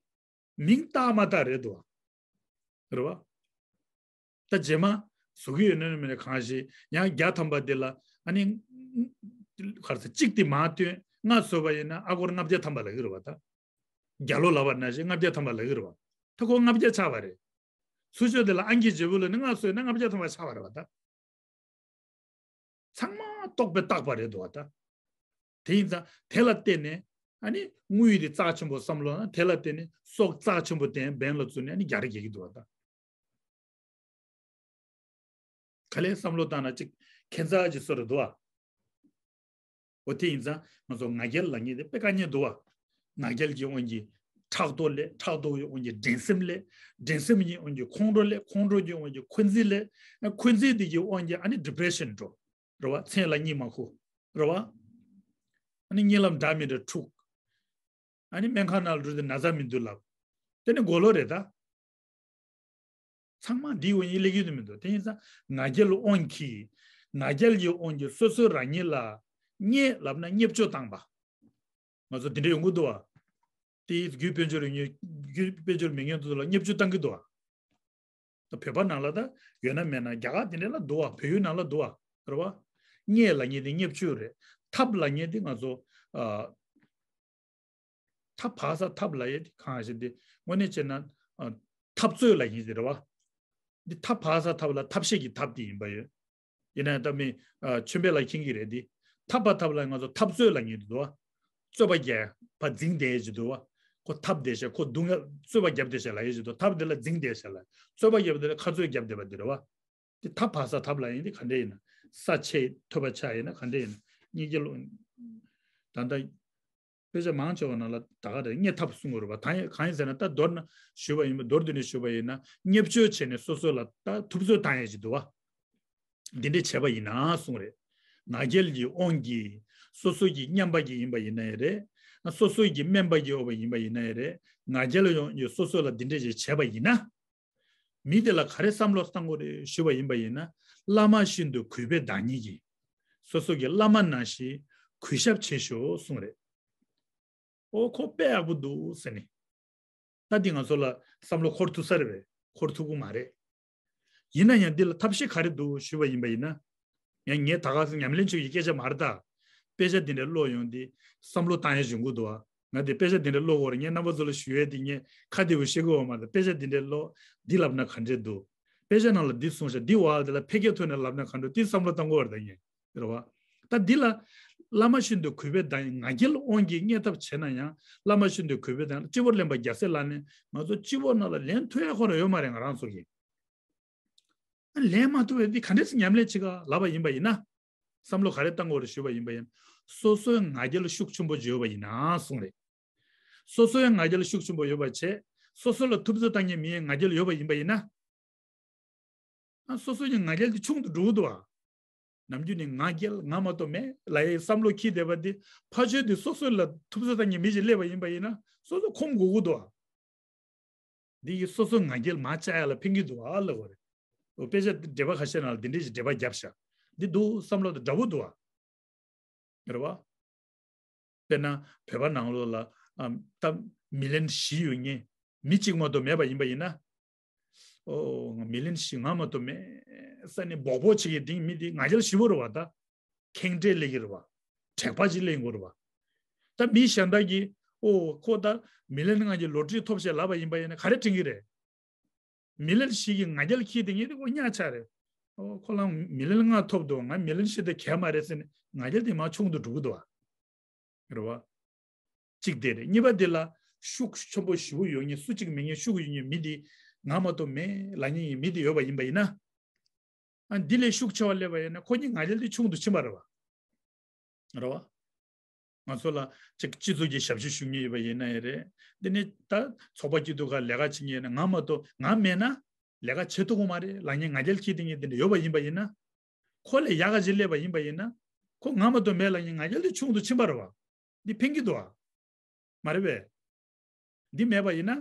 མིང་བཏགས་མ་བཏགས་རེད་འདུག་བ། རེད་བ། ད་རྗེས་མ་བཟོ་གི་ཡོད་ན་མིན་ན་གང་ཞིག་ཡང་བརྒྱ་ཐམ་པ་དེ་ལ་ཨ་ནི། ག་རེ་ཟེར་གཅིག་དེ་མར་བཏོན་ལྔ་བཟོས་པ་ཡིན་ན་ཨ་སྒོར་ལྔ་བརྒྱ་ཐམ་པ་ལབ་ཀྱི་རེད་བ་ད། བརྒྱ་ལོ་ལབ་པ་ནང་བཞིན་ལྔ་བརྒྱ་ཐམ་པ་ལབ་ཀྱི་རེད་བ། ད་ཁོ་ལྔ་བརྒྱ་ཆགས་པ་རེད། ཚུར་ཕྱོགས་དེ་ལ་ཨང་ཀི་བརྗེ་པོ་ལ་ནི་ལྔ་བཟོས་ན་ལྔ་བརྒྱ་ཐམ་པ་ཆགས་པ་རེད་བ་ད། ཚང་མ་རྟོག་པས་བཏགས་པ་རེད་འདུག་བ་ད། དེ་ཡིན་ཙང་དེ་ལ་བརྟེན་ནས་ཨ་ནི་དངུལ་དེ་རྩ་ཆེན་པོ་བསམ་བློ་ན་དེ་ལ་བརྟེན་ནས་སྲོག་རྩ་ཆེན་པོ་དེ་འབེན་ལ་བཙུགས་ནས་ཨ་ནི་རྒྱ་རེ་རྒྱག་གི་འདུག་བ་ད། ག་ལེར་བསམ་བློ་བཏང་ན་ཅིག་ཁྱད་མཚར་ཅིག་བཟོ་རེད་འདུག་བ། འོ་དེ་ཡིན་ཙང་ང་ཚོ་ང་རྒྱལ་ལབ་མཁན་དེ་དཔེ་དཀའ་ངལ་འདུག་བ། ང་རྒྱལ་གྱི་དབང་གིས་ཕྲག་དོག་སླེབས། ཕྲག་དོག་གི་དབང་གིས་འགྲན་སེམས་སླེབས། འགྲན་སེམས་ཀྱི་དབང་གིས་ཁོང་ཁྲོ་སླེབས། ཁོང་ཁྲོ་གི་དབང་གིས་འཁོན་འཛིན་སླེབས། འཁོན་འཛིན་དེ་གི་དབང་གིས་ཨ་ནི་ཌི་པི་རེ་ཤན་འགྲོ། རེད་བ། མཚན་ལ་གཉིད་མ་ཁུག་རེད་བ། ཨ་ནི་གཉིད་ལམ་འདྲ་མི་འདྲ་འཁྲུག་ཨ་ནི་སྨན་ཁང་ནང་ལ་འགྲོ་དུས་ན་ཚ་མི་འདུག་ལབ། དེ་ནི་མགོ་ལོག་རེད་ད། ཚང་མ་འདིའི་དབང་གིས་སླེབས་ཀྱི་འདུག་མི་འདུག་དེ་ཡིན་ཙང་ང་རྒྱལ་དབང་གིས། ང་རྒྱལ་གྱི་དབང་གིས་སོ་སོའི་རང་ཉིད་ལ་བརྙས་ལབ་ན་བརྙས་བཅོས་བཏང་པ། ང་ཚོ་འདི་འདྲ་ཡོང་གི་འདུག་བ། དེ་རྒྱུ་དཔལ་འབྱོར་ཡོད་མཁན། རྒྱུ་དཔལ་འབྱོར་མེད་མཁན་ཚོ་ལ་བརྙས་བཅོས་བཏང་གི་འདུག་བ། ད་བོད་པ་ནང་ལ་ད་ཡོད་ན་མེད་ན་རྒྱ་གར་དེ་འདྲ་ལ་འདུག་བ། བལ་ཡུལ་ནང་ལ་འདུག་བ། རེད་བ། བརྙས་ལབ་མཁན་དེ་བརྙས་བཅོས་རེད། འཐབ་ལབ་མཁན་དེ་ང་ཚོ། ཨ། འཐབ་བག་ཚ་འཐབ་ལབ་ཡས་དེ་གང་ཞིག་དེ་དངོས་གནས་བྱས་ན། ཨ། འཐབ་རྩོད་ལབ་མཁན་དེ་རེད་བ། འདི་འཐབ་བག་ཚ་འཐབ་ལ་ཐབས་ཤེས་ཀྱི་ཐབས་དེ་ཡིན་པ་ཡོད། ཡིན་ན་ཡང་ད་མི། ཨ། ཆོས་འཕེལ་ལགས་མཁྱེན་གྱི་རེད་དེ། འཐབ་པ་འཐབ་ལ་ང་ཚོ་འཐབ་རྩོད་ལབ་མཁན་དེ་འདུག་བ། རྩོད་པ་རྒྱག་པ་འཛིང་བསྡད་ཡས་ཅིག་འདུག་བ། ཁོ་འཐབ་བསྡད་ཤག་ཁོ་རྡུང་ཡ་རྩོད་པ་རྒྱབ་བསྡད་ཤག་ལབ་ཡས་ཅིག་འདུག་འཐབ་དེ་ལ་འཛིང་བསྡད་ཤག་ལབ། རྩོད་པ་རྒྱབ་དེ་ལ་ཁ་རྩོད་རྒྱབ་བསྡད་པ་དེ་རེད་བ། དེ་འཐབ་བག་ཚ་འཐབ་ལབ་ཡས་དེ་ག་འདྲ་ཡིན་ན། ས་ཆེ་ཐོས་པ་ཆགས་ཡིན་ན་ག་འདྲ་ཡིན་ན། གཉིས་ཀྱི་ལོ། ད་ལྟ་དཔེ་ཆ་མང་ཆེ་བ་ནང་ལ་ད་ག་རེ་བརྙས་འཐབ་གསུང་གི་རེད་བ། ད་ཡང་གང་ཡིན་ཟེར་ན། ད་མདོར་ན་ཞུས་པ་ཡིན་པ། མདོར་བསྡུས་ནས་ཞུས་པ་ཡིན་ན་བརྙས་བཅོས་བྱས་ནས་སོ་སོ་ལ་ད་ཐུབ་ཚོད་བཏང་ཡས་ཅིག་འདུག་བ། འདི་འདྲས་བྱས་པ་ཡིན་ན་གསུང་རེད། ང་རྒྱལ་གྱི་དབང་གིས་སོ་སོ་གི་བསྙབས་པ་གིས་ཡིན་པ་ཡིན་ན་ཡང་རེད། སོ་སོ་གི་དམན་པ་གིས་ཡོད་པ་ཡིན་པ་ཡིན་ན་ཡང་རེད། ང་རྒྱལ་ཡོང་སོ་སོ་ལ་འདི་འདྲས་ཅིག་བྱས་པ་ཡིན་ན། མི་དེ་ལ་ག་རེ་བསམ་བློ་བཏང་དགོས་རེད་ཞུས་པ་ཡིན་པ་ཡིན་ན། བླ་མ་ཤིན་ཏུ་གུས་པའི་བདག་ཉིད་ཀྱིས། སོ་སོ་གི་བླ་མ་ནང་བཞིན་གུས་ཞབས་བྱེད་ཤོག་གསུངས་རེད། ཨོ་ཁོ་དཔེ་ཡག་པོ་འདུག་ཟེར་ནས། ད་འདི་ང་ཚོ་ལ་བསམ་བློ་འཁོར་ཐུབ་ས་རེད་པས། འཁོར་ཐུབ་ཀྱི་མ་རེད། ཡིན་ན་ཡང་འདི་ལ་ཐབས་ཤེས་ག་རེ་འདུག་ཞུས་པ་ཡིན་པ་ཡིན་ན། ཡང་ངས་ད་ག་སེ་ཉམས་ལེན་བྱེད་ཀྱི་སྐད་ཆ་མ་རེད་ད། དཔེ་ཆ་འདི་འདྲ་ཀློག་ཡོང་དུས་བསམ་བློ་བཏང་ཡས་ཡོང་གི་འདུག་ཨ། ང་དེ་དཔེ་ཆ་འདི་འདྲ་ཀློག་དགོས་རེད། ངས་རྣམ་པ་ཚོ་ལ་ཞུ་ཡས་དེ་ངས་ཁ་བདེ་པོ་བཤད་ཀྱི་ཡོད་མ་རེད། དཔེ་ཆ་འདི་འདྲ་ཀློག་འདི་ལབ་ན་ག་འདྲས་འདུག་དཔེ་ཆ་ནང་ལ་འདི་གསུངས་ཤག་འདི་བ་དེ་ལ་ཕལ་སྐད་ཐོག་ནས་ལབ་ན་ག་འདྲ་འདུག་དེ་བསམ་བློ་བཏང་དགོས་རེད་ད་ངས། རེད་བ། ད་འདི་ལ་བླ་མ་ཤིན་ཏུ་གུས་པའི་བདག་ཉིད། ང་རྒྱལ་དབང་གིས་བརྙས་ཐབས་བྱས་ན་ཡང་བླ་མ་ཤིན་ཏུ་གུས་པའི་བདག་ཉིད། སྤྱི་བོར་གླན་པ་རྒྱལ་སྲས་ལག་ལེན། ང་ཚོ་སྤྱི་བོ་ནང་ལ་ལེན་ཐུབ་ཡ་ཁོ་རང་ཡོད་མ་རེད། ང་རང་ཚོ་གིས་ལེན་མ་ཐུབ་པའི་འདི་ག་འདྲས་སེ་ཉམས་ལེན་བྱེད་ག་ལབ་པ་ཡིན་པ་ཡིན་ན། བསམ་བློ་ག་རེ་བཏང་དགོས་རེད་ཞུས་པ་ཡིན་པ་ཡིན་ན། སོ་སོའི་ང་རྒྱལ་ཤུགས་ཆེན་པོ་ཡོད་པ་ཡིན་ན་གསུངས་རེད། སོ་སོའི་ང་རྒྱལ་ཤུགས་ཆེན་པོ་ཡོད་པ་བྱས། སོ་སོ་ལ་ཐུབ་ཚོད་བཏང་མཁན་མི་ཡི་ང་རྒྱལ་ཡོད་པ་ཡིན་པ་ཡིན་ན། ཨ། སོ་སོ་ཡི་ང་རྒྱལ་དེ་ཆུང་དུ་འགྲོ་གི་འདུག་ཨ། ནམ་རྒྱུན་ནས་ང་རྒྱལ་ང་མ་གཏོགས་མེད་ལབ་ཡའི་བསམ་བློ་འཁྱེར་བསྡད་པ་འདི་ཕར་ཕྱོགས་དེ་སོ་སོ་ལ་ཐུབ་ཚོད་བཏང་མཁན་མི་ཞིག་སླེབས་པ་ཡིན་པ་ཡིན་ན་སོ་སོ་ཁོམ་དགོས་ཀྱི་འདུག་ཨ། འདི་ཡིས་སོ་སོ་ང་རྒྱལ་མར་བཅག་ཡ་ལ་ཕན་གྱི་འདུག་ཨ་ལབ་དགོས་རེད། འོ་དཔེ་ཆ་འགྲེལ་པ་ཁ་ཤས་ནང་ལ་འདི་འདྲས་ཞིག་འགྲེལ་པ་བརྒྱབ་ཤག་འདི་འདུག་བསམ་བློ་དང་འདྲ་པོ་འདུག་ཨ། རེད་བ། དཔེར་ན་བོད་པ་ནང་ལོགས་ལ་ཨམ་ད་མི་ལན་བཞི་ཡོད་ངེས། མི་གཅིག་མ་གཏོགས་མེད་པ་ཡིན་པ་ཡིན་ན། ཨོ་ང་མི་ལན་བཞི་ང་མ་གཏོགས་མེད་ས་ནས་སྦོག་སྦོག་བྱེད་ཀྱི་དེང་མི་དེ་ང་རྒྱལ་ཞེ་པོ་རེད་བ་ད། ཁེངས་དྲེགས་སླེབས་ཀྱི་རེད་བ། དྲེགས་པ་ཅིག་སླེབས་ཀྱི་རེད་བ། ད་མི་གཞན་དག་གིས་ ཨོ་ཁོ་ད་མི་ལན་ལྔ་གི་ལོ་ཊ་རི་ཐོབ་ཤག་ལབ་པ་ཡིན་པ་ཡིན་ན་ག་རེ་དྲན་གི་རེད། མི་ལན་བཞི་གི་ང་རྒྱལ་འཁྱེར་དེ་ངས་དེ་ཁོ་གཉའ་ཆག་རེད། ཨོ་ཁོ་རང་མི་ལན་ལྔ་ཐོབ་འདུག་ང་མི་ལན་བཞི་དེ་གས་མ་རེད་ཟེར་ནས་ང་རྒྱལ་དེ་མར་ཆུང་དུ་འགྲོ་གི་འདུག་བ། རེད་བ། གཅིག་དེ་རེད། གཉིས་པ་དེ་ལ་ཤུགས་ཆེན་པོ་ཞེ་པོ་ཡོད་མཁན་སུ་གཅིག་མེད་མཁན་ཤུགས་ཡོད་མཁན་མི་དེ་ང་མ་གཏོགས་མེད་ལབ་མཁན་གྱི་མི་དེ་ཡོད་པ་ཡིན་པ་ཡིན་ན། ཨ་འདི་ལས་ཤུགས་ཆེ་བ་སླེབས་པ་ཡིན་ན་ཁོ་གཉིས་ང་རྒྱལ་དེ་ཆུང་དུ་ཕྱིན་པ་རེད་བ། རེད་བ། ང་ཚོ་ལ་ཅིག་སྤྱི་ཚོགས་ཀྱི་ཞབས་ཞུ་ཞུ་མཁན་ཡོད་པ་ཡིན་ན་ཡང་རེད། འདི་ནི་ད་ཚོགས་པ་སྐྱིད་སྡུག་ཁག་ལས་ཀ་བྱེད་མཁན་ཡིན་ན་ང་མ་གཏོགས་ང་མེད་ན་ལས་ཀ་བྱེད་ཐུབ་ཀྱི་མ་རེད་ལབ་མཁན་ང་རྒྱལ་འཁྱེར་བསྡད་མཁན་དེ་འདྲ་ཡོད་པ་ཡིན་པ་ཡིན་ན། ཁོ་ལས་ཡག་ག་ཅིག་སླེབས་པ་ཡིན་པ་ཡིན་ན། ཁོ་ང་མ་གཏོགས་མེད་ལབ་མཁན་ང་རྒྱལ་དེ་ཆུང་དུ་ཕྱིན་པ་རེད་བ། འདི་ཕན་གྱི་འདུག་བ། མ་རེད་པས། འདི་མེད་པ་ཡིན་ན།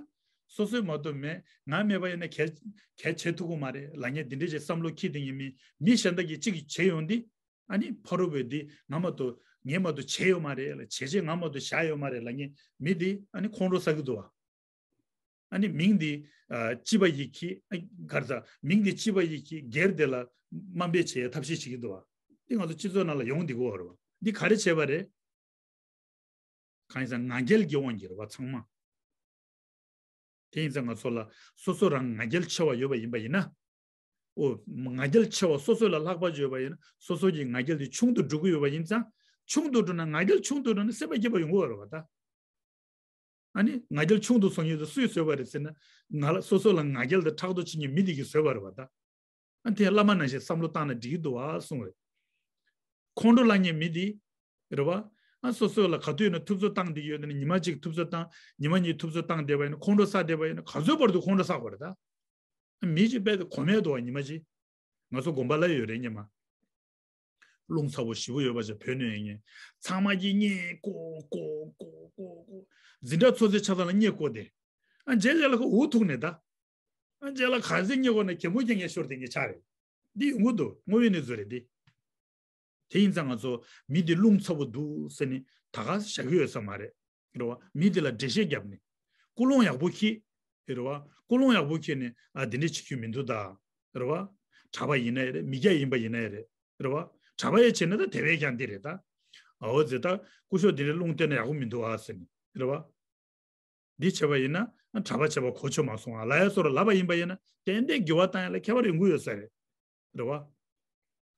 སོ་སོའི་མ་གཏོགས་མེད་ང་མེད་པ་ཡིན་ན་གལ་གལ་བྱེད་ཐུབ་ཀྱི་མ་རེད་ལབ་མཁན་འདི་འདྲ་ཅིག་བསམ་བློ་འཁྱེར་བསྡད་མཁན་མི་མི་གཞན་དག་གིས་གཅིག་བྱེད་ཡོང་དུས། ཨ་ནི་ཕ་རོལ་པོས་འདི་ང་མ་གཏོགས་ངས་མ་གཏོགས་བྱས་ཡོད་མ་རེད་ལ་བྱས་རྗེས་ང་མ་གཏོགས་བཞག་ཡོད་མ་རེད་ལབ་མཁན་མི་འདི་ཨ་ནི་ཁོང་ཁྲོ་ཟ་གི་འདུག་བ། ཨ་ནི་མིང་འདི་ཨ་སྤྱི་པ་ཡིས་ཁྱེར་ཨ་ག་རེ་ཟ་མིང་འདི་སྤྱི་པ་ཡིས་ཁྱེར་སྒེར་དེ་ལ་དམའ་འབེབས་བྱེད་ཡའི་ཐབས་ཤེས་བྱེད་ཀྱི་འདུག་བ། འདི་ང་ཚོ་སྤྱི་ཚོགས་ནང་ལ་ཡོང་བསྡད་ཀྱི་ཡོད་རེད་བ། འདི་ག་རེ་བྱས་པ་རེད། གང་ཡིན་ཟེར་ན་ང་རྒྱལ་གྱི་དབང་གིས་རེད་བ་ཚང་མ། དེ་ཡིན་ཙང་ང་ཚོ་ལ་སོ་སོ་རང་ང་རྒྱལ་ཆེ་བ་ཡོད་པ་ཡིན་པ་ཡིན་ན། ཨོ། ང་རྒྱལ་ཆེ་བ་སོ་སོ་ལ་ལྷག་པ་ཅིག་ཡོད་པ་ཡིན་ན་སོ་སོ་གྱི་ང་རྒྱལ་དེ་ཆུང་དུ་འགྲོ་གི་ཡོད་པ་ཡིན་ཙང་། ཆུང་དུ་འགྲོ་ན་ང་རྒྱལ་ཆུང་དུ་འགྲོ་ན་སེམས་པ་སྐྱིད་པ་ཡོང་གི་ཡོད་རེད་བ་ད། ཨ་ནི་ང་རྒྱལ་ཆུང་དུ་སོང་ཡོད་དུ་སུས་བཟོས་པ་རེད་ཟེར་ན། ང་ལ་སོ་སོ་ལ་ང་རྒྱལ་དང་ཕྲག་དོག་བྱེད་མཁན་མི་དེ་གིས་བཟོས་པ་རེད་བ་ད། ཨ་དེ་བླ་མ་ནང་བཞིན་བསམ་བློ་བཏང་ན་འགྲིག་གི་འདུག་བ་གསུངས་རེད། ཁོང་ཁྲོ་ལངས་མཁན་མི་དེ། རེད་བ། ཨ་སོ་སོ་ལ་ག་དུས་ཡིན་ན་ཐུབ་ཚོད་བཏང་བསྡད་ཡོད་དེ་ནི་ཉི་མ་གཅིག་ཐུབ་ཚོད་བཏང་ཉི་མ་གཉིས་ཐུབ་ཚོད་བཏང་བསྡད་པ་ཡིན་ན་ཁོང་ཁྲོ་ཟ་བསྡད་པ་ཡིན་ན་ག་ཚོད་བར་དུ་ཁོང་ཁྲོ་ཟ་དགོས་རེད་ད། ཨ་མི་གཅིག་དཔེ་དེ་གོ་མེད་འདུག་བ་ཉི་མ་གཅིག་ང་ཚོ་དགོན་པ་ལ་ཡོད་རེད་སྙམ་མ། རླུང་ཚ་པོ་ཞེ་པོ་ཡོད་པ་ཅིག་བོད་ནས་ཡིན་ངེས། ཚང་མ་གིས་སྙད་ཀོ་ཀོ་ཀོ་ཀོ་ཀོ། འཛིན་གྲྭ་ཚོ་ཚོའི་ཆ་ཚང་ལ་སྙད་ཀོ་དེ། ཨ་རྗེས་ལ་ཁོ་འུ་ཐུག་ནས་ད། ཨ་རྗེས་ལ་ག་ཚོད་སྙད་ཀོ་ན་གད་མོ་རྒྱག་མཁན་ཤོར་དེ་ངས་ཆགས་རེད། འདི་ཡོང་གི་འདུག་དངོས་ཡོད་གནས་ཚུལ་རེད་འདི། དེ་ཡིན་ཙང་ང་ཚོ་མི་འདི་རླུང་ཚ་པོ་འདུག་ཟེར་ནས་ད་ག་བཞག་གི་ཡོད་ས་མ་རེད། རེད་བ། མི་འདི་ལ་འགྲེལ་བཤད་བརྒྱབ་ནས། ཀུན་སློང་ཡག་པོ་འཁྱེར། རེད་བ། ཀུན་སློང་ཡག་པོ་འཁྱེར་ནས་ཨ་འདི་འདྲས་བྱེད་རྒྱུ་མི་འདུག་ད། རེད་བ། གྲྭ་པ་ཡིན་ན་ཡང་རེད་མི་སྐྱ་ཡིན་པ་ཡིན་ན་ཡང་རེད། རེད་བ། གྲྭ་པ་ཡང་བྱས་ན་ད་དེ་བས་ཀྱང་འདི་རེད་ད། ཨའོ་ཟེར་ད་སྐུ་ཞབས་འདི་འདྲས་རླུང་བསྟན་ན་ཡག་པོ་མི་འདུག་ཨ་ཟེར་ནས། རེད་བ། འདི་བྱས་པ་ཡིན་ན་གྲྭ་པ་བྱས་པ་གོ་ཆོད་མ་སོང་ཨ་ལབ་ཡ་སོ་ར་ལབ་པ་ཡིན་པ་ཡིན་ན་ཏན་ཏན་འགྱུར་བ་བཏང་ཡ་ལ་ཁྱད་པར་ཡོང་གི་ཡོད་ས་རེད། རེད་བ།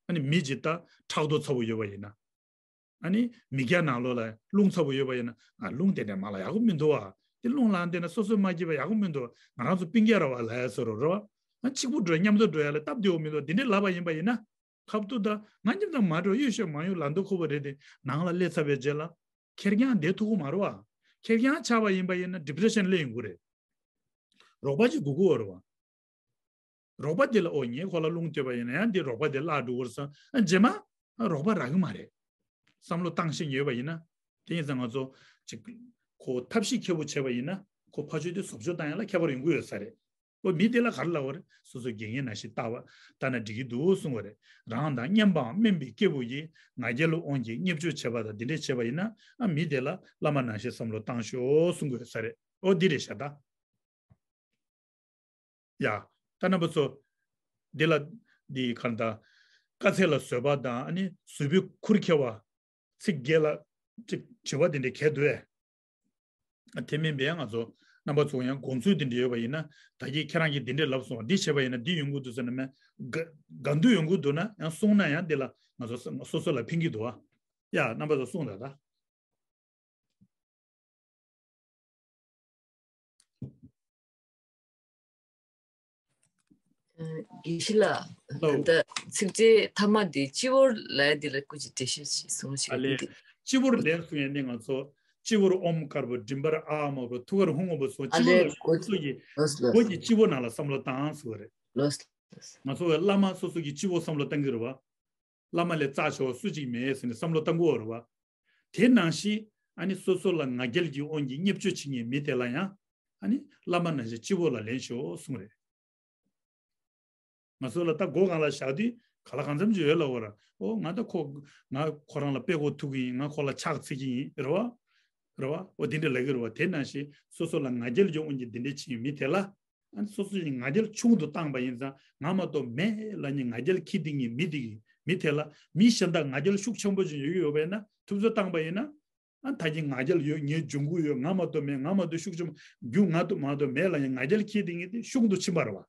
ཨ་ནི་མི་ཇི་ལྟ་ཕྲག་དོག་ཚ་པོ་ཡོད་པ་ཡིན་ན། ཨ་ནི་མི་སྐྱ་ནང་ལོགས་ལ་རླུང་ཚ་པོ་ཡོད་པ་ཡིན་ན་ཨ་རླུང་དེ་འདྲ་མ་ལ་ཡག་པོ་མི་འདུག་བ། དེ་རླུང་ལངས་དེ་ན་སོ་སོའི་མ་སྐྱིད་པ་ཡག་པོ་མི་འདུག་ང་རང་ཚོ་སྤུན་ཀྱག་ར་བ་ལབ་ཡ་སོ་ར་རེད་བ། ཨ་གཅིག་པུ་འགྲོ་མཉམ་དུ་འགྲོ་ཡ་ལ་སྟབས་བདེ་བོ་མི་འདུག་དེ་འདྲ་ལབ་པ་ཡིན་པ་ཡིན་ན། ཁབ་ཏུ་ད་ང་ཉིད་དང་མ་འགྲོ་གཡུལ་ཤོད་མ་ཡོང་ལ་འདུག་ཁོ་བོ་རེད་དེ་ནང་ལ་སླེབས་ཚར་བའི་རྗེས་ལ། ཁེར་རྐྱང་བསྡད་ཐུབ་ཀྱི་མ་རེད་བ། ཁེར་རྐྱང་ཆགས་པ་ཡིན་པ་ཡིན་ན་ཌི་པི་རེ་ཤན་སླེབས་ཡོང་གི་རེད། རོགས་པ་ཅིག་དགོས་ཀྱི་ཡོད་རེད་བ། རོགས་པ་དེ་ལ་ཨོ་ངས་ཁོ་ལ་རླུང་བསྟོད་པ་ཡིན་ན་ཡང་འདི་རོགས་པ་དེ་བརླག་འགྲོ་གི་རེད་བསམ་ཨ་རྗེས་མ་ཨ་རོགས་པ་རག་གི་མ་རེད། བསམ་བློ་བཏང་ཤེས་ཡོད་པ་ཡིན་ན། དེ་ཡིན་ཙང་ང་ཚོ་ཅིག་ཁོ་ཐབས་ཤེས་མཁས་པོ་བྱས་པ་ཡིན་ན་ཁོ་ཕ་ཆོས་དེ་བཟོ་བཅོས་བཏང་ཡ་ལ་ཁྱད་པར་ཡོང་གི་ཡོད་ས་རེད། ཨོ་མི་དེ་ལ་ག་རེ་ལབ་པ་རེད། སོ་སོ་དགེ་རྒན་ནང་བཞིན་ལྟ་བ་ལྟ་ན་འགྲིག་གི་འདུག་གསུང་བ་རེད། རང་དང་མཉམ་པའམ་དམན་པའི་སྐྱེ་བོ་ཡིས་ང་རྒྱལ་དབང་གིས་བརྙས་བཅོས་བྱེད་པ་དང་འདི་འདྲས་བྱེད་པ་ཡིན་ན་ཨ་མི་དེ་ལ་བླ་མ་ནང་བཞིན་བསམ་བློ་བཏང་ཤོག་གསུང་དགོས་ས་རེད། ཨོ་འདི་རེད་ཤག་ད། ཡ། ད་རྣམ་པ་ཚོ། འདི་ལ། འདི་གར་ད། དཀའ་ཚེགས་ལ་བཟོད་པ་དང་ཨ་ནི་བཟོད་པའི་ཁུར་ཁྱེར་བ། ཚིག་བརྒྱད་ལ། ཅིག་དྲི་བ་འདི་འདྲས་གལ་འདུག་ཨེ། ཨ་དེ་མིན་པའི་ང་ཚོ་རྣམ་པ་ཚོ་ཡང་དགོངས་ཚུལ་འདི་འདྲ་ཡོད་པ་ཡིན་ན་ད་གིན་ཁྱེད་རང་གིས་འདི་འདྲ་ལབ་སོང་བ་འདི་བྱས་པ་ཡིན་ན་འདི་ཡོང་གི་འདུག་ཟེར་ན་མེད། དགའ་དགའ་འདུག་ཡོང་གི་འདུག་ན་ཡང་གསུངས་ན་ཡང་འདི་ལ་ང་ཚོ་སོ་སོ་ལ་ཕན་གྱི་འདུག་ཨ། ཡ་རྣམ་པ་ཚོ་གསུངས་དང་ད། དགེ་བཤེས་ལགས། ལགས། ད་ཚིག་ཕྲད་ཐ་མ་འདི་སྤྱི་བོར་ལབ་ཡ་འདི་ལ་སྐུ་མཁྱེན་འགྲེལ་བཤད་ཞིག་གསུང་ཞིག་ཨ་ལས། འདི་སྤྱི་བོར་ལན་གསུང་ཡ་འདི་ང་ཚོ་སྤྱི་བོར་ཨོཾ་དཀར་པོ་མགྲིན་པར་ཨཱཿདམར་པོ་ཐུགས་ཀར་ཧཱུྃ་སྔོན་པོ་སོགས་ཨ་སྤྱི་བོ་ལ་ལས་སོ་སོ་ཡི་ལོས་ལོས་སྒོ་གི་སྤྱི་བོ་ནང་ལ་བསམ་བློ་བཏང་ཟེར་བ་རེད། ལོས་ལོས། ང་ཚོ་བའི་བླ་མ་སོ་སོ་གི་སྤྱི་བོ་བསམ་བློ་བཏང་གི་རེད་བ། བླ་མ་ལས་རྩ་ཆེ་བ་སུ་གཅིག་མེད་ཟེར་ནས་བསམ་བློ་བཏང་གི་ཡོད་རེད་བ། དེ་ནང་བཞིན་ཨ་ནི་སོ་སོ་ལ་ང་རྒྱལ་གྱི་དབང་གིས་བརྙས་བཅོས་བྱེད་མཁན་མི་དེ་ལ་ཡང་ཨ་ནི་བླ་མ་ནང་བཞིན་སྤྱི་བོ་ལ་ལན་ཞུ་གསུངས་རེད། ང་ཚོ་ལ་ད་སྒོ་སྒང་ལ་བཞག་དུས་ག་ལ་གང་འཚམ་ཅིག་ཡོད་ལབ་པ་ར། ཨོ་ང་ད་ཁོ་ང་ཁོ་རང་ལ་དཔེ་ཁོ་ཐུག་གི་ཡིན། ང་ཁོ་ལ་ཕྱག་འཚལ་གྱི་ཡིན་རེད་བ། རེད་བ། ཨོ་དེ་འདྲ་ལབ་ཀྱི་རེད་བ། དེ་ནང་བཞིན་སོ་སོ་ལ་ང་རྒྱལ་གྱི་དབང་གིས་དེ་འདྲ་བྱེད་མཁན་མི་དེ་ལ། ཨ་ནི་སོ་སོ་ཡི་ང་རྒྱལ་ཆུང་དུ་བཏང་པ་ཡིན་ཙང་ང་མ་གཏོགས་མེད་ལབ་མཁན་ང་རྒྱལ་འཁྱེར་བསྡད་མཁན་མི་དེ་གི་མི་དེ་ལ་མི་གཞན་དག་ང་རྒྱལ་ཤུགས་ཆེན་པོ་ཅིག་ཡོད་ཀྱི་ཡོད་པས་ན་ཐུབ་ཚོད་བཏང་པ་ཡིན་ན། ཨ་ད་གིན་ང་རྒྱལ་ཡོད། ངའི་འབྱུང་ཁུངས་ཡོད། ང་མ་གཏོགས་མེད། ང་མ་གཏོགས་ཤུགས་ཆེན་པོ་རྒྱུ་ང་གཏོགས་མ་གཏོགས་མེད་ལབ་ཡིན། ང་རྒྱལ་འཁྱེར་དེ་ངེས་དེ་ཤུགས་འདུ་ཕྱིན་པ་རེད་བ།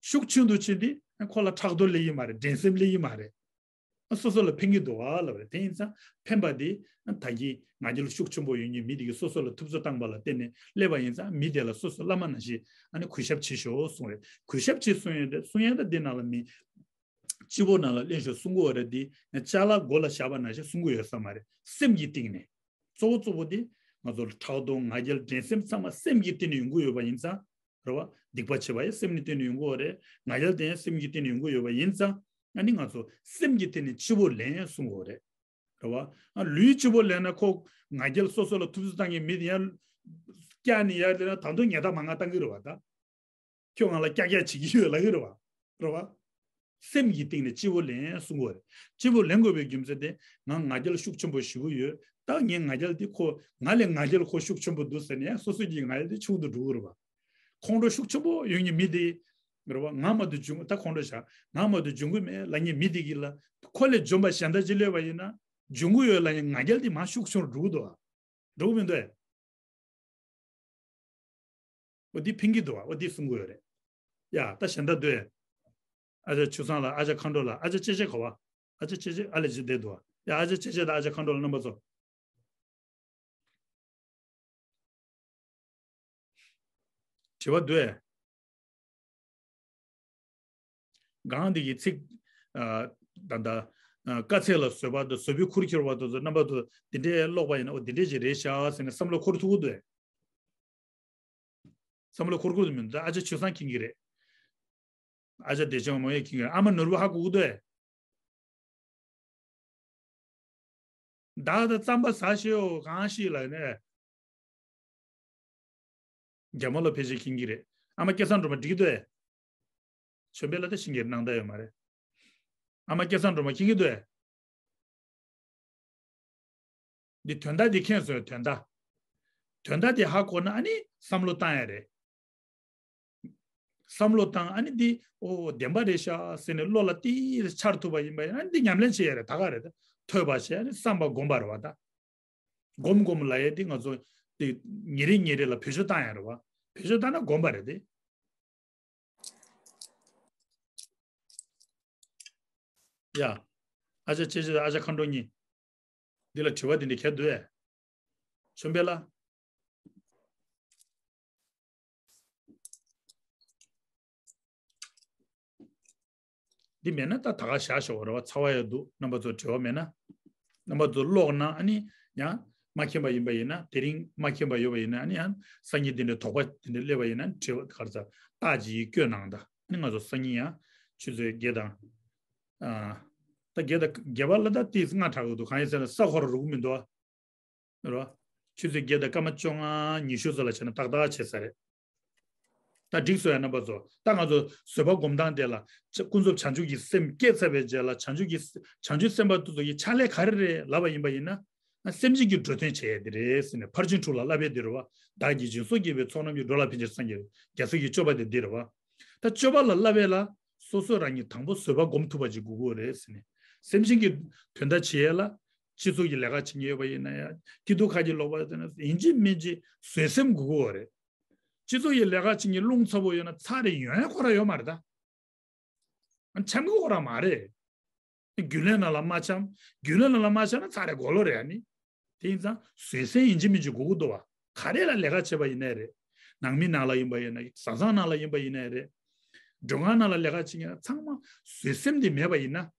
ཤུགས་ཆུང་དུ་ཕྱིན་ཏེ་ཁོ་ལ་ཕྲག་དོག་སླེབས་ཀྱི་མ་རེད། འགྲན་སེམས་སླེབས་ཀྱི་མ་རེད། སོ་སོ་ལ་ཕན་གྱི་འདུག་བ་ལབ་རེད། དེ་ཡིན་ཙང་ཕན་པ་དེ་ད་གིན་ང་རྒྱལ་ཤུགས་ཆེན་པོ་ཡོད་མཁན་མི་དེ་གིས་སོ་སོ་ལ་ཐུབ་ཚོད་བཏང་པ་ལ་བརྟེན་ནས་སླེབས་པ་ཡིན་ཙང་མི་དེ་ལ་སོ་སོ་བླ་མ་ནང་བཞིན་ཨ་ནི་གུས་ཞབས་བྱེད་ཤོག་གསུངས་རེད། གུས་ཞབས་བྱེད་གསུང་ཡས་དེ་གསུང་ཡས་ད་འདི་ནང་ལ་མི་སྤྱི་བོ་ནང་ལ་ལེན་ཤོག་གསུང་གི་ཡོད་རེད། དེ་ཅ་ལག་མགོ་ལ་བཞག་པ་ནང་བཞིན་གསུང་གི་ཡོད་ས་མ་རེད། སེམས་ཀྱི་སྟེང་ནས། གཙོ་བོ་གཙོ་བོ་དེ་ང་ཚོ་ལ་ཕྲག་དོག་ང་རྒྱལ་འགྲན་སེམས་ཚང་མ་སེམས་ཀྱི་སྟེང་ནས་ཡོང་གི་ཡོད་པ་ཡིན་ཙང་། རེད་བ། སྡིག་པ་བྱེད་པ་ཡང་སེམས་ཀྱི་སྟེང་ནས་ཡོང་གི་ཡོད་རེད། ང་རྒྱལ་དེ་ཡང་སེམས་ཀྱི་སྟེང་ནས་ཡོང་གི་ཡོད་པ་ཡིན་ཙང་། ཨ་ནི་ང་ཚོ་སེམས་ཀྱི་སྟེང་ནས་སྤྱི་བོ་ལེན་གསུང་གི་ཡོད་རེད། རེད་བ། ཨ་ལུས་སྤྱི་བོ་ལེན་ན་ཁོ་ང་རྒྱལ་སོ་སོ་ལ་ཐུབ་ཚོད་བཏང་མཁན་མི་དེ་ཡང་བཀྱག་ནས་ཡར་སླེབས་ན་ད་དུང་ཉལ་ཐ་མ་ང་བཏང་གི་རེད་བ་ད། ཁྱོད་ང་ལ་ཀྱག་ཀྱག་བྱེད་ཀྱི་ཡོད་ལབ་ཀྱི་རེད་བ། རེད་བ། སེམས་ཀྱི་སྟེང་ནས་སྤྱི་བོ་ལེན་གསུང་གི་ཡོད་རེད། སྤྱི་བོ་ལེན་དགོས་པའི་རྒྱུ་མཚན་དེ་ང་ང་རྒྱལ་ཤུགས་ཆེན་པོ་ཞེ་པོ་ཡོད། ད་ངའི་ང་རྒྱལ་དེ་ཁོ་ང་ལས་ང་རྒྱལ་ཁོ་ཤུགས་ཆེན་པོ་འདུག་ཟེར་ནས་ཡང་སོ་སོ་གྱི་ང་རྒྱལ་དེ་ཆུང་དུ་འགྲོ་གི་རེད་བ། ཁོང་ཁྲོ་ཤུགས་ཆེན་པོ་ཡོད་མཁན་མི་དེ། རེད་བ། ང་མ་གཏོགས་འབྱུང་ད་ཁོང་ཁྲོ་བྱ། ང་མ་གཏོགས་འབྱུང་གི་མེད་ལབ་མཁན་མི་དེ་གི་ལ་ཁོ་ལས་འཇོན་པ་གཞན་དག་ཅིག་སླེབས་པ་ཡིན་ན་འབྱུང་གི་ཡོད་ལབ་མཁན་ང་རྒྱལ་དེ་མར་ཤུགས་ཆུང་རུ་འགྲོ་གི་འདུག་བ། འགྲོ་གི་མི་འདུག་ཨེ། འོ་འདི་ཕན་གྱི་འདུག་བ། འོ་འདི་གསུང་གི་ཡོད་རེད། ཡ་ད་གཞན་དག་འདུག་ཨེ། ཨ་ཅག་ཆུ་བཟང་ལ། ཨ་ཅག་མཁའ་འགྲོ་ལ། ཨ་ཅག་ཅེ་ཅེ་ག་བ། ཨ་ཅག་ཅེ་ཅེ་ཨ་ལས་ཅི་བསྡད་འདུག་བ། ཡ་ཨ་ཅག་ཅེ་ཅེ་དང་ཨ་ཅག་མཁའ་འགྲོ་ལ་རྣམ་པ་ཚོ། དྲི་བ་འདུག་ཨེ། གང་འདི་གི་ཚིག་ཨ་ད་ལྟ་ཨ་དཀའ་ཚེགས་ལ་བཟོད་པ་དང་བཟོད་པའི་ཁུར་ཁྱེར་བ་དང་རྣམ་པ་ཚོ་འདི་འདྲའི་ཀློག་པ་ཡིན་ན་འོ་འདི་འདྲའི་ཅིག་རེད་ཤག་ཟེར་ནས་བསམ་བློ་འཁོར་ཐུབ་ཀྱི་འདུག་ཨེ། བསམ་བློ་འཁོར་དགོས་མི་འདུག་ཨ་ཅག་ཆོས་བཟང་མཁྱེན་གྱི་རེད། ཨ་ཅག་བདེ་ཆེན་དབང་མོ་ཡང་མཁྱེན་གྱི་རེད། ཨ་མ་ནོར་བུ་ཧ་གོ་གི་འདུག་ཨེ། བདག་དང་རྩམ་པ་ཟ་ཤེའོ་གང་ཞིག་ལ་ནས། རྒྱ་མོ་ལ་ཕལ་ཆེར་མཁྱེན་གྱི་རེད། ཨ་མ་སྐལ་བཟང་སྒྲོལ་མ་འགྲིག་གི་འདུག་ཨེ། ཆོས་འཕེལ་ལ་ད་ཤིང་གི་སྣང་དག་ཡོད་མ་རེད། ཨ་མ་སྐལ་བཟང་སྒྲོལ་མ་མཁྱེན་གྱི་འདུག་ཨེ། འདི་དོན་དག་འདི་མཁྱེན་སོང་། དོན་དག་དོན་དག་འདི་ཧ་གོ་ན་ཨ་ནི་བསམ་བློ་བཏང་ཡ་རེད། བསམ་བློ་བཏང་ཨ་ནི་འདི་ཨོ་བདེན་པ་རེད་ཤག་ཟེར་ནས་བློ་ལ་ཏིག་འཆར་ཐུབ་པ་ཡིན་པ་ཡིན་ན་ཨ་ནི་འདི་ཉམས་ལེན་བྱེད་ཡ་རེད། ད་ག་རེད་ད། ཐོས་པ་བྱས་ཨ་ནི་བསམ་པ་སྒོམ་པ་རེད་བ་ད། སྒོམ་སྒོམ་ལབ་ཡས་དེ་ང་ཚོ་དེ་ཉིན་རེ་ཉིན་རེ་ལ་བེད་སྤྱོད་བཏང་ཡ་རེད་བ། བེད་སྤྱོད་བཏང་ན་སྒོམ་པ་རེད་དེ། ཡ། ཨ་ཅག་ཅེ་ཅེ་དང་ཨ་ཅག་མཁའ་འགྲོ་གཉིས། འདི་ལ་དྲི་བ་འདི་འདྲ་ག་འདུག་ཨེ། ཆོས་འཕེལ་ལ། འདི་མེད་ན་ད་ད་ག་བཞག་ཞོག་རེད་བ། ཚ་བ་ཡོད་འདུག་རྣམ་པ་ཚོ་དྲི་བ་མེད་ན། རྣམ་པ་ཚོ་ཀློག་ན་ཨ་ནི་ཡང་མ་མཁྱེན་པ་ཡིན་པ་ཡིན་ན། དེ་རིང་མ་མཁྱེན་པ་ཡོད་པ་ཡིན་ན་ཨ་ནི་ཡང་སང་ཉིན་འདི་འདྲའི་དོགས་པ་འདི་འདྲ་སླེབས་པ་ཡིན་ན་དྲི་བ་ག་རེ་ཟ་རྟགས་ཅིག་བཀོད་གནང་ད། ཨ་ནི་ང་ཚོ་སང་ཉིན་ཡང་ཆུ་ཚོད་བརྒྱད་དང་། ཨ་ད་བརྒྱད་དང་བརྒྱད་པ་ལ་ད་ཏིས་སྔ་དྲགས་ཀྱི་འདུག་གང་ཡིན་ཟེར་ན་ས་འཁོར་རུག་མི་འདུག་ཨ། རོ། ཆུ་ཚོད་བརྒྱད་དང་སྐར་མ་བཅོ་ལྔ་ཉི་ཤུ་ཙམ་ལ་བྱས་ན་ཏག་ཏག་བྱས་ས་རེད། ད་འགྲིག་སོང་ཡ་རྣམ་པ་ཚོ། ད་ང་ཚོ་བཟོད་པ་སྒོམ་སྟངས་དེ་ལ་ཆ་ཀུན་རྫོབ་བྱང་ཆུབ་ཀྱི་སེམས་སྐྱེས་ཚར་བའི་རྗེས་ལ་བྱང་ཆུབ་ཀྱི་བྱང་ཆུབ་སེམས་དཔའ་དེ་ཚོ་ཡི་ཕྱག་ལས་ག་རེ་རེད་ལབ་པ་ཡིན་པ་ཡིན་ན། སེམས་ཅན་གྱི་འགྲོ་དོན་བྱེད་ཡ་དེ་རེད་ཟེར་ནས་ཕར་ཕྱིན་དྲུག་ལ་བསླབ་པ་དེ་རེད་བ། བདག་གིས་སྦྱིན་སོགས་བགྱིས་པའི་ཚོགས་རྣམས་ཀྱིས། འགྲོ་ལ་ཕན་ཕྱིར་སངས་རྒྱས་པའི། རྒྱལ་སྲས་ཀྱི་སྤྱོད་པ་དེ་འདི་རེད་བ། ད་སྤྱོད་པ་ལ་བསླབ་པ་ལ་སོ་སོ་རང་ཉིད་དང་པོ་བཟོད་པ་སྒོམ་ཐུབ་པ་ཅིག་དགོས་ཀྱི་ཡོད་རེད་ཟེར་ནས། སེམས་ཅན་གྱི་དོན་དག་བྱེད་ཡས་ལ། སྤྱི་ཚོགས་ཀྱི་ལས་ཀ་བྱེད་མཁན་ཡོད་པ་ཡིན་ན་ཡང་། སྐྱིད་སྡུག་ཁ་གྱེས་ལོག་པ་དེ་ན་ཡིན་གཅིག་མིན་གཅིག་བཟོད་སེམས་དགོས་ཀྱི་ཡོད་རེད། སྤྱི་ཚོགས་ཀྱི་ལས་ཀ་བྱེད་མཁན་རླུང་ཚ་པོ་ཡོད་ན་ཚ་རེ་ཡོང་ཡ་ཁོ་རང་ཡོད་མ་རེད་ད། འཆམ་གྱི་ཁོ་རང་མ་རེད། རྒྱུན་ལས་ནང་ལ་མ་འཆམ། རྒྱུན་ལས་ནང་ལ་མ་འཆམ་ན་ཚ་རེ་གོ་ལོ་རེད་ཨ་ནི། དེ་ཡིན་ཙང་བཟོད་སེམས་ཡིན་གཅིག་མིན་གཅིག་དགོས་ཀྱི་འདུག་བ། ག་རེ་ལ་ལས་ཀ་བྱེད་པ་ཡིན་ནའི་རེད། ནང་མི་ནང་ལ་ཡིན་པ་ཡིན་ན། བཟའ་ཚང་ནང་ལ་ཡིན་པ་ཡིན་ནའི་རེད། མགྲོན་ཁང་ནང་ལ་ལས་ཀ་བྱེད་མཁན་ཚང་མ་བཟོད་སེམས་དེ་མེད་པ་ཡིན་ན། ཨ་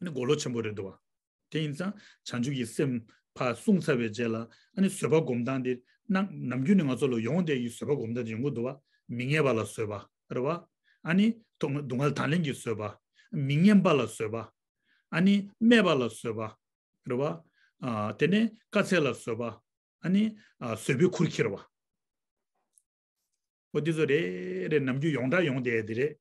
ནི་གོ་ལོ་ཆེན་པོ་རེད་འདུག་བ། དེ་ཡིན་ཙང་བྱང་ཆུབ་ཀྱི་སེམས་ཕར་བསྲུངས་ཚར་བའི་རྗེས་ལ་ཨ་ནི་བཟོད་པ་སྒོམ་སྟངས་དེ་ནམ་ནམ་རྒྱུན་ནས་ང་ཚོ་ལ་ཡོང་བསྡད་ཀྱི་བཟོད་པ་སྒོམ་སྟངས་དེ་ཡོང་གི་འདུག་བ། མི་ཉན་པ་ལ་བཟོད་པ་རེད་བ། ཨ་ནི་སྡུག་སྡུག་བསྔལ་དང་ལེན་གྱི་བཟོད་པ། མི་ཉན་པ་ལ་བཟོད་པ། ཨ་ནི་སྨད་པ་ལ་བཟོད་པ་རེད་བ། ཨ་དེ་ནས་དཀའ་ཚེགས་ལ་བཟོད་པ། ཨ་ནི་ཨ་བཟོད་པའི་ཁུར་ཁྱེར་བ། འོ་འདི་ཚོ་རེ་རེ་ནམ་རྒྱུན་ཡོངས་གྲགས་ཡོང་བསྡད་དེ་རེད།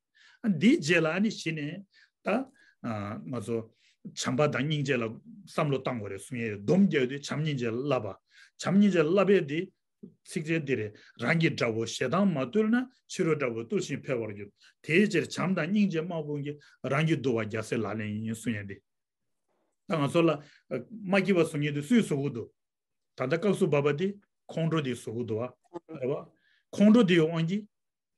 ཨ་འདིའི་རྗེས་ལ་ཨ་ནི་གཞི་ནས་ད་ཨ་ང་ཚོ་བྱམས་པ་དང་སྙིང་རྗེ་ལ་བསམ་བློ་བཏང་དགོས་རེད་གསུང་ཡས་ཡོད། སྡོམ་རྒྱག་དུས་བྱམས་སྙིང་རྗེ་ལ་བསླབ་པ། བྱམས་སྙིང་རྗེ་ལ་བསླབ་པའི་འདི་ཚིགས་བཅད་འདི་རེད། རང་གི་དགྲ་བོ་ཞེ་སྡང་མ་བཏུལ་ན། ཕྱི་རོལ་དགྲ་བོས་བཏུལ་ཞིང་འཕེལ་བར་འགྱུར། དེའི་ཕྱིར་བྱམས་དང་སྙིང་རྗེ་དམར་པོ་གྱིས། རང་གི་འདུལ་བ་རྒྱལ་སྲས་ལག་ལེན་ཡིན་གསུང་ཡས་འདི། ད་ང་ཚོ་ལ་ཨ་མ་སྐྱིད་པ་བཟོ་མཁན་དེ་སུས་བཟོ་གི་འདུག་ད་ལྟ་སྐབས་སུ་བབས་པ་དེ་ཁོང་ཁྲོ་དེས་བཟོ་གི་འདུག་བ། རེད་བ། ཁོང་ཁྲོ་དེའི་དབང་གིས་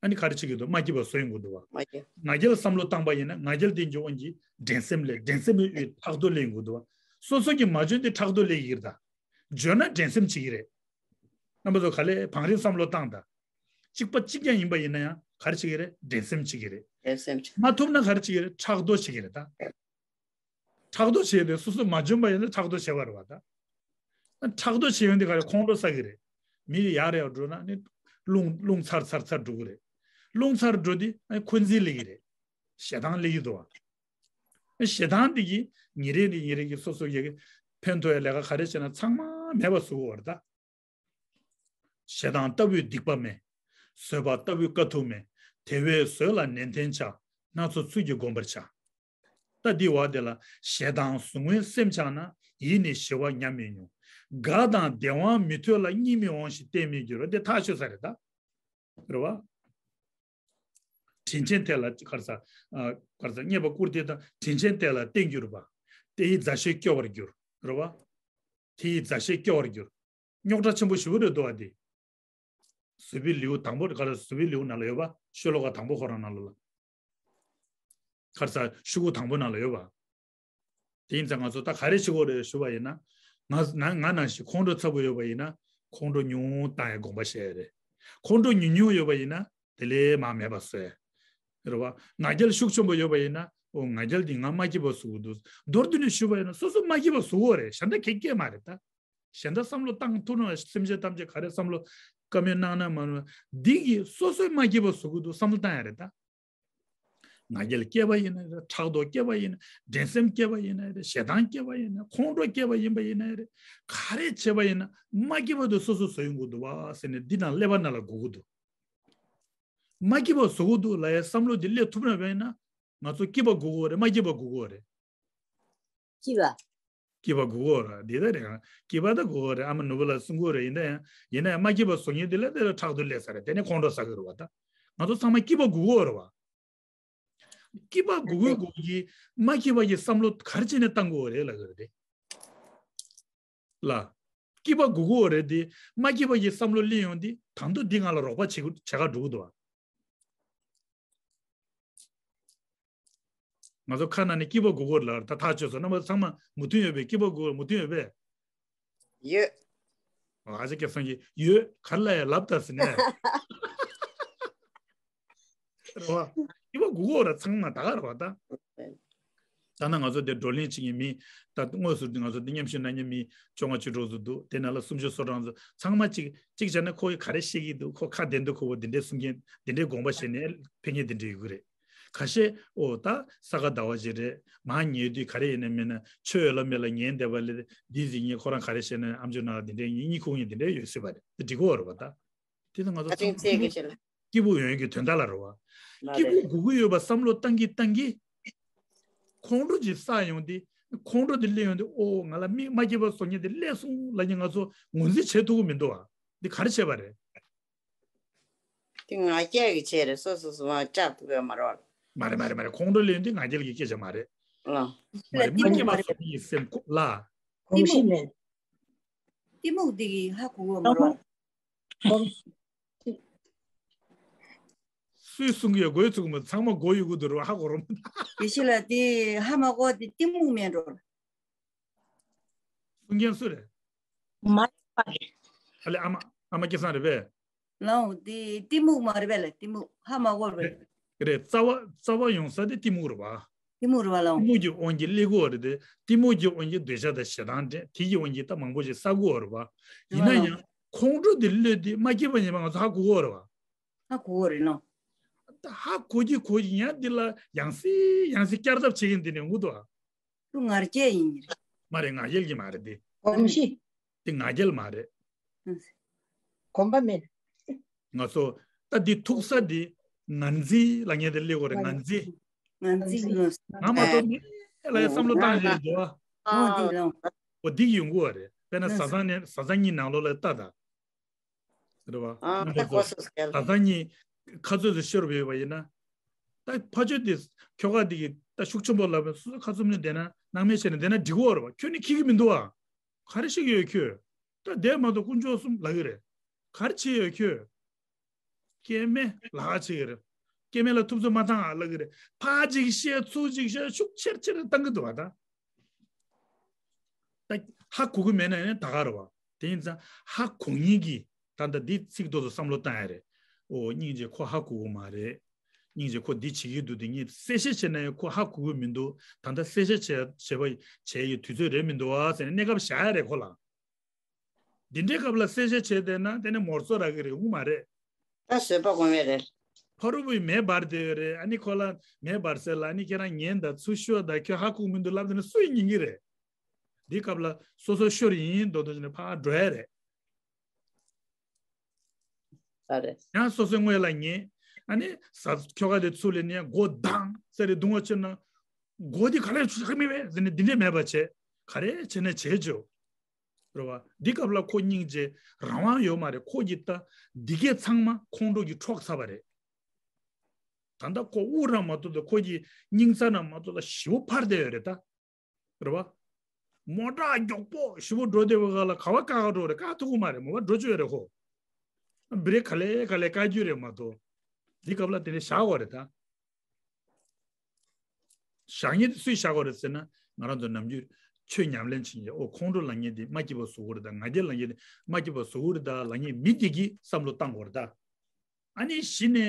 ཨ་ནི་ག་རེ་བྱེད་ཀྱི་འདུག་མ་སྐྱིད་པ་བཟོ་ཡོང་གི་འདུག་བ། མ་སྐྱིད། ང་རྒྱལ་བསམ་བློ་བཏང་པ་ཡིན་ན་ང་རྒྱལ་དེ་འགྱུར་དབང་གིས་འགྲན་སེམས་ལས་འགྲན་སེམས་ཡོད་ཕྲག་དོག་སླེབས་ཡོང་གི་འདུག་བ། སོ་སོ་གིས་མ་འཇོན་དེ་ཕྲག་དོག་སླེབས་ཀྱི་རེད་ད། འཇོན་ན་འགྲན་སེམས་བྱེད་ཀྱི་རེད། རྣམ་པ་ཚོ་ག་ལེ་བང་རིམ་བསམ་བློ་བཏང་དང་། གཅིག་པ་གཅིག་རྐྱང་ཡིན་པ་ཡིན་ན་ཡང་ག་རེ་བྱེད་ཀྱི་རེད། འགྲན་སེམས་བྱེད་ཀྱི་རེད། འགྲན་སེམས་བྱེད། མ་ཐུབ་ན་ག་རེ་བྱེད་ཀྱི་རེད། ཕྲག་དོག་བྱེད་ཀྱི་རེད་ད། ཕྲག་དོག་བྱས་ཏེ་སོ་སོ་མ་འཇོན་པ་ཡིན་ན་ཕྲག་དོག་བྱེད་པ་རེད་བ་ད། ཕྲག་དོག་བྱེད་ཡོང་དུས་ག་རེ་ཁོང་ཁྲོ་ཟ་གི་རེད། མི་ཡར་ཡར་འགྲོ་ན་ནི་རླུང་རླུང་ཚར་ཚར་ཚར་འགྲོ་གི་རེད། རླུང་ཚར་འགྲོ་དུས་ཨ་འཁོན་འཛིན་སླེབས་ཀྱི་རེད། ཞེ་སྡང་སླེབས་ཀྱི་འདུག་བ། ཞེ་སྡང་འདི་གིས་ཉིན་རེ་ནས་ཉིན་རེ་གི་སོ་སོ་ཡ་གི་ཕན་ཐོགས་ཡ་ལས་ཀ་ག་རེ་བྱས་ན་ཚང་མ་མེད་པ་བཟོ་གི་ཡོད་རེད་ད། ཞེ་སྡང་ལྟ་བུའི་སྡིག་པ་མེད། བཟོད་པ་ལྟ་བུའི་དཀའ་ཐུབ་མེད། དེ་བས་བཟོད་ལ་ནན་ཏན་བྱ། སྣ་ཚོགས་ཚུལ་གྱིས་བསྒོམ་པར་བྱ། ད་འདི་བ་དེ་ལ་ཞེ་སྡང་ཟུག་རྔུའི་སེམས་འཆང་ན། ཡིད་ནི་ཞི་བ་ཉམས་མི་མྱོང་། དགའ་དང་བདེ་བའང་མི་ཐོས་ལ། གཉིད་མི་འོང་ཞིང་བརྟན་མི་འགྱུར། དེ་ཐག་ཆོད་ས་རེད་ད། རེད་བ། དྲིན་ཆེན་དེ་ལ་ག་རེ་ཟ། ཨ། ག་རེ་ཟ། རྙེད་པ་བཀུར་སྟི་དང་དྲིན་ཆེན་དེ་ལ་བརྟེན་གྱུར་པ། དེ་ཡི་མཛའ་བཤེས་སྐྱོ་བར་འགྱུར། རེད་བ། དེ་ཡི་མཛའ་བཤེས་སྐྱོ་བར་འགྱུར། རྙོག་དྲ་ཆེན་པོ་ཞེ་པོ་རེད་འདུག་བ་དེ། བཟོད་པའི་ལེའུ་དང་པོ་ག་རེ། བཟོད་པའི་ལེའུ་ནང་ལ་ཡོད་པ། ཤོ་ལོ་ཀ་དང་པོ་ཁོ་རང་ནང་ལ་ལ། ག་རེ་ཟ། ཤོག་གུ་དང་པོ་ནང་ལ་ཡོད་པ། དེ་ཡིན་ཙང་ང་ཚོ་ད་ག་རེ་བྱེད་དགོས་རེད་ཞུ་བ་ཡིན་ན། ང་ང་ང་ནང་བཞིན་ཁོང་ཁྲོ་ཚ་པོ་ཡོད་པ་ཡིན་ན། ཁོང་ཁྲོ་ཉུང་ཉུང་བཏང་ཡ་དགོངས་པ་བཞེས་ཡ་རེད། ཁོང་ཁྲོ་ཉུང་ཉུང་ཡོད་པ་ཡིན་ན། དེ་ལས་མར་མེད་པ་བཟོས། རེད་བ། ང་རྒྱལ་ཤུགས་ཆེན་པོ་ཡོད་པ་ཡིན་ན། ཨོ་ང་རྒྱལ་འདི་ང་མ་སྐྱིད་པ་བཟོ་གི་འདུག་མདོར་བསྡུས་ནས་ཞུ་བ་ཡིན་ན་སོ་སོ་མ་སྐྱིད་པ་བཟོ་གི་རེད། གཞན་དག་གིས་སྐྱེལ་མ་རེད་ད། གཞན་དག་བསམ་བློ་བཏང་ཐུབ་ན། སེམས་ཅན་ཐམས་ཅད་ག་རེ་བསམ་བློ་བཀའ་མོལ་གནང་ན་མ་གནང་། འདི་གིས་སོ་སོའི་མ་སྐྱིད་པ་བཟོ་གི་འདུག་བསམ་བློ་བཏང་ཡ་རེད་ད། ང་རྒྱལ་སྐྱེས་པ་ཡིན་ན་རེད། ཕྲག་དོག་སྐྱེས་པ་ཡིན་ན། འགྲན་སེམས་སྐྱེས་པ་ཡིན་ན་རེད། ཞེ་སྡང་སྐྱེས་པ་ཡིན་ན། ཁོང་ཁྲོ་སྐྱེས་པ་ཡིན་པ་ཡིན་ན་རེད། ག་རེ་བྱས་པ་ཡིན་ན་མ་སྐྱིད་པ་དེ་སོ་སོ་བཟོ་ཡོང་གི་འདུག་བ་ཟེར་ནས་འདི་ནང་ཀླད་པ་ནང་ལ་སྒུག་གི་འདུག་མ་སྐྱིད་པ་བཟོ་གི་འདུག་ལབ་ཡའི་བསམ་བློ་འདི་སླེབས་ཐུབ་ན་བས་ན། ང་ཚོ་སྐྱིད་པ་སྒུག་གི་ཡོད་རེད། མ་སྐྱིད་པ་སྒུག་གི་ཡོད་རེད། སྐྱིད་པ། སྐྱིད་པ་སྒུག་གི་ཡོད་རེད། འདི་ལྟར་རེད། སྐྱིད་པ་ད་སྒུག་གི་ཡོད་རེད། ཨ་མ་ནོར་བུ་ལགས་གསུང་གི་ཡོད་རེད། ཡིན་ན་ཡང་ཡིན་ན་ཡང་མ་སྐྱིད་པ་བཟོ་མཁན་འདི་ལ་དེ་ལ་ཕྲག་དོག་སླེབས་ས་རེད། དེ་ནས་ཁོང་ཁྲོ་ཟ་གི་རེད་བ། ད་ང་ཚོ་ཚང་མ་སྐྱིད་པ་སྒུག་གི་ཡོད་རེད་བ། སྐྱིད་པ་སྒུག་གི་སྒུག་གི་མ་སྐྱིད་པ་གི་བསམ་བློ་ག་རེ་བྱས་ནས་བཏང་དགོས་རེད་ལབ་གི་རེད་དེ། ལ། སྐྱིད་པ་སྒུག་གི་ཡོད་རེད་དེ། མ་སྐྱིད་པ་གི་བསམ་བློ་སླེབས་ཡོང་དེ་ད་དུང་འདི་ང་ལ་རོགས་པ་བྱེད་བྱེད་ག་འགྲོ་གི་འདུག་བ། ང་ཚོ་ཁ་ནང་ནས་སྐྱིད་པ་སྒུག་གི་ཡོད་ལབ། ད་ཐག་ཆོད་སོང་། རྣམ་པ་ཚང་མ་མོས་མཐུན་ཡོད་པས། སྐྱིད་པ་སྒུག་གི་ཡོད་རེད། མོས་མཐུན་ཡོད་པས། ཡོད། ཨ་ཅག་སྐལ་བཟང་གིས་ཡོད་ག་རེ་ལབ་ཡ་ལབ་ད་ཟེར་ནས། རེད་བ། སྐྱིད་པ་སྒུག་གི་ཡོད་རེད། ཚང་མ་ད་ག་རེད་བ་ད། ད་ནང་ང་ཚོ་དེ་བགྲོ་གླེང་བྱེད་མཁན་མི། ད་དངོས་སུ་ང་ཚོ་འདི་མཉམ་ཞུགས་གནང་མཁན་མི་བཅོ་ལྔ་བཅུ་དྲུག་ཙམ་འདུག་དེ་ནང་ལ་སུམ་ཅུ་སོ་གྲངས་ཙམ། ཚང་མ་གཅིག་གཅིག་བྱས་ན་ཁོ་གིས་ག་རེ་བཤད་ཀྱི་འདུག་ཁོ་ཁ་བདེ་འདུག་ཁོ་བོ་འདི་འདྲའི་གསུང་མཁན་འདི་འདྲའི་དགོངས་པ་བཞེས་ནས་ཕེབས་མཁན་འདི་འདྲ་ཡོད་ཀྱི་རེད། ཁ་ཤས་ཨོ་ད་ས་ག་ཟླ་བ་ཞིག་རེད། མར་ཉལ་དུས་ག་རེ་ཡིན་ན་མིན་ན་ཆོས་ཡོད་ལ་མེད་ལ་ཉན་བསྡད་པ་ལས་འདི་ཟིག་ངས་ཁོ་རང་ག་རེ་བཤད་ན་ཨམ་ཅོག་ནང་ལ་འདི་འདྲའི་གཉིད་ཁུག་མཁན་འདི་འདྲའི་ཡོད་སྲིད་པ་རེད། འདི་འགྲིག་གི་ཡོད་རེད་པ་ད། དེ་ལ་ང་ཚོ་ཨ་ཚང་ཚིག་ཚད་ཀྱི་ཆེད་ལ། སྐྱིད་པོ་ཡོང་ཡོང་གི་དོན་དག་ལ་རེད་བ། མ་སྐྱིད་པོ་རེད། སྒུག་གི་ཡོད་པ་བསམ་བློ་བཏང་གི་བཏང་གི། ཁོང་ཁྲོ་ཅིག་བསགས་ཡོང་དུས། ཁོང་ཁྲོ་དེ་སླེབས་ཡོང་དུས་ཨོ་ང་ལ་མི་མ་སྐྱིད་པ་བཟོ་མཁན་དེ་སླེབས་སོང་ལབ་ནས་ང་ཚོ་ངོས་འཛིན་བྱེད་ཐུབ་ཀྱི་མི་འདུག་བ། འདི་ག་རེ་བྱས་པ་རེད། དེ་ང་རྒྱལ་གྱི་ཆེད་རེད། སོ་སོ་སོ་མ་སྐྲག་ཐུབ་ཡོད་མ་རེད། མ་རེད་མ་རེད་མ་རེད། ཁོང་ཁྲོ་སླེབས་ཡོང་དུས་ང་རྒྱལ་གྱི་སྐད་ཆ་མ་རེད། ལ། མ་རེད། མ་སྐྱིད་པ་བཟོ་མཁན་གྱི་སེམས་ཁོ་ལ། གོམས་གཤིས་མེད། གཏི་མུག་འདི་གིས་ཧ་གོ་གི་མ་རེད། སུས་གསུང་གི་ཡོད། མགོ་ཡི་ཚུགས་མ་ཚང་མ་མགོ་ཡི་གུ་དུ་རུ་ཧ་གོ་རུ་མ། དེ་ཤི་ལ་དེ་ཧ་མ་གོ་དེ་གཏི་མུག་མེད་འགྲོ། གསུང་མཁན་སུ་རེད། མ་རེད། ཨ་ལེ་ཨ་མ་ཨ་མ་སྐལ་བཟང་རེད་པས། ལའོ་དེ་གཏི་མུག་མ་རེད་པས་ལ། གཏི་མུག་ཧ་མ་གོ་རེད། རེད། རྩ་བ་རྩ་བ་ཡོང་ས་དེ་གཏི་མུག་རེད་པ། གཏི་མུག་རེད་པ་ལའོ། གཏི་མུག་གི་དབང་གིས་སླེབས་ཀྱི་ཡོད་རེད་དེ། གཏི་མུག་གི་དབང་གིས་འདོད་ཆགས་དང་ཞེ་སྡང་འདྲེ་དེ་གི་དབང་གིས་ད་མང་པོ་ཞིག་བསགས་ཀྱི་ཡོད་རེད་པ། ཡིན་ན་ཡང་ཁོང་ཁྲོ་དེ་སླེབས་དུས་མ་སྐྱིད་པ་ཉེས་པ་ང་ཚོ་ཧ་གོ་གི་ཡོད་རེད་པ། ཧ་གོ་གི་ཡོད་རེད་ལའོ། ད་ཧ་གོ་གི་གོ་གི་ཡང་འདི་ལ་ཡང་སེ་ཡང་སེ་བསྐྱར་ལྡབ་བྱེད་མཁན་དེ་ནས་འུ་ཐུག་ཨ། ང་རྒྱལ་ཡིན། མ་རེད། ང་རྒྱལ་གྱི་མ་རེད་དེ། གོམས་གཤིས། དེ་ང་རྒྱལ་མ་རེད། གོམས་པ་མེད། ང་ཚོ་ད་འདི་ཐུག་ས་འདི་ངར་འཛིན་ལབ་མཁན་དེ་སླེབས་ཀྱི་ཡོད་རེད། ངར་འཛིན། ངར་འཛིན། ང་མ་གཏོགས་མི་ལ་ཡ་བསམ་བློ་བཏང་བཞིན་འདུག་ཨ། འོ་འདི་ལ། འོ་འདི་ཡོང་གི་ཡོད་རེད། དཔེར་ན་བཟའ་ཚང་ནས་བཟའ་ཚང་གཉིས་ནང་ལོགས་ལ་ལྟ་དང་། རེད་བ། ཨ་ད་གོ་སོང་། བཟའ་ཚང་གཉིས་ཁ་རྩོད་དུ་ཤོར་བ་ཡིན་ན། ད་ཕ་ཆོས་དེ་ཁྱོ་ག་དེ་གི་ ད་ཤུགས་ཆེན་པོ་ལབ་པའི་སོ་སོ་ཁ་བཙུམ་ནས་བསྡད་ན། སྣང་མེད་བྱས་ནས་བསྡད་ན་འགྲིག་གི་རེད་བ། ཁྱོད་ནི་ཁྱི་གི་མི་འདུག་ཨ། ག་རེ་བཤད་ཀྱི་ཡོད་ཁྱོད། ད་བསྡད་མ་གཏོགས་དཀོན་མཆོག་གསུམ་ལབ་ཀྱི་རེད། ག་རེ་བྱས་ཡོད་ཁྱོད། སྐྱེ་དམན་ལབ་ཀྱི་རེད། སྐྱེ་དམན་ལ་ཐུབ་ཚོད་མ་བཏང་ཨ་ལབ་ཀྱི་རེད། ཕར་ཅིག་བཤད་ཚུར་ཅིག་བཤད་ཤུགས་ཆེར་ཆེར་བཏང་གི་འདུག་བ་ད། ད་ཧ་གོ་གི་མེད་ན་ཡང་ད་ག་རེད་བ། དེ་ཡིན་ཙང་ཧ་གོ་མཁན་གྱིས་ད་ལྟ་འདི་ཚིག་ཐོག་ཏུ་བསམ་བློ་བཏང་ཡ་རེད། ཨོ་སྙིང་རྗེ་ཁོ་ཧ་གོ་གི་མ་རེད། སྙིང་རྗེ་ཁོ་འདི་བྱེད་ཀྱི་འདུག་དེ་ངས་གསལ་བཤད་བྱས་ན་ཡང་ཁོ་ཧ་གོ་གི་མི་འདུག་ད་ལྟ་གསལ་བཤད་བྱས་བྱས་པ་བྱས་ཡི་དུས་ཚོད་རེད་མི་འདུག་བ་ཟེར་ནས་གནས་སྐབས་བཞག་ཡ་རེད་ཁོ་ལ། འདི་འདྲའི་སྐབས་ལ་གསལ་བཤད་བྱས་བསྡད་ན་དེ་ནས་མོར་ཚོ་རག་གི་རེད་འོང་མ་རེད། ད་བཟོད་པ་སྒོམ་ཡས་རེད། ཕ་རུ་བུས་མེ་འབར་བསྡད་ཡོད་རེད། ཨ་ནི་ཁོ་ལ་མེ་འབར་ཟེར་ལ་ཨ་ནི་ཁྱེད་རང་ཉན་དང་ཚུར་ཤོག་དང་ཁྱོད་ཧ་གོ་མི་འདུག་ལབ་དེ་ནི་སུ་ཡིན་ཉན་གི་རེད། འདི་སྐབས་ལ་སོ་སོ་ཤོར་ཡིན་མདོག་མདོག་བྱས་ནས་ཕར་འགྲོ་ཡ་རེད། ད་རེད། ཡང་སོ་སོའི་ངོས་ལ་ཉན། ཨ་ནི་ཟ་ཁྱོ་ག་དེ་ཚུར་ལེན་ནས་མགོ་དང་ཟེར་རེ་རྡུང་བ་ཕྱིར་ན། མགོ་འདི་ག་ལེར་ཆུ་ཆག་མི་བས་ཟེར་ནས་འདི་འདྲས་མེད་པ་བྱས། ག་རེ་བྱས་ན་བྱས་ཆོག་རེད་བ། འདི་སྐབས་ལ་ཁོ་སྙིང་རྗེ་རང་དབང་ཡོད་མ་རེད། ཁོ་གིས་ད་འདི་གས་ཚང་མ་ཁོང་ཁྲོ་གིས་འཕྲོག་ཚར་བ་རེད། ད་ལྟ་ཁོ་དབུགས་རང་མ་ཐུབ་ད་ཁོ་གི་སྙིང་རྩ་རང་མ་ཐུབ་ད་ཞེ་པོ་འཕར་བསྡད་ཡོད་རེད་ད། རེད་བ། མོ་ཊ་མགྱོགས་པོ་ཞེ་པོ་འགྲོ་བསྡད་པའི་སྒང་ལ་ག་བ་བཀག་ག་འགྲོ་རེད། བཀག་ཐུབ་ཀྱི་མ་རེད། མོ་པ་འགྲོ་བཅུག་ཡོད་རེད་ཁོ། འབྲེག་ག་ལེ་ག་ལེ་བཀག་རྒྱུ་རེད་མ་གཏོགས། འདི་སྐབས་ལ་དེ་ནས་བཞག་དགོས་རེད་ད། བཞག་མཁན་དེ་སུས་བཞག་དགོས་རེད་ཟེར་ན། ང་རང་ཚོ་ནམ་རྒྱུན་ཆོས་ཉམས་ལེན་བྱེད་མཁན། ཨོ་ཁོང་ཁྲོ་ལངས་མཁན་དེ་མ་སྐྱིད་པ་བཟོ་གི་རེད་ད། ང་རྒྱལ་ལངས་མཁན་དེ་མ་སྐྱིད་པ་བཟོ་གི་རེད་ད་ལབ་མཁན་མི་དེ་གིས་བསམ་བློ་བཏང་དགོས་རེད་ད། ཨ་ནི་གཞི་ནས་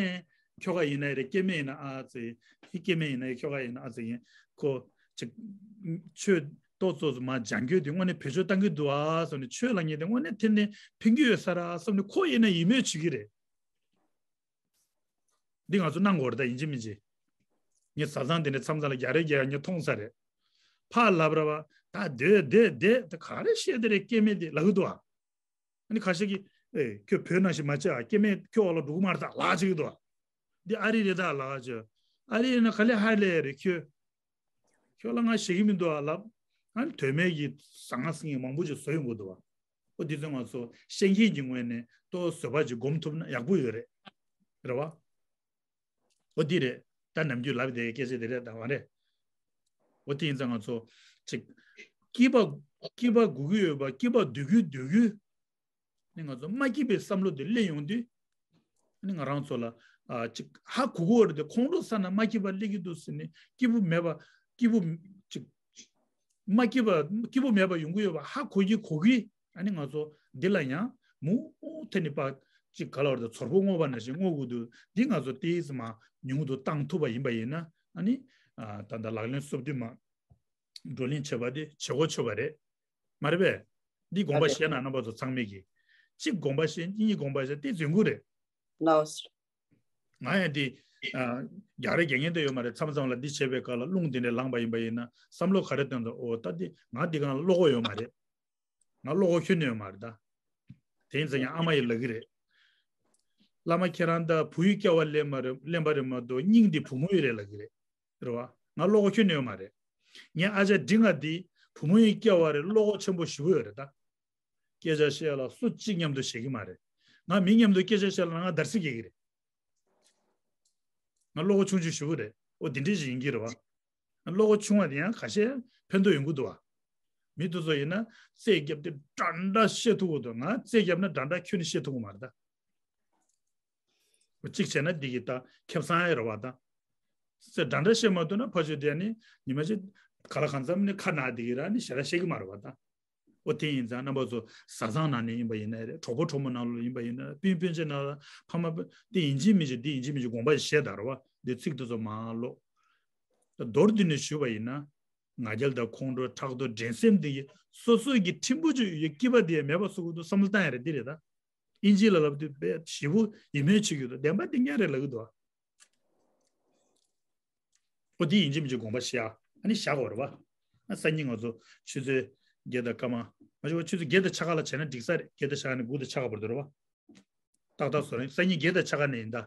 ཁྱོ་ག་ཡིན་ན་རེད། སྐྱེ་དམན་ཡིན་ན་ཨ་ཙི། སྐྱེ་དམན་ཡིན་ན་ཁྱོ་ག་ཡིན་ན་ཨ་ཙི་ཡིན། ཁོ་ཅིག་ཆོས་ཏོག་ཙོག་ཙོ་མ་སྦྱང་རྒྱུ་དེ་དངོས་གནས་བེད་སྤྱོད་བཏང་གི་འདུག་ཨ་བསམ་ནས། ཆོས་ལ་ངས་དེ་དངོས་གནས་ཐེར་འདོན་ཕན་གྱི་ཡོད་ས་ར་བསམ་ནས་ཁོ་ཡིན་ན་ཡིད་སྨོན་བྱེད་ཀྱི་རེད། འདི་ང་ཚོ་གནང་དགོས་རེད་ད་ཡིན་གཅིག་མིན་གཅིག་ངས་བཟའ་ཚང་དེ་འདྲ་མཚམས་མཚམས་ལ་རྒྱག་རེས་རྒྱག་ཡ་ངས་མཐོང་ས་རེད། ཕར་ལབ་ར་བ་ད་སྡོད་སྡོད་སྡོད་ད་ག་རེ་བཤད་དེ་རེད། སྐྱེ་དམན་དེ་ལབ་གི་འདུག་ཨ། ཨ་ནི་ཁ་ཤས་ཀྱིས་ཨེ་ཁྱོད་བོད་ནང་བཞིན་མ་བྱེད་ཨ། སྐྱེ་དམན་ཁྱོད་འོག་ལ་འགྲོ་གི་མ་རེད་ད་ལབ་བྱེད་ཀྱི་འདུག་ཨ། འདི་ཨ་རི་རེད་ད་ལབ་བྱེད། ཨ་རི་ཡིན་ན་ག་ལེ་ཧ་ལས་རེད་ཁྱོད། ཁྱོད་ལ་ང་ཞེད་ཀྱི་མི་འདུག་ཨ་ལབ། ཨ་ནི་དོན་མེད་ཀྱི་ཟང་ངེ་ཟིང་ངེ་མང་པོ་ཅིག་བཟོ་ཡོང་གི་འདུག་བ། ཨོ་འདི་ཚོ་ང་ཚོ་ཤེས་མཁན་གྱི་ངོས་ནས་ཏོག་བཟོད་པ་ཅིག་སྒོམ་ཐུབ་ན་ཡག་པོ་ཡོད་རེད། རེད་བ། ཨོ་འདི་རེད། ད་ནམ་རྒྱུན་ལབ་བསྡད་སྐད་ཆ་དེ་རེད་ད་མ་རེད། ཨོ་དེ་ཡིན་ཙང་ང་ཚོ་ཅིག་སྐྱིད་པ་སྐྱིད་པ་དགོས་ཀྱི་ཡོད་པ། སྐྱིད་པ་འདོད་ཀྱི་འདོད་ཀྱི། ནི་ང་ཚོ་མ་སྐྱིད་པའི་བསམ་བློ་དེ་སླེབས་ཡོང་དུས། ནི་ང་རང་ཚོ་ལ་ཨ་ཅིག་ཧ་གོ་གོ་རེད་དེ། ཁོང་ཁྲོ་ཟ་ན་མ་སྐྱིད་པ་སླེབས་ཀྱི་འདུག་ཟེར་ནས་སྐྱིད་པོ་མེད་པ། སྐྱིད་པོ་ཅིག་མ་སྐྱིད་པ་སྐྱིད་པོ་མེད་པ་ཡོང་གི་ཡོད་པ་ཧ་གོ་གི་གོ་གི། ཨ་ནི་ང་ཚོ་འདི་ལ་ཡང་མུ་མཐུད་ནས་ཕར་ཅིག་ག་ལ་བར་དུ་ཚོར་ཕོ་སྔོ་བ་ནང་བཞིན་སྔོ་དགོས་འདུག་འདི་ང་ཚོ་ཏོག་ཙམ་མར་ཉུང་དུ་བཏང་ཐུབ་པ་ཡིན་པ་ཡིན་ན། ཨ་ནི་ཨ་ད་ལྟ་ལག་ལེན་སོ་བདུན་མ་བགྲོ་གླེང་བྱེད་པ་དེ་བྱེད་དགོས་ཆོག་པ་རེད། མ་རེད་པས། འདི་དགོངས་པ་ཨ་རེད། བཞེས་ན་རྣམ་པ་ཚོ་ཚང་མས་ཀྱིས། གཅིག་དགོངས་པ་བཞེས། གཉིས་དགོངས་པ་བཞེས། དེ་རྫུན་རྐུ་རེད། ལགས་སོ། ང་ཡང་འདི་ཨ་རྒྱག་རེས་རྒྱག་མཁན་དེ་ཡོད་མ་རེད། མཚམས་མཚམས་ལ་འདི་བྱེད་པའི་སྐབས་ལ་རླུང་འདི་འདྲས་ལངས་པ་ཡིན་པ་ཡིན་ན་བསམ་བློ་ག་རེ་བཏོན་འདུག་ཨོ་ད་འདི་ང་འདི་སྒང་ལ་བློ་ཁོག་ཡོད་མ་རེད། ང་བློ་ཁོག་ཁྱོན་ནས་ཡོད་མ་རེད་ད། དེ་ཡིན་ཙང་ཡང་ཨ་མ་ཡིས་ལབ་ཀྱི་རེད། བླ་མ་ཁྱེད་རང་ད་བུ་ཡི་སྐྱེ་བ་ལེན་པ་རེད་ལེན་པ་རེད་མ་གཏོགས་སྙིང་འདི་བུ་མོ་ཡི་རེད་ལབ་ཀྱི་རེད། རེད་བ། ང་བློ་ཁོག་ཁྱོན་ནས་ཡོད་མ་རེད། ངའི་ཨ་ཅག་འབྲིང་ང་འདི་བུ་མོ་ཡི་སྐྱེ་བ་རེད། བློ་ཁོག་ཆེན་པོ་ཞེ་པོ་ཡོད་རེད་ད། སྐད་ཆ་བཤད་ལ་སུ་གཅིག་མཉམ་དུ་བཤད་ཀྱི་མ་རེད། ང་མི་མཉམ་དུ་སྐད་ཆ་བཤད་ལ་ང་འདར་སིག་རྒྱག་གི་རེད། ང་བློ་ཁོག་ཆུང་ཆུང་ཞེ་པོ་རེད། ཨོ་འདི་འདྲས་ཞིག་ཡིན་གྱི་རེད་བ། ང་བློ་ཁོག་ཆུང་བ་དེ་ཡང་ཁ་ཤས་ཕན་ཐོགས་ཡོང་གི་འདུག་བ། མི་དེ་ཚོ་ཡིན་ན་རྩོད་རྒྱབ་དེ་འདྲ་འདྲ་བཤད་ཐུབ་ཀྱི་འདུག་ང་རྩོད་རྒྱབ་ན་འདྲ་འདྲ་ཁྱོན་ནས་བཤད་ཐུབ་ཀྱི་མ་རེད་ད། གཅིག་བྱས་ན་འདི་གི་ད་ཁེ་བཟང་ཡ་རེད་བ་ད། ཟེར་འདྲ་འདྲ་བཤད་མ་ཐུབ་ན་ཕ་ཆོས་དེ་ནི་ཉི་མ་གཅིག་ག་ལ་གང་འཚམ་ནི་ཁ་ན་འདི་གི་ར་ནི་ཞེ་དྲག་བཤད་གི་མ་རེད་བ་ད། ཨོ་དེ་ཡིན་ཙང་རྣམ་པ་ཚོ་བཟའ་ཚང་ནང་ནས་ཡིན་པ་ཡིན་ན་རེད། གྲོགས་པོ་གྲོགས་མོ་ནང་ལོགས་ཡིན་པ་ཡིན་ན་རེད། སྤུན་སྤུན་མཆེད་ནང་ལ་ཕ་མ་དེ་ཡིན་གཅིག་མིན་གཅིག་འདི་ཡིན་གཅིག་མིན་གཅིག་དགོངས་པ་བཞེས་དང་རེད་བ། འདི་ཚིག་དེ་ཚོ་མང་ལོ། མདོར་བསྡུས་ནས་ཞུས་པ་ཡིན་ན། ང་རྒྱལ་དང་ཁོང་ཁྲོ་ཕྲག་དོག་འགྲན་སེམས་འདི་ཡིས་སོ་སོའི་གི་ཕྲན་བུ་ཅིག་ཡོད་སྐྱིད་པ་དེ་མེད་པ་བཟོ་གི་འདུག་བསམ་བློ་བཏང་ཡ་རེད། འདི་རེད་ད། ཨིན་ཇི་ལ་ལབ་དུས་དཔེ་ཞེ་པོ་ཡིད་སྨོན་བྱེད་ཀྱི་འདུག་བདེན་པ་འདི་ངས་རེད་ལབ་ཀྱི་འདུག་ཨོ་འདི་ཡིན་གཅིག་མིན་གཅིག་དགོངས་པ་བཞེས་ཨ། ཨ་ནི་བཞག་དགོས་རེད་བ། ཨ་སང་ཉིན་ང་ཚོ་ཆུ་ཚོད་བརྒྱད་དང་སྐར་མ། མ་གཞི་བ་ཆུ་ཚོད་བརྒྱད་དང་ཕྱེད་ཀ་ལ་བྱས་ན་འགྲིག་ས་རེད། བརྒྱད་དང་ཕྱེད་ཀ་ནས་དགུ་དང་ཕྱེད་ཀ་བར་དུ་རེད་བ། ཏག་ཏག་བཟོ་རེད། སང་ཉིན་བརྒྱད་དང་ཕྱེད་ཀ་ནས་ཡིན་ད།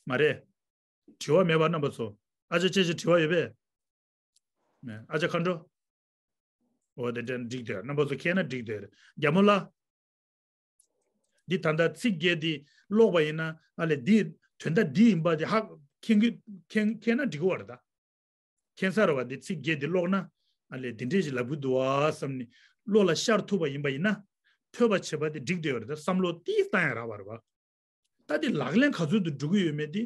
མ་རེད། དྲི་བ་མེད་པ་རྣམ་པ་ཚོ། ཨ་ཅག་ཅེ་ཅེ་དྲི་བ་ཡོད་པས། ཨ་ཅག་མཁའ་འགྲོ། འོ་དེ་འདྲ་འགྲིག་འདུག་རྣམ་པ་ཚོ་མཁྱེན་ན་འགྲིག་འདུག་རྒྱ་མོ་ལགས། འདི་ད་ལྟ་ཚིག་བརྒྱད་འདི་ཀློག་པ་ཡིན་ན་ཨ་ལས་འདི་དོན་དག་འདི་ཡིན་པ་དེ་ཧ་མཁྱེན་གི་མཁྱེན་མཁྱེན་ན་འགྲིག་གི་བ་རེད་ད། ཁེན་ས་ར་བ་འདི་ཚིག་བརྒྱད་འདི་ཀློག་ན་ཨ་ལས་འདི་འདྲས་ཞིག་ལབ་གི་འདུག་བ་བསམ་ནས་བློ་ལ་ཤར་ཐུབ་པ་ཡིན་པ་ཡིན་ན་ཐོས་པ་བྱེད་པ་དེ་འགྲིག་བསྡད་ཡོད་རེད། ད་བསམ་བློ་ཏིས་བཏང་ཡང་རག་པ་རེད་བ། ད་དེ་ལག་ལེན་ག་ཚོད་དུ་འགྲོ་གི་ཡོད་མེད་དེ་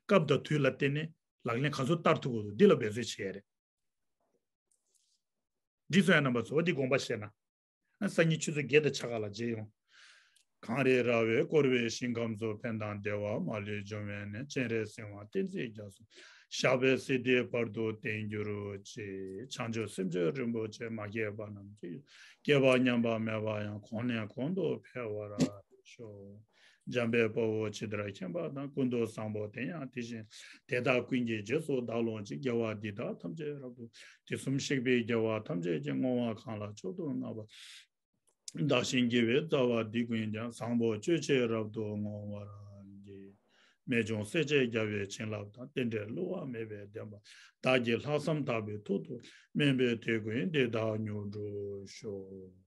སྐབས་དང་དུས་ལ་བརྟེན་ནས་ལག་ལེན་ག་ཚོད་བསྟར་ཐུབ་དགོས་འདུག་འདི་ལ་འབད་རྩོལ་བྱེད་ཡ་རེད། འདི་ཚོ་ཡང་རྣམ་པ་ཚོ་འདི་དགོངས་པ་བཞེས་ན། སང་ཉིན་ཆུ་ཚོད་བརྒྱད་དང་ཕྱེད་ཀ་ལ་མཇལ་ཡོང་། གངས་རི་ར་བས་བསྐོར་བའི་ཞིང་ཁམས་སུ། ཕན་དང་བདེ་བ་མ་ལུས་འབྱུང་བའི་གནས། སྤྱན་རས་གཟིགས་དབང་བསྟན་འཛིན་རྒྱ་མཚོ། ཞགས་པའི་བསིལ་ཟླའི་བར་དུ་བརྟན་གྱུར་ཅིག་བྱང་ཆུབ་སེམས་མཆོག་རིན་པོ་ཆེ། མ་སྐྱེས་པ་རྣམས་སྐྱེ། སྐྱེས་པ་ཉམས་པ་མེད་པ་ཡང་། གོང་ནས་གོང་དུ་འཕེལ་བར་ཤོག་འཇམ་དཔལ་དཔའ་བོས་ཇི་ལྟར་མཁྱེན་པ་དང་། ཀུན་ཏུ་བཟང་པོ་དེ་ཡང་དེ་བཞིན་ཏེ། དེ་དག་ཀུན་གྱི་རྗེས་སུ་བདག་སློབ་ཅིང་། དགེ་བ་འདི་དག་ཐམས་ཅད་རབ་ཏུ། དུས་གསུམ་གཤེགས་པའི་རྒྱལ་བ་ཐམས་ཅད་ཀྱིས། བསྔོ་བ་གང་ལ་མཆོག་ཏུ་བསྔགས་པ། བདག་གཞན་དགེ་བའི་རྩ་བ་འདི་ཀུན་ཀྱང་། བཟང་པོ་སྤྱོད་ཕྱིར་རབ་ཏུ་བསྔོ་བར་བགྱི། རྨད་བྱུང་སྲས་བཅས་རྒྱལ་བའི་བྱིན་རླབས་དང་། རྟེན་འབྲེལ་བསླུ་བ་མེད་པའི་བདེན་པ། བདག་གི་ལྷག་བསམ་དག་པའི་ཐོག་ཏུ། དམན་པའི་དད་ཀུན་འདི་དག་མྱུར་འགྲུབ་ཤོག